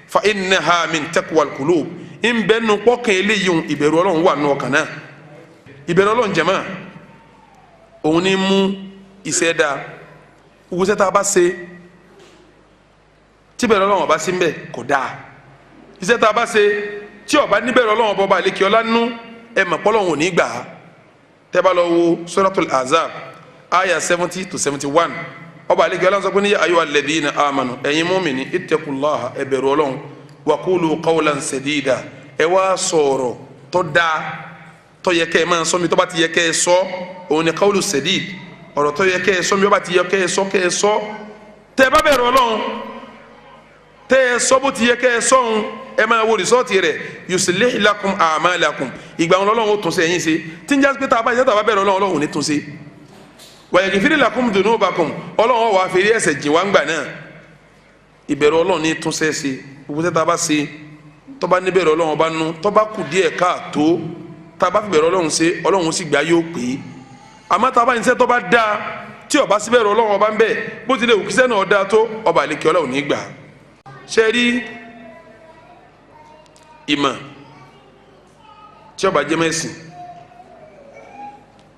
fa innaha min taqwal qulub, ń bẹ́ nu pọ́kàn eléyìí, ìbẹ̀rù Ọlọ́run wà nù ọkàn náà. Ìbẹ̀rù Ọlọ́run jẹ̀mọ́, òun ní mú iṣẹ́ dáa. Gbogbo iṣẹ́ tá a bá ṣe tí bẹ̀rù Ọlọ́run ọba sí ń bẹ̀ kò dáa. Iṣẹ́ tá a bá ṣe tí ọba níbẹ̀rù Ọlọ́run ọba àlekè ọlá nú, ẹ mọ̀ pọ́lọ́run ò ní gbà á. Tẹ́ bá lọ wo Suratul Ahzab aya 70 to 71, ọba àlekè ọlá sọ pé ní ya ayyuhal ladhina amanu, ẹ̀yin mùmínì, ittaqullaha, ẹ bẹ̀rù Ọlọ́run, wa qulu qawlan sadida, ẹ wá sọ̀rọ̀ tó dáa, tó yẹ kẹ́ ẹ máa sọ mi tó bá ti yẹ kẹ́ ẹ sọ, òun ni qawlu sadid, ọ̀rọ̀ tó yẹ kẹ́ ẹ sọ mi ó bá ti yẹ kẹ́ ẹ sọ kẹ́ ẹ sọ. Tẹ́ bá bẹ̀rù Ọlọ́run, tẹ́ ẹ sọ bó ti yẹ kẹ́ ẹ sọ òun, ẹ máa wo rìsọ́ọ̀tì rẹ̀, yuslih lakum a'malakum, ìgbà wọn lọ́lọ́run ó tún ṣe ẹ̀yìn ṣe. Tí ń jásí pé tá a bá ṣe tá a bá bẹ̀rù Ọlọ́run, Ọlọ́run ò ní tún ṣe. Wa yaghfir lakum dhunubakum, Ọlọ́run wà á fi rí ẹ̀ṣẹ̀ jìn wá ń gbà náà. Ìbẹ̀rù Ọlọ́run ní tún ṣe ṣe. Gbogbo tẹ́ tá a bá ṣe tó bá níbẹ̀rù Ọlọ́run bá nú, tó bá kù díẹ̀ káàtó, tá a bá fi bẹ̀rù Ọlọ́run ṣe, Ọlọ́run sì gbà yóò pé. Àmọ́ tá a bá ń ṣe tó bá dáa, tí ó bá sí bẹ̀rù Ọlọ́run ọba ń bẹ̀, bó tilẹ̀ wù kíṣẹ́ náà dáa tó, ọba àlekè Ọlọ́run ní gbà. Ṣé rí Ìmọ̀ tí ó bá jẹ́ mẹ́sìn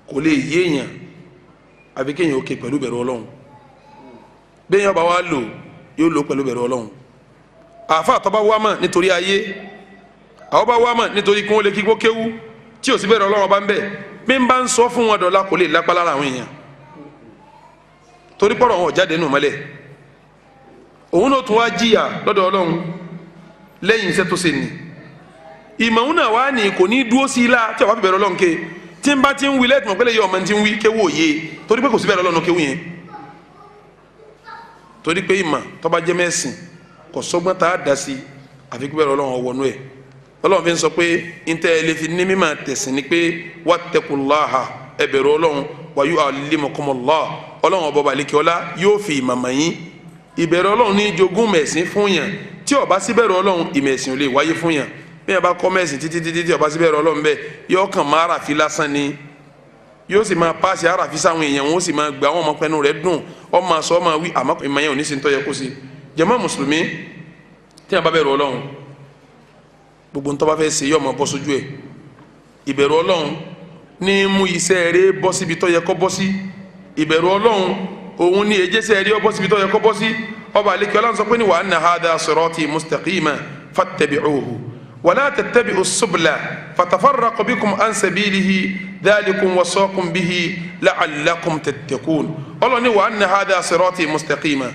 kò lè yé èèyàn àfi kéèyàn ó ké pẹ̀lú bẹ̀rù Ọlọ́run. Béèyàn bá wá lò yóò lò pẹ̀lú bẹ̀rù Ọlọ́run. Àáfàá tó bá wá mọ̀ nítorí ayé, àwọn bá wá mọ̀ nítorí kí wọ́n lè kí wọ́n kéwú tí ò sí bẹ̀rù Ọlọ́run bá ń bẹ̀, bí n bá ń sọ fún wọn dọ̀la kò lè lápá lára àwọn èèyàn torí pọ̀rọ̀ wọn ò jáde nù mọ́lẹ̀. Òun náà tún wá jìyà lọ́dọ̀ Ọlọ́run lẹ́yìn iṣẹ́ tó ṣe nì. Ìmọ̀ òun náà wá ní kò ní dúró sí ilá tí a bá fi bẹ̀rù Ọlọ́run ké. Tí n bá ti ń wí lẹ́tùmọ̀ pẹ́lẹ́ yẹ ọmọ ti ń wí kéwú òye torí pé kò sí bẹ̀rù Ọlọ́run kéwú yẹn. Torí pé ìmọ̀ tó bá jẹ́ mẹ́sìn kò sọ́gbọ́n tá a dá sí àfi kí bẹ̀rù Ọlọ́run ọwọ́nú ẹ̀. Ọlọ́run fi ń sọ pé ntẹ́ ẹ lè fi ní mímọ̀ tẹ̀sìn ni pé wattaqullaha, ẹ bẹ̀rù Ọlọ́run, wa yu'allimukumullah, Ọlọ́run ọba balẹ̀kẹ́ọ́lá yóò fi ìmọ̀ mọ̀ yín. Ìbẹ̀rù Ọlọ́run ní jogún mẹ̀sìn fún yàn. Tí ó bá sí bẹ̀rù Ọlọ́run, ìmẹ̀sìn ò lè wáyé fún yàn. Bí yàn bá kọ́ mẹ̀sìn títí títí tí ó bá sí bẹ̀rù Ọlọ́run bẹ́ẹ̀, yóò kàn máa ràfi lásán ni, yóò sì máa paasi àràfi sáwọn èèyàn, wọn ó sì máa gbà wọn ọmọ pẹnu rẹ̀ dùn, ọmọ sọ ọmọ wí, àmọ́ ìmọ̀ yẹn ò ní sí ní tó yẹ kó sí. Jàmá mùsùlùmí, tí yàn bá bẹ̀rù Ọlọ́run, gbogbo ntọ́ bá fẹ́ ṣe yóò máa bọ́ sójú ẹ̀. Ìbẹ̀rù Ọlọ́run ní mú iṣẹ́ rẹ̀ bọ́ síbi tó yẹ kó bọ́ sí. Ìbẹ̀rù Ọlọ́run òun ní ejésẹ́ rí ọ bọ́ síbi tó yẹ kó bọ́ sí. Ọba àlekí Ọlọ́run sọ pé ní wa anna hadha sirati mustaqima fattabi'uhu wa la tattabi'u subula fatafarraqa bikum an sabilihi dhalikum wasaqum bihi la'allakum tattaqun. Ọlọ́run ní wa anna hadha sirati mustaqima,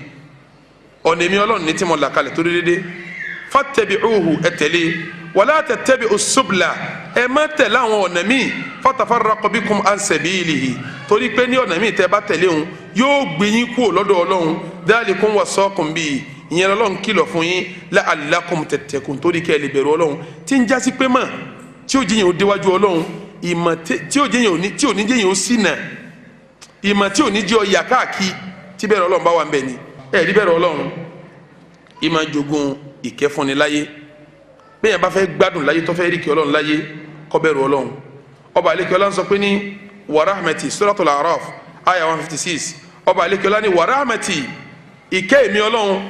ọ̀nà èmi Ọlọ́run ní tí mo là kalẹ̀ tó déédéé, fattabi'uhu, ẹ tẹ̀lé, wala tattabi'u subula, ẹ má tẹ̀lé àwọn ọ̀nà míì, fatafarraqa bikum an sabilihi, torí pé ní ọ̀nà míì tẹ́ bá tẹ̀lé òun yóò gbé yín kúrò lọ́dọ̀ Ọlọ́run, dhalikum wasaqum bihi, ìyẹn Ọlọ́run kìlọ̀ fún yín, la'allakum tattaqun, torí kẹ́ ẹ lè bẹ̀rù Ọlọ́run. Tí ń jásí pé mọ̀ tí ó jẹ́yìn ó déwájú Ọlọ́run, ìmọ̀ tí ó jẹ́yìn tí ò ní jẹ́yìn ó ṣìnà, ìmọ̀ tí ò ní jẹ́ ọ̀yà káàkiri, tí bẹ̀rù Ọlọ́run bá wà ń bẹ̀ ni. Ẹ rí bẹ̀rù Ọlọ́run ìmọ̀ jogun ìkẹ́fúnni láyé. Bẹ́ẹ̀ bá fẹ́ gbádùn láyé, tó fẹ́ rí kí Ọlọ́run láyé, kó bẹ̀rù Ọlọ́run. Ọba àlekí Ọlọ́run sọ pé ní wa rahmati, suratul A'raf aya 156, ọba àlekí Ọlọ́run ní wa rahmati, ìkẹ́ èmi Ọlọ́run,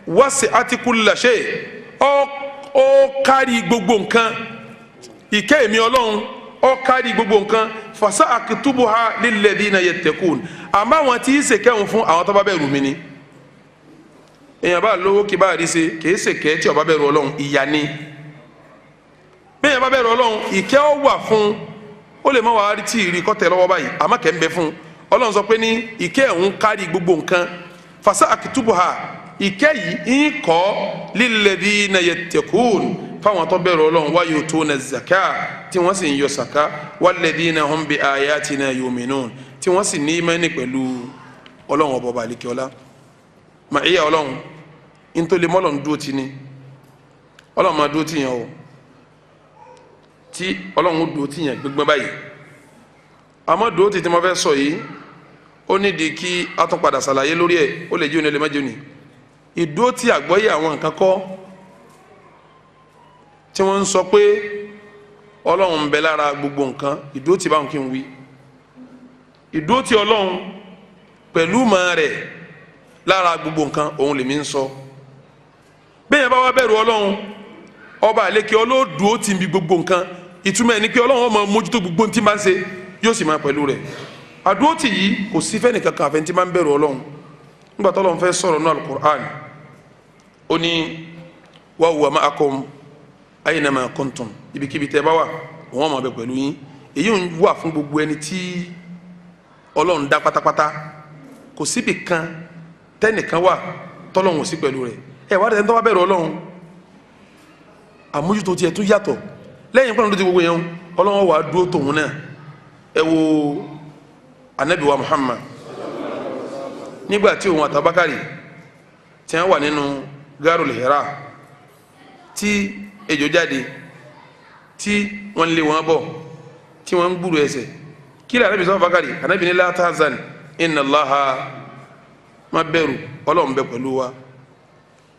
wasi'at kulla shay, ó kárí gbogbo nǹkan. Ìkẹ́ èmi Ọlọ́run ó kárí gbogbo nǹkan. Fasa'aktubuha lilladhina yattaqun, àmọ́ àwọn tí í ṣèkẹ́hùn fún àwọn tó bá bẹ̀rù mi ni. Èèyàn bá lówó kí bá rí ṣe, kì í ṣèkẹ́ tí ó bá bẹ̀rù Ọlọ́run, ìyà ni. Bẹ́ẹ̀ bá bẹ̀rù Ọlọ́run, ìkẹ́ ọ wà fún, ó lè má wàá rí tí ìrì kọ́tẹ̀ lọ́wọ́ báyìí, àmọ́ kẹ́ ń bẹ fún. Ọlọ́run sọ pé ní ìkẹ́ òun kárí gbogbo nǹkan, fasa akitubuha, ìkẹ́ yìí ń kọ́ lilladhina yattaqun, fáwọn tó bẹ̀rù Ọlọ́run, wa yutuna zaka, tí wọ́n sì ń yọ sàká, walladhina hum bi ayatina yu'minun, tí wọ́n sì ní ìmánì pẹ̀lú Ọlọ́run ọba ọba àlekíọ́lá. Màáyà Ọlọ́run ntòlè mọ́lọ́run dúró ti ni, Ọlọ́run máa dúró ti yàn o, tí Ọlọ́run dúró ti yàn gbégbé báyìí. Àmọ́ dúró ti tí mo fẹ́ sọ yìí, ó nídìí kí a tún padà ṣàlàyé lórí ẹ̀, ó lè jẹ́ òní, ó lè má jẹ́ òní. Ìdúró tí àgbọ́yé àwọn nǹkan kọ́ tí wọ́n ń sọ pé Ọlọ́run ń bẹ lára gbogbo nǹkan, ìdúró tí báwọn kí n wí, ìdúró tí Ọlọ́run pẹ̀lú mọ́ rẹ̀ lára gbogbo nǹkan, òun lèmi ń sọ. Bẹ́ẹ̀ yẹn bá wá bẹ̀rù Ọlọ́run, ọba àlekè ọlọ́dúró ti ń bi gbogbo nǹkan. Ìtumọ̀ ẹ̀ ni pé Ọlọ́run ó máa mójútó gbogbo ohun tí máa ń ṣe, yóò sì máa pẹ̀lú rẹ̀. Àdúró tì yìí kò sí fẹ́ni kankan àfẹn tí máa ń bẹ̀rù Ọlọ́run. Nígbà tó Ọlọ́run fẹ́ sọ̀rọ̀ náà Al-Qur'an, ó ní wa huwa ma'akum aynama kuntum, ibikíbi tẹ́ bá wà òun ó máa bẹ pẹ̀lú yín. Èyí ń wà fún gbogbo ẹni tí Ọlọ́run dá pátápátá. Kò síbì kan tẹ́nìkan wà tọ́lọ́run ò sí pẹ̀lú rẹ̀. Ẹ wá dẹ̀ tó bá bẹ̀rù Ọlọ́run, àmójútó tiẹ̀ tún yàtọ̀. Lẹ́yìn pẹ̀lú ti gbogbo yẹn, Ọlọ́run wà á dúró tòun náà. Ẹ wo Ànábì wa Muhammad, nígbà tí òun àtàbákàrí tí wọ́n wà nínú Garul Hira, tí ejò jáde, tí wọ́n lé wọn bọ̀, tí wọ́n ń gbúrò ẹsẹ̀, kí lè Ànábì sọ Abubakari? Ànábì ní la tahzan inna Allaha, má bẹ̀rù, Ọlọ́run bẹ pẹ̀lú wa.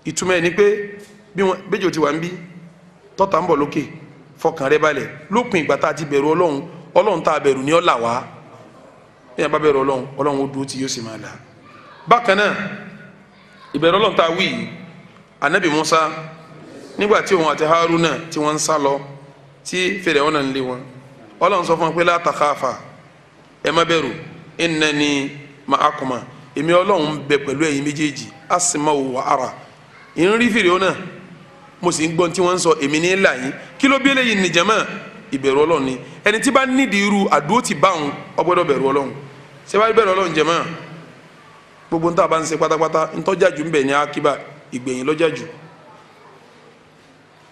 Ìtumọ̀ ẹ̀ ni pé bí wọn bẹ́jọ́ ti wà ń bí tọ́ta ń bọ̀ lókè, fọkàn rẹ balẹ̀. Lópin ìgbà tá a ti bẹ̀rù Ọlọ́run, Ọlọ́run tá a bẹ̀rù ni ó là wá. Bí yẹn bá bẹ̀rù Ọlọ́run, Ọlọ́run ó dúró tí yóò sì máa là. Bákan náà, ìbẹ̀rù Ọlọ́run tá a wí yìí, Ànábì Musa Nígbà tí òun àti Haruna tí wọ́n ń sá lọ tí Fíráúnà ń lé wọn, Ọlọ́run sọ fún wọn pé la takhafa, ẹ má bẹ̀rù, innani ma'akuma, èmi Ọlọ́run ń bẹ pẹ̀lú ẹ̀yin méjèèjì, asma'u wa ara, ń rí Fíráúnà mo sì ń gbọ́n tí wọ́n ń sọ, èmi ní là yín. Kí ló bí eléyìí nìjàmá? Ìbẹ̀rù Ọlọ́run ni. Ẹni tí bá nídìí irú àdúró ti bá òun, ó gbọ́dọ̀ bẹ̀rù Ọlọ́run. Ṣé wàá bẹ̀rù Ọlọ́run jẹ̀mọ́? Gbogbo ntá bá ń ṣe pátápátá, ntọ́jájú ń bẹ̀ ní akíba, ìgbẹ̀yìn lọ́jájú.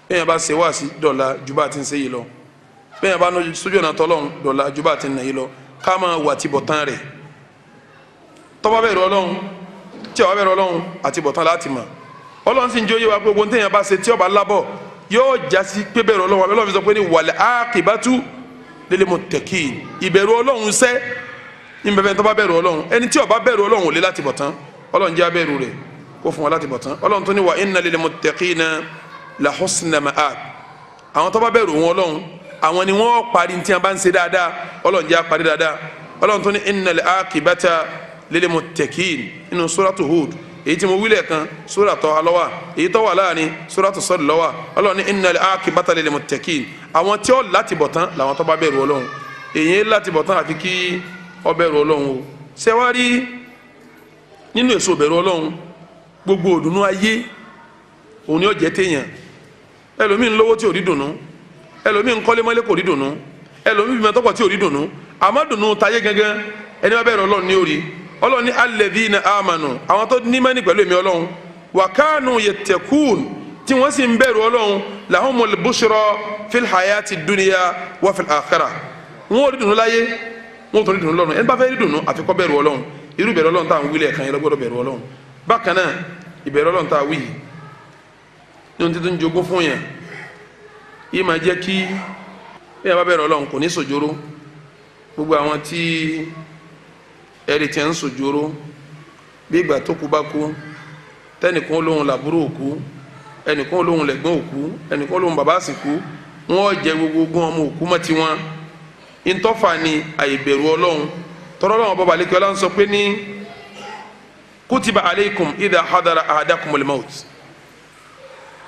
Bẹ́ẹ̀ bá ṣe wá sí dọ̀la ju bá ti ń ṣe yìí lọ, bẹ́ẹ̀ bá sójú ọ̀nà tọ́lọ́run dọ̀la ju bá ti ń nà yìí lọ, ká máa wà tibọ̀tán rẹ̀. Tó bá bẹ̀rù Ọlọ́run, tí ó bá bẹ̀rù Ọlọ́run, àtibọ̀tán láti mọ̀. Ọlọ́run sì ń jó yé wa pé gbogbo ntẹ̀yìn bá ṣe tí ó bá lábọ̀ yóò jásí pé bẹ̀rù Ọlọ́run. Ọlọ́run fi sọ pé ní wal aqibatu lil muttaqin, ìbẹ̀rù Ọlọ́run sẹ́ ìbẹ̀bẹ̀ tó bá bẹ̀rù Ọlọ́run. Ẹni tí ó bá bẹ̀rù Ọlọ́run ò lè láti bọ̀ tán. Ọlọ́run jẹ́ abẹ́rù rẹ̀ kó fún wa láti bọ̀ tán. Ọlọ́run tó ní wa inna lil muttaqina la husna ma'ab, àwọn tó bá bẹ̀rù wọn Ọlọ́run, àwọn ni wọ́n parí tí a bá ń ṣe dáadáa. Ọlọ́run jẹ́ apárí dáadáa. Ọlọ́run tó ní innal aqibata lil muttaqin nínú suratu Hud, èyí tí mo wílẹ̀ kan sura Taha ló wà, èyí tó wà láàrin suratu Sad ló wà. Ọlọ́run ní innal aqibata lil muttaqin, àwọn tí ó láti bọ̀ tán làwọn tó bá bẹ̀rù Ọlọ́run. Èyí láti bọ̀ tán àfi kí ó bẹ̀rù Ọlọ́run o. Ṣé wá rí nínú èso bẹ̀rù Ọlọ́run, gbogbo òdùnnú ayé òun ni ó jẹ́ téèyàn. Ẹlòmíín lówó tí ò rí dùnnú, ẹlòmíín kọ́lé mọ́lé kò rí dùnnú, ẹlòmíín bímọ tọ́pọ̀ tí ò rí dùnnú. Àmọ́ dùnnú tayé gangan, ẹni bá bẹ̀rù Ọlọ́run ní orí. Ọlọ́run ní alladhina amanu, àwọn tó ní mẹ́ni pẹ̀lú èmi Ọlọ́run, wa kanu yattaqun, tí wọ́n sì ń bẹ̀rù Ọlọ́run, lahumul bushra fil hayati dunya wa fil akhirah. Wọ́n ò rí dùnnú láyé, wọ́n tó rí dùnnú lọ́run. Ẹni bá fẹ́ rí dùnnú àfi kó bẹ̀rù Ọlọ́run. Irú ìbẹ̀rù Ọlọ́run tá à ń wílẹ̀ kan yẹn lọ́gbọ́dọ̀ bẹ̀rù Ọlọ́run. Bákan náà ìbẹ̀rù Ọlọ́run tá a wí yìí ní ohun títún jogún fún yẹn, yìí máa jẹ́ kí bí yẹn bá bẹ̀rù Ọlọ́run kò ní sòjóró. Gbogbo àwọn tí ẹ̀rì tí ń sòjóró bí ìgbà tó kú bá kú, tẹnìkan olóhùn làbúrò òkú, ẹnìkan olóhùn lẹ̀gbọ́n òkú, ẹnìkan olóhùn bàbá àsìkú, wọ́n jẹ gbogbo ogún ọmọ òkú mọ́ tiwọn. Ntọ́fà ni àìbẹ̀rù Ọlọ́run. Tọ́rọ́ Ọlọ́run bọ́ba alẹ́ kí Ọlọ́run sọ pé ní kutiba aleikum idha hadara ahadakumul maut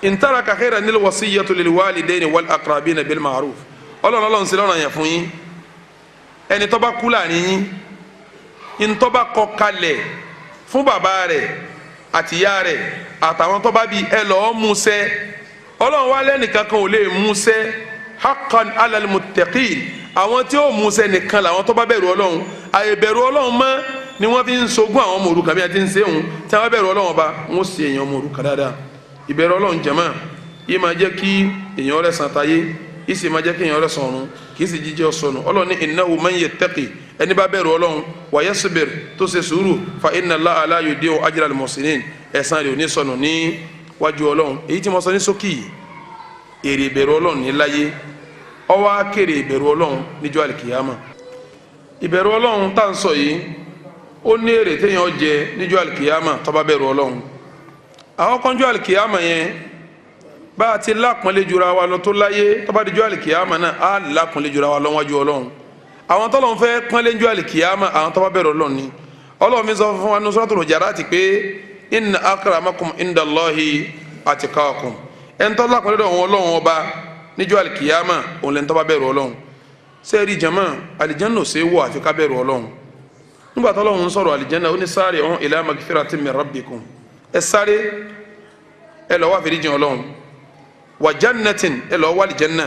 in taraka khayran lil wasiyyatu lil walidayni wal aqrabina bil ma'ruf. Ọlọ́run Ọlọ́run sí lọ́rọ̀ yẹn fún yín. Ẹni tó bá kú láàrin yín, ntọ́ bá kọ kalẹ̀ fún bàbá rẹ̀ àtìyá rẹ̀ àtàwọn tó bá bí, ẹ lọ́ọ́ musẹ́. Ọlọ́run wá lẹ́nìkan kan ò lè musẹ́, haqqan alal muttaqin, àwọn tí ó musẹ́ nìkan làwọn tó bá bẹ̀rù Ọlọ́run. Àìbẹ̀rù Ọlọ́run mọ́ ni wọ́n fi ń sogún àwọn ọmọ òrukàn bí a ti ń ṣe òun. Tí wọ́n bá bẹ̀rù Ọlọ́run ọba, wọ́n sì èèyàn ọmọ òrukàn dáadáa. Ìbẹ̀rù Ọlọ́run jẹ̀mọ́ yìí máa jẹ́ kí èèyàn rẹ̀ sàn táyé, yìí sì máa jẹ́ kí èèyàn rẹ̀ sàn ọ̀run, kì í sì jíjẹ́ ọ̀sọ̀nù. Ọlọ́run ní innahu man yattaqi, ẹni bá bẹ̀rù Ọlọ́run, wa yasbir, tó ṣe sùúrù, fa inna Allaha la yudi'u ajra al-muhsinin, ẹ̀san rẹ̀ ò ní sọnù ní wájú Ọlọ́run. Èyí tí mo sọ ní ṣókí, èrè ìbẹ̀rù Ọlọ́run ní láyé, ó wá kéré ìbẹ̀rù Ọlọ́run níjọ́ àlìkìyàmà. Ìbẹ̀rù Ọlọ́run tá à ń sọ yìí, ó ní èrè téèyàn jẹ níjọ́ àlìkìyàmà tó bá bẹ̀rù Ọlọ́run. Àwọn kọ́njọ́ àlìkìyàmà yẹn, bá a ti lápọ̀nlé jura wa lọ tó láyé, tó bá dijọ́ àlìkìyàmà náà á lápọ̀nlé jura wa lọ wájú Ọlọ́run. Àwọn tọ́lọ́run fẹ́ pọ́nlé jọ́ àlìkìyàmà, àwọn tó bá bẹ̀rù Ọlọ́run ni. Ọlọ́run mi sọ fún wa ní Suratul Hujurat pé inna akramakum indallahi atqakum, ẹni tó lápọ̀nlé dọ̀ wọn Ọlọ́run ọba níjọ́ àlìkìyàmà òun lẹ́ni tó bá bẹ̀rù Ọlọ́run. Sẹ́ẹ̀rì jama, àlìjánnà ò ṣe é wọ̀ àfi ká bẹ̀rù Ọlọ́run. Nígbà tọ́lọ́run ń sọ̀rọ̀ àlìjánnà, ó ní sari'u ila magfiratin min rabbikum, ẹ sáré ẹ lọ wá fèrèjìn Ọlọ́run, wa jannatin, ẹ lọ wá àlìjánnà,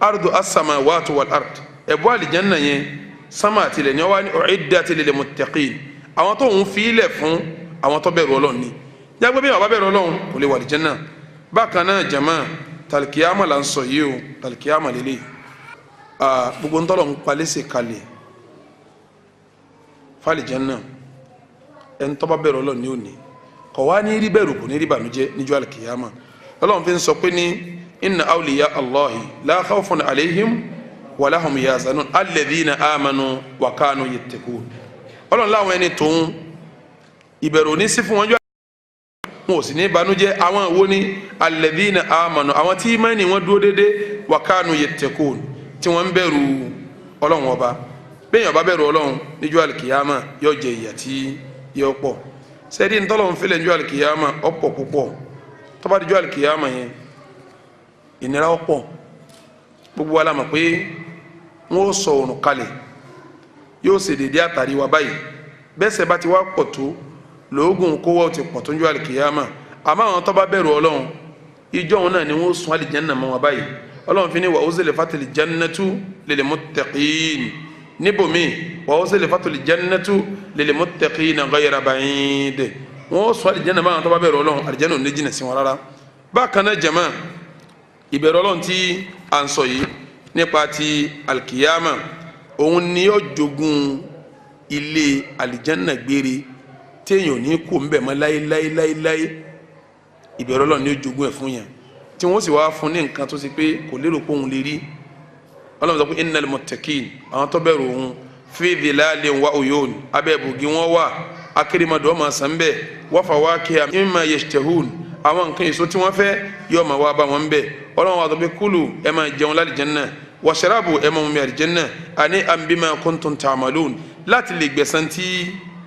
ardu as-samawati wal ard, ẹ bọ́ àlìjánnà yẹn sámà àtìlẹ̀ ní wọ́n wá ní u'iddat lil muttaqin, àwọn tó ń fi ilẹ̀ fún àwọn tó bẹ̀rù Ọlọ́run ni. Jágbé bí wọ́n bá bẹ̀rù Ọlọ́run kò lè wà àlìjánnà. Bákan náà jama, tàlìkìyàmà là ń sọ yìí o, tàlìkìyàmà lélẹ̀ gbogbo ntọ́lọ̀ ń palẹ́sẹ̀ kalẹ̀ fàlìjánnà, ẹni tó bá bẹ̀rù Ọlọ́run ní òní kò wá ní rí bẹ̀rù, kò ní rí bànújẹ́ níjọ́ àlìkìyàmà. Ọlọ́run fi ń sọ pé ní inna awliya Allahi la khawfun alayhim wa lahum yahzanun alladhina amanu wa kanu yattaqun. Ọlọ́run láwọn ẹni tòun ìbẹ̀rù ní sí fún wọn jọ, wọn ò sì ní bànújẹ́. Àwọn wo ni? Alladhina amanu, àwọn tí ìmánì wọn dúró déédéé, wa kanu yattaqun, tí wọ́n ń bẹ̀rù Ọlọ́run ọba. Bẹ́ẹ̀ yẹn bá bẹ̀rù Ọlọ́run níjọ́ àlìkìyàmà yóò jẹ ìyà tí yóò pọ̀. Sẹ́ẹ̀dì ntọ́lọ́run fílẹ̀ níjọ́ àlìkìyàmà ọ̀pọ̀ púpọ̀. Tó bá dijọ́ àlìkìyàmà yẹn, Ìnira ọ̀pọ̀. Gbogbo wa la mọ̀ pé wọ́n ó sọ òrùn kalẹ̀, yóò ṣe dédé àtàrí wa báyìí. Bẹ́sẹ̀ bá ti wá pọ̀ tó, lóògùn kó wọ́n ti pọ̀ tó ń jọ àlìkìyàmà. Àmọ́ àwọn tó bá bẹ̀rù Ọlọ́run, ìjọ òun náà ni wọ́n sún àlìjánnà mọ́ wọn báyìí. Ọlọ́run fi ní wa uzlifatil jannatu lil muttaqin. Níbòmí wa uzlifatil jannatu lil muttaqina ghayra ba'id. Wọ́n sún àlìjánnà mọ́ àwọn tó bá bẹ̀rù Ọlọ́run, àlìjánnà ò ní jìnnà sí wọn rárá. Bákan náà jàmá, ìbẹ̀rù Ọlọ́run tí à ń sọ yìí nípa ti alikiyama, òun ni yóò jogun ilé alijanna gbére téèyàn ní kó ń bẹ̀ mọ́ láéláéláéláé. Ìbẹ̀rù Ọlọ́run ni yóò jogun ẹ̀ fún yàn, tí wọ́n sì wá fún ní nǹkan tó ṣe pé kò lérò pé òun lè rí. Ọlọ́run sọ pé innal muttaqin, àwọn tó bẹ̀rù òun, fi dhilalin wa uyun, abẹ́ ibògì wọn wà, akérèmọdò ọmọ sàn bẹ́ẹ̀, wa fawakiha mimma yashtahun, àwọn nǹkan èso tí wọ́n fẹ́ yóò máa wá bá wọn bẹ́ẹ̀. Ọlọ́run wa sọ pé kúlù, ẹ máa jẹun lálìjánnà, wàṣẹ́ráàbù, ẹ máa mumi àlìjánnà, àní bima kuntum ta'malun, láti lè gbẹ̀san tí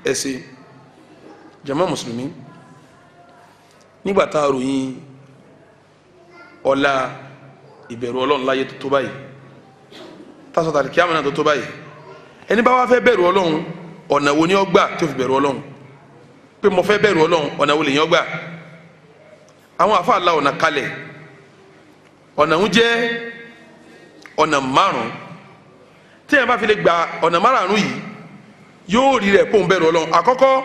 ẹ ṣe. Jàmá mùsùlùmí, nígbà tá a ròyìn ọlá ìbẹ̀rù Ọlọ́run láyé tó tó báyìí, tásọ tàbí kíámù náà tó tó báyìí, ẹni bá wá fẹ́ bẹ̀rù Ọlọ́run, ọ̀nà wo ni ó gbà tó fi bẹ̀rù Ọlọ́run? Pé mo fẹ́ bẹ̀rù Ọlọ́run, ọ̀nà wo lèyàn gbà? Àwọn àfáà la ọ̀nà kalẹ̀. Ọ̀nà ń jẹ́ ọ̀nà márùn-ún. Tí èèyàn bá fi lè gba ọ̀nà márùn-ún yìí, yóò rí rẹ̀ kó ń bẹ̀rù Ọlọ́run. Àkọ́kọ́,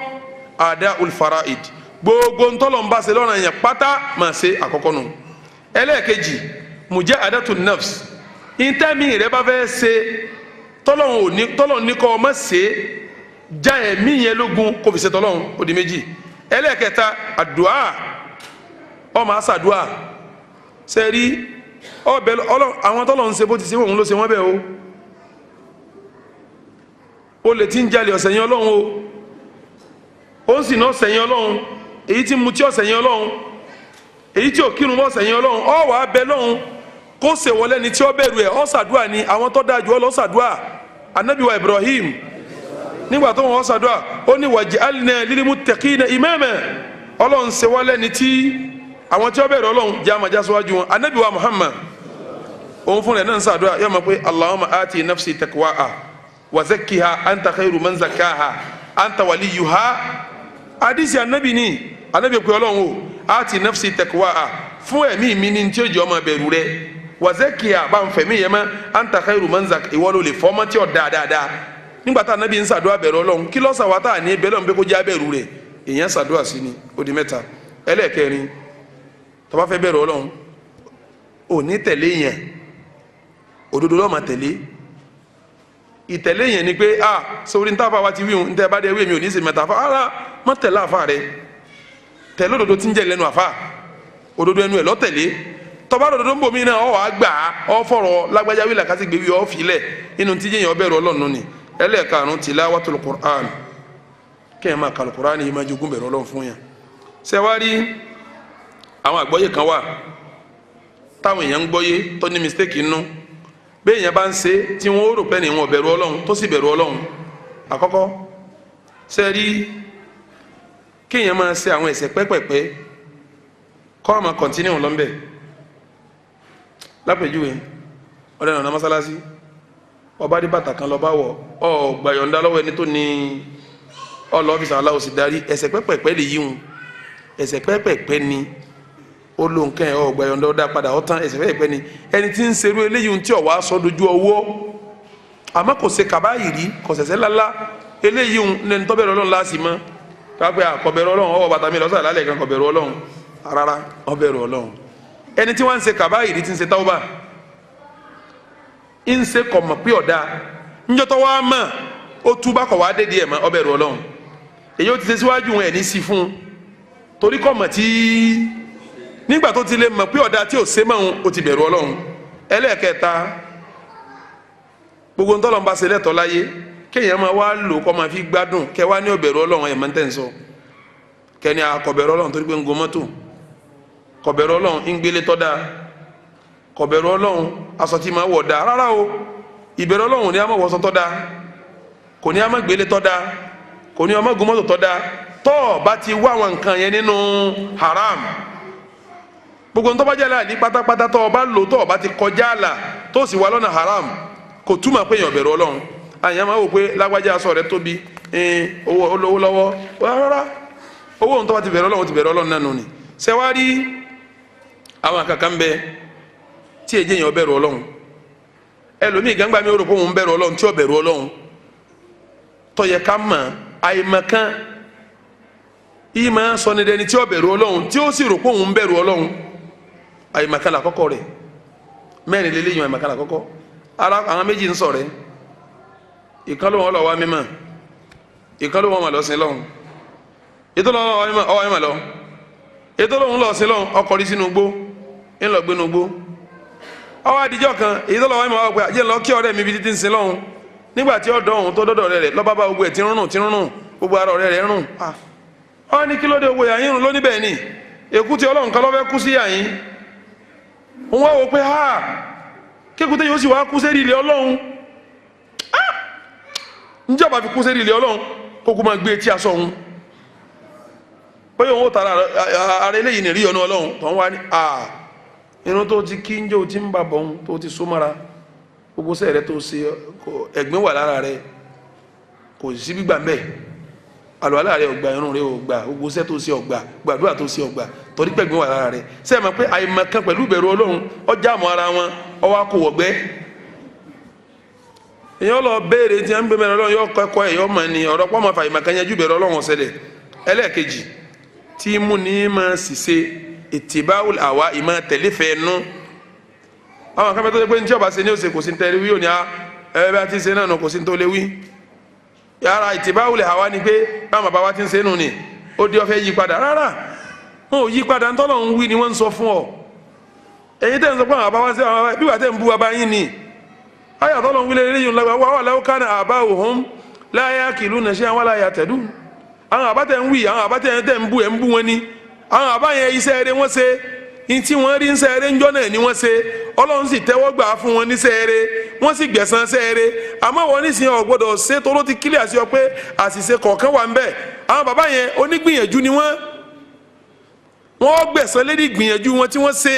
àdá ulfaraid, gbogbo ntọ́lọ̀ ń bá ṣe lọ́rùn yẹn pátá máa ṣe, àkọ́kọ́ nù. Ẹlẹ́ẹ̀kejì, mujahadatu nafs, ìtẹ́mi rẹ̀ bá fẹ́ ṣe tọ́lọ̀ ní kọ́ ọ má ṣe, já ẹ̀mí yẹn lógun kó fi ṣe tọ́lọ́run, ó di méjì. Ẹlẹ́ẹ̀kẹta, àdúà, ọmọ àṣàdúà sẹ́rí ọbẹ̀ àwọn tọ́lọ̀ ń ṣe bó ti ṣe òun ló ṣe wọ́n bẹ́ẹ̀ o. Ó lè ti ń jalè ọ̀sẹ̀ yẹn Ọlọ́run o, ó ń sì ná ọ̀sẹ̀ yẹn Ọlọ́run, èyí tí ń mutí ọ̀sẹ̀ yẹn Ọlọ́run, èyí tí ò kírun mọ́ ọ̀sẹ̀ yẹn Ọlọ́run. Ọ wàá bẹ lọ́hùn kó ṣèwọlé ni tí ó bẹ̀rù ẹ̀, ó ṣàdúà ni àwọn tó dáa jù ọ lọ ṣàdúà. Ànábì wa Ibrahim, nígbà tó wọn ṣàdúà, ó ní waj'alna lil muttaqina imama. Ọlọ́run ṣe wọlé ni tí àwọn tí ó bẹ̀rù Ọlọ́run jẹ́ àmàjá síwájú wọn. Ànábì wa Muhammad, òun fúnra ẹ̀ náà ń ṣàdúà, yóò máa pé Allahumma ati nafsi taqwaha wa zakkiha anta khairu man zakkaha anta waliyuha. Àdìsí Ànábì ni, Ànábì pé Ọlọ́run o, ati nafsi taqwaha, fún ẹ̀mí mi ní tí ó jẹ́ ọmọ bẹ̀rù rẹ, wa zakkiha, bá ń fẹ̀mí yẹn mọ́, anta khairu man zakkaha, ìwọ ló lè fọ́mọ́ tí ó dáadáa. Nígbà tá Ànábì ń ṣàdúà bẹ̀rù Ọlọ́run, kí ló ṣàwátà ní bẹ́ẹ̀ lọ́n pé kó jẹ́ abẹ́rù rẹ̀, èèyàn ṣàdúà sí ni, ó di mẹ́ta. Ẹlẹ́ẹ̀kẹrin, tó bá fẹ́ bẹ̀rù Ọlọ́run, ò ní tẹ̀lé yẹn, òdodo ló máa tẹ̀lé. Ìtẹ̀lé yẹn ni pé a sórí níta fa wa ti wíhun, níta bá dé wí mi ò ní sèmi mẹ́ta fa ara má tẹ̀lé àfa rẹ, tẹ̀lé òdodo tí ń jẹ́ lẹ́nu àfa, òdodo ẹnu ẹ̀ lọ́tẹ̀lé. Tó bá òdodo ń bò mí náà, ọ wàá gbà á, ọ fọ̀rọ̀ lágbájá wí làkàtì gbé wí, ọ filẹ̀ inú tí jẹ́yìn ọbẹ̀rù Ọlọ́run ni. Ẹlẹ́ẹ̀karùn-ún, tilawatul Qur'an, kéèyàn máa kàlù Qur'an yìí máa jogún bẹ̀rù Ọlọ́run fún yàn. Ṣé wá rí àwọn àgbọ́yé kan wà táwọn èèyàn ń gbọ́yé tó ní mistake inú, bẹ́ẹ̀ èèyàn bá ń ṣe tí wọ́n ó rò pé ní wọn bẹ̀rù Ọlọ́run tó sì bẹ̀rù Ọlọ́run. Àkọ́kọ́, ṣe rí kéèyàn máa ṣe àwọn ẹ̀ṣẹ̀ pẹ́pẹ̀pẹ́ kọ́ àmọ́ continue lọ́nbẹ̀. Lápèjúwe, ọ̀rẹ́ nàná mọ́sálásí, ọba rí bàtà kan lọ́ba wọ̀, ọ gbàyọ̀ǹda lọ́wọ́ ẹni tó ní ọlọ́ ọ́fíìsì aláwọ̀ sì darí. Ẹ̀ṣẹ̀ pẹ́pẹ̀pẹ́ lè yíhun, ẹ̀ṣẹ̀ pẹ́pẹ̀pẹ́ ni ó ló nǹkan ẹ̀, ọgbà yọ̀ǹda ó dá padà, ó tán. Ẹ̀ṣẹ̀ pẹ́pẹ́ ni ẹni tí ń serú eléyìí tí ọ̀wá sọ dojú ọwọ́, àmọ́ kò ṣe kàbáyìrí, kò ṣẹ̀ṣẹ̀ lálá. Eléyìí ń lẹni tó bẹ̀rù Ọlọ́run láàsì mọ́ kápẹ́ àkọ́bẹ̀rù Ọlọ́run, ọwọ́ bàtà mi lọ́sàn lálẹ́ kan, kọ̀bẹ̀rù Ọlọ́run rárá, ó bẹ̀rù Ọlọ́run. Ẹni tí wọ́n ń ṣe kàbáyìrí tí ń ṣe táwọ́bà ń ṣe kọ̀ mọ̀ pé ọ̀dà ńjọ́tọ̀ wá mọ̀ ó túbá kọ̀ wá dédìí ẹ̀ mọ́, ó bẹ̀rù Ọlọ́run. Èyí ó ti ṣe síwájú wọn ẹ̀ ní sí fún un torí kọ̀ mọ̀ tí nígbà tó ti lè mọ̀ pé ọ̀dà tí ò ṣe mọ́ òun, ó ti bẹ̀rù Ọlọ́run. Ẹlẹ́ẹ̀kẹta, gbogbo ntọ́lọ́ ń bá ṣe lẹ́tọ̀ọ́ láyé kéèyàn máa wá lò kọ́ máa fi gbádùn, kẹ́ wá ní ọ̀bẹ̀rù Ọlọ́run ẹ̀ máa ń tẹ̀ ń sọ kẹ́ni àkọ̀bẹ̀rù Ọlọ́run torí pé ń go mọ́tò, kọ̀bẹ̀rù Ọlọ́run ń gbélé tọ́ da, kọ̀bẹ̀rù Ọlọ́run aṣọ tí máa wọ̀ da. Rárá o, ìbẹ̀rù Ọlọ́run ní a máa wọṣọ tọ́ da, kò ní a máa gbélé tọ́ da, kò ní a máa go mọ́tò tọ́ da. Tọ́ ọ bá ti wá àwọn nǹkan yẹn nínú haram, Gbogbo ntọ́ bá jẹ́ láàlí pátápátá tó o bá lò tó o bá ti kọjá àlà tó o sì wà lọ́nà haram kò túmọ̀ pé èèyàn bẹ̀rù Ọlọ́run. Àyàn máa wò pé lágbájá aṣọ rẹ tóbi, owó olówó lọ́wọ́, rárá, owó ohun tó bá ti bẹ̀rù Ọlọ́run ti bẹ̀rù Ọlọ́run náà nù ni. Ṣé wàá rí àwọn kankan bẹ tí èjì èèyàn bẹ̀rù Ọlọ́run? Ẹlòmíì gangba mi rò pé òun bẹ̀rù Ọlọ́run tí ó bẹ̀rù Ọlọ́run tó yẹ ká mọ̀. Àìmọ̀kan ìmọ̀ sọnidẹni tí ó bẹ̀rù Ọlọ́run tí ó sì rò pé òun bẹ̀rù Ọlọ́run. Àìmọ̀kan làkọ́kọ́ rẹ̀. Mẹ́rin lélẹ́yìn àìmọ̀kan làkọ́kọ́. Ara àwọn méjì ń sọ̀rẹ́, ìkan ló wọn lọ wá mímọ̀, ìkan ló wọn mà lọ sí lọ́hùn. Ètò lọ́wọ́ ọwọ́ mímọ̀ lọ, ètò lóhùn lọ sí lọ́hùn ọkọ̀ rí sínú gbó, ńlọ gbénu gbó. Ọwọ́ adijọ́ kan èyí tó lọ́wọ́ mímọ̀ wá pé àjẹ́ ńlọ kí ọ̀rẹ́ mi bí títí ń sin lọ́hùn. Nígbà tí ọ̀dọ́ òun tó dọ́dọ̀ rẹ̀ lọ́ba bá gbogbo ẹ̀ tí ń rùn tí ń rùn, gbogbo ara ọ̀rẹ́ rẹ̀ rùn. Ọ ní kí ló dé owó yàyín rùn lónìí? Bẹ́ẹ̀ ni èkúté Ọlọ́run kan ló fẹ́ kú sí yàyín. Òun wá wò pé ha, kékúté yóò sì wá kú sérí ilé Ọlọ́run. Njẹ́ ọba fi kú sérí ilé Ọlọ́run kókó máa gbé etí aṣọ òun, bóyá òun ó tara ara eléyìí ní rí ọ̀nà Ọlọ́run tó ń wá ní à irun tó ti kí njẹ́ o ti ń bà bọ̀ òun tó ti so mọ́ra, gbogbo sẹ́yìn rẹ tó ṣe ẹ̀gbin wà lára rẹ, kò sí gbígbà mbẹ́, àlùwàlá rẹ ọgbà, irun rẹ ọgbà, gbogbo sẹ́ tó ṣe ọgbà, gbàdúrà tó ṣe ọgbà, torí pẹ̀gbin wà lára rẹ. Sẹ́yìn mọ̀ pé àìmọ̀kan pẹ̀lú ìbẹ̀rù Ọlọ́run ọjà àmọ́ ara wọn ọwọ́ akó wọ̀gbẹ́. Èèyàn lọ béèrè tí wọ́n ń gbé mẹ́rin Ọlọ́run yóò kẹ́kọ̀ọ́ ẹ̀ yọ mọ̀ ni ọ̀rọ̀ pọ́ máa fà ìmọ̀kan yanjú ìbẹ̀rù Ọlọ́run ọ̀sẹ̀lẹ̀. Ẹlẹ́ẹ̀kejì tí mú ní máa ṣìṣe ìtìbáwò àwa ìmọ̀ tẹ̀léfẹ̀ẹ́ nú. Àwọn kan bẹ tó ṣe pé ní tí ọba ṣe ní òsè kò sí ní tẹ́lẹ̀ wí òní ẹ bá ti ṣe náà nù kò sí ní tó lé wí. Yàrá ìtìbáwò àwa ni pé báwọn bàbá wa ti ń ṣe nù ni ó di ọfẹ́ yí padà. Rárá, wọn ò yí padà, ntọ́lọ̀ ń wí ni wọ́n ń sọ fún ọ. Èyí tẹ́ ń sọ pé àwọn bàbá wa ṣe àwọn bí wàá tẹ́ ń bú bàbá yín ni. Ayé àtọ́lọ̀ ń wí lé léyìn lágbà wà wà láwọ́ kánà àbá òhun láyà kìlú nàṣẹ́ àwọn láyà tẹ̀dú. Àwọn àbá tẹ̀ ń wí, àwọn àbá tẹ̀ ń bú ẹ̀ ń bú wọn ni. Àwọn àbá yẹn iṣẹ́ eré wọ́n ṣe, ntí wọ́n rí ńṣẹ́ eré ńjọ́ náà ni wọ́n ṣe, Ọlọ́run sì tẹ́wọ́ gbà fún wọn níṣẹ́ eré, wọ́n sì gbẹ̀san ṣẹ́ eré. Àmọ́ wọn nísìnyí ò gbọ́dọ̀ ṣe toró ti kílíà sí ọ pé àṣìṣe kọ̀ọ̀kan wà ń bẹ̀. Àwọn bàbá yẹn onígbìyànjú ni wọ́n, wọ́n gbẹ̀san lérí ìgbìyànjú wọn tí wọ́n ṣe.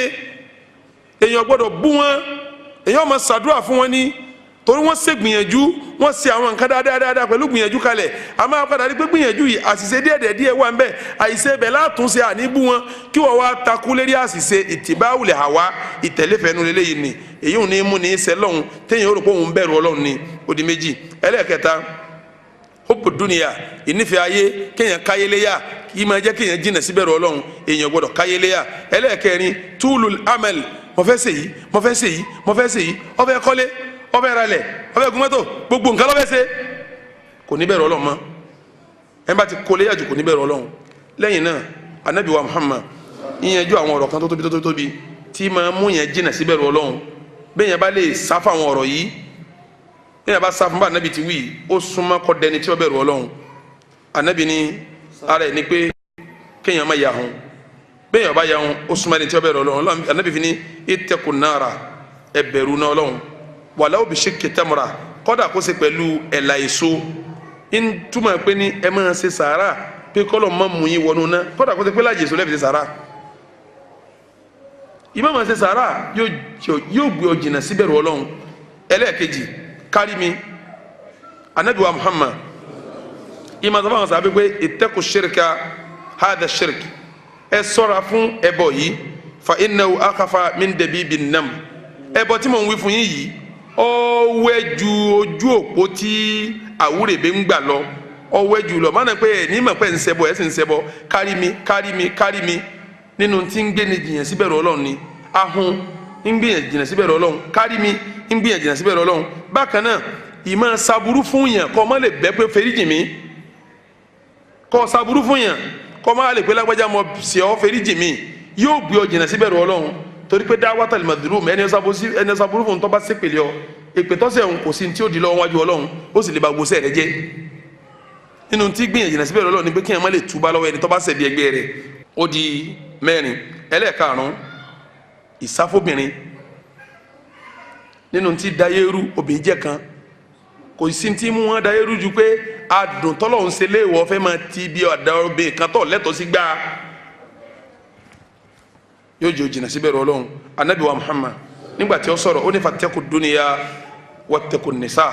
Èèyàn gbọ́dọ̀ bú wọn, èèyàn máa ṣàdúrà fún wọn ní torí wọ́n ṣe gbìyànjú, wọ́n ṣe àwọn nǹkan dáadáa pẹ̀lú gbìyànjú kalẹ̀. Àmọ́ àpàdà rí pé gbìyànjú yìí àṣìṣe díẹ̀ díẹ̀ wà ń bẹ̀, àìṣe ibẹ̀ látúnṣe àníbú wọn kí wọ́n wá takú lérí àṣìṣe. Ìtìbáwùlẹ̀ àwa ìtẹ̀léfẹ̀ẹ́nu lélẹ́yìí ni èyí ò ní mú ní sẹ́ lọ́hùn téèyàn ó rò pé òun bẹ̀rù Ọlọ́run ni. Ó di méjì. Ẹlẹ́ẹ̀kẹta, hópù dúnìyà, ìnífẹ̀ẹ́ ayé, kéèyàn káyéléyà kí máa jẹ́ kéèyàn jìnà síbẹ̀rù Ọlọ́run, èèyàn gbọ́dọ̀ káyéléyà. Ẹlẹ́ẹ̀kẹrin, túlù amẹ́l, mo fẹ́ ṣe yìí, mo fẹ́ ṣe yìí, mo fẹ́ ṣe yìí, ó fẹ́ kọ́lé, ó fẹ́ ralẹ̀, ó fẹ́ gun mọ́tò, gbogbo nǹkan ló fẹ́ ṣe, kò ní bẹ̀rù Ọlọ́run mọ́. Ẹ bá ti kólé yàjù kò ní bẹ̀rù Ọlọ́run. Lẹ́yìn náà, Ànábì wa Muhammad ìyẹnjú àwọn ọ̀rọ̀ kan tó tóbi tó tóbi tí máa mú yẹn jìnà sí bẹ̀rù Ọlọ́run. Bẹ́ẹ̀ yẹn bá lè sá fún àwọn ọ̀rọ̀ yìí, bẹ́ẹ̀ yẹn bá sá fún bá Ànábì ti wí, ó súnmọ́ kó dẹni tí ó bẹ̀rù Ọlọ́run. Ànábì ní ara ẹ̀ ni pé kéèyàn má yahun, bẹ́ẹ̀ yẹn bá yahun ó súnmọ́ ẹni tí ó bẹ̀rù Ọlọ́run. Ànábì fi ní ittaqun nara, ẹ bẹ̀rù náà Ọlọ́run, wàláwò bí ṣe tamra, kọ́dà kó ṣe pẹ̀lú ẹ̀là èso. Ń túmọ̀ pé ní ẹ máa ṣe sàárà pé kọ́lọ̀ má mú yín wọnú ná, kọ́dà kó ṣe pé láàyè èso lẹ́ẹ̀fi ṣe sàárà. Ìmọ̀ máa ṣe sàárà yóò gbé ọ jìnnà síbẹ̀rù Ọlọ́run. Ẹlẹ́ẹ̀kejì, kárí mi, Ànábì wa Muhammad ìmọ̀ sọ fún àwọn sàbẹ̀ pé ittaqu shirka hadha shirk, ẹ ṣọ́ra fún ẹbọ yìí, fa innahu akhafa min dabibin nam. Ẹbọ tí mò ń wí fún yín yìí ọwẹ́ ju ojú òpó tí àwúrèbé ń gbà lọ, ọwẹ́ jù lọ. Mọ́nà pé ẹ̀ ní mọ̀ pé ń ṣẹbọ, ẹ̀ sì ń ṣẹbọ. Kárí mi, kárí mi, kárí mi nínú tí ń gbé ni jìyàn síbẹ̀rù Ọlọ́run ni. Ahun ń gbìyàn jìnà síbẹ̀rù Ọlọ́run, kárí mi ń gbìyàn jìnà síbẹ̀rù Ọlọ́run. Bákan náà, ìmọ̀ ṣàbúrú fún yàn kọ́ ọ má lè bẹ́ pé feríjì mi, kọ́ ṣàbúrú fún yàn kọ́ ọ má lè pé lágbájá mọ̀ sí ọ feríjì mi, yóò gbé ọ jìnà síbẹ̀rù Ọlọ́run. Torí pé dáwàtà lè ẹni ọ̀sàbúrú fún tọ́ba sépèlè ọ, èpè tọ́sẹ̀ òun kò sí tí ó di lọ́wọ́ wájú Ọlọ́run, ó sì lè ba gbòsẹ̀ rẹ jẹ́. Nínú tí gbìyànjú jìnnà síbẹ̀rù Ọlọ́run ni pé kéèyàn má lè túbá lọ́wọ́ ẹni tọ́ba ṣẹ̀bi ẹgbẹ́ rẹ̀. Ó di mẹ́rin. Ẹlẹ́ẹ̀karùn-ún, ìsáfóbìnrin. Nínú tí dayéru obìnrin jẹ́ kan, kò sí tí mú wọn dayéru ju pé adùn tọ́lọ́hún ṣe léèwọ̀ fẹ́ máa ti bí ọ̀dà obìnrin kan tọ̀ lẹ́tọ̀ọ́ sí gbáà. Yóò jẹ́ òjìnà sí bẹ̀rù Ọlọ́run. Anabi wa Muhammad nígbà tí ó sọ̀rọ̀ ó ní fattaqu dunya wattaqu nisa,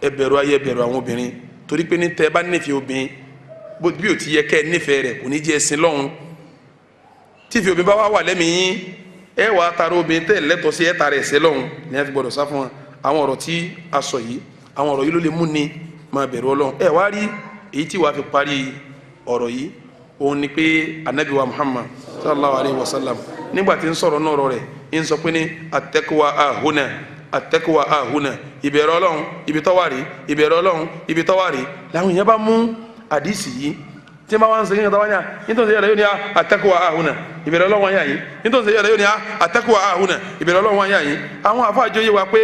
ẹ bẹ̀rù ayé, ẹ bẹ̀rù àwọn obìnrin, torí pé ní tẹ́ ẹ bá nífẹ̀ẹ́ obìnrin bí o ti yẹ kẹ́ ẹ nífẹ̀ẹ́ rẹ̀ kò ní jẹ́ ẹsìn lọ́hùn. Tí ìfẹ́ obìnrin bá wà lẹ́mìí yín, ẹ wàá tara obìnrin tẹ́ ẹ lẹ́tọ̀ọ́ sí, ẹ tara ẹsẹ̀ lọ́hùn ní ẹ fi gbọ́dọ̀ sá fún wa. Àwọn ọ̀rọ̀ tí a sọ yìí, àwọn ọ̀rọ̀ yìí ló lè mú ni máa bẹ̀rù Ọlọ́run. Ẹ wá rí èyí tí wàá fi parí ọ̀rọ̀ yìí, òun ni pé anabi wa Muhammad sallallahu alayhi wa sallam nígbà tí ń sọ̀rọ̀ náà rọ̀ rẹ̀ ń sọ pé ní at-taqwa ahuna, at-taqwa ahuna, ìbẹ̀rù Ọlọ́run ibi tó wà rí, ìbẹ̀rù Ọlọ́run ibi tó wà rí. Làwọn èèyàn bá mú àdìsí yìí tí wọ́n bá ń sẹ́yìn tó wá ní à nítorí sẹ́yìn rẹ̀ yóò ní at-taqwa ahuna, ìbẹ̀rù Ọlọ́run wáyà yìí, nítorí sẹ́yìn rẹ̀ yóò ní at-taqwa ahuna, ìbẹ̀rù Ọlọ́run wáyà yìí. Àwọn àfáàjọ yé wa pé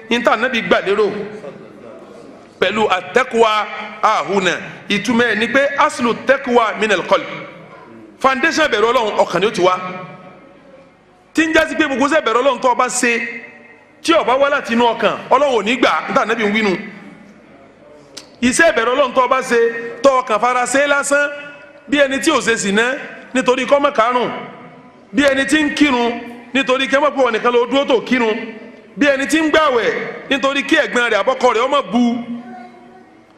níta Nábì gbà lérò pẹ̀lú at-taqwa ahuna, ìtumọ̀ ẹ̀ ni pé aslu taqwa minal qalb, foundation ìbẹ̀rù Ọlọ́run ọkàn ni ó ti wá, tí ń jásí pé gbogbo sẹ́ ìbẹ̀rù Ọlọ́run tó o bá ṣe tí ó bá wá láti inú ọkàn, Ọlọ́run ò ní gbà. Níta Nábì ń wínú iṣẹ́ ìbẹ̀rù Ọlọ́run tó o bá ṣe tó ọkàn fara ṣe lásán, bí ẹni tí ò ṣe sì ná nítorí kọ́mọ karùn, bí ẹni tí ń kírun nítorí kẹ́mọ́ pé wọn nìkan ló dúró tó kírun, bí ẹni tí ń gbàwẹ̀ nítorí kí ẹ̀gbọ́n rẹ̀ àbọ́kọ rẹ̀ ọmọ bu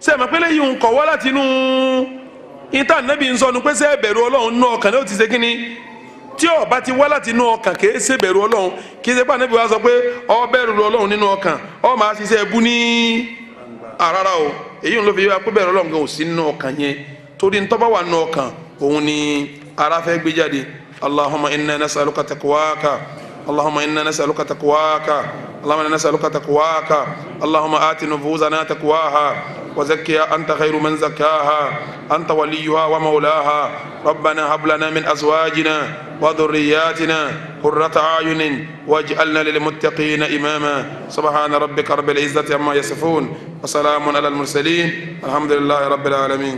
sẹ́mi pé lẹ́yìn ń kọ̀ wá láti inú níta Nábì ń sọnu pé ṣé ìbẹ̀rù Ọlọ́run nú ọkàn ní ó ti ṣe kínní, tí ó bá ti wá láti inú ọkàn kì í ṣe bẹ̀rù Ọlọ́run. Kì í ṣe pé Ànábì wa sọ pé ó bẹ̀rù Ọlọ́run nínú ọkàn, ó máa ṣiṣẹ́ ẹbú ní àràrà o. Èyí ń lọ fi yé wa pé bẹ̀rù Ọlọ́run gan ò sí nínú ọkàn yẹn, torí ń tó bá wà nínú ọkàn òun ni ara fẹ́ gbé jáde. Allahumma inna nas'aluka taqwaka, Allahumma inna nas'aluka taqwaka, Allahumma inna nas'aluka taqwaka, Allahumma ati nufusana taqwaha wa zakkiha anta khayru man zakkaha anta waliyuha wa mawlaha. Rabbana hab lana min azwajina wa dhurriyyatina qurrata a'yunin waj'alna lil muttaqina imama. Subhana rabbika rabbil izzati amma yasifun wa salamun alal mursalin, alhamdulillahi rabbil alamin.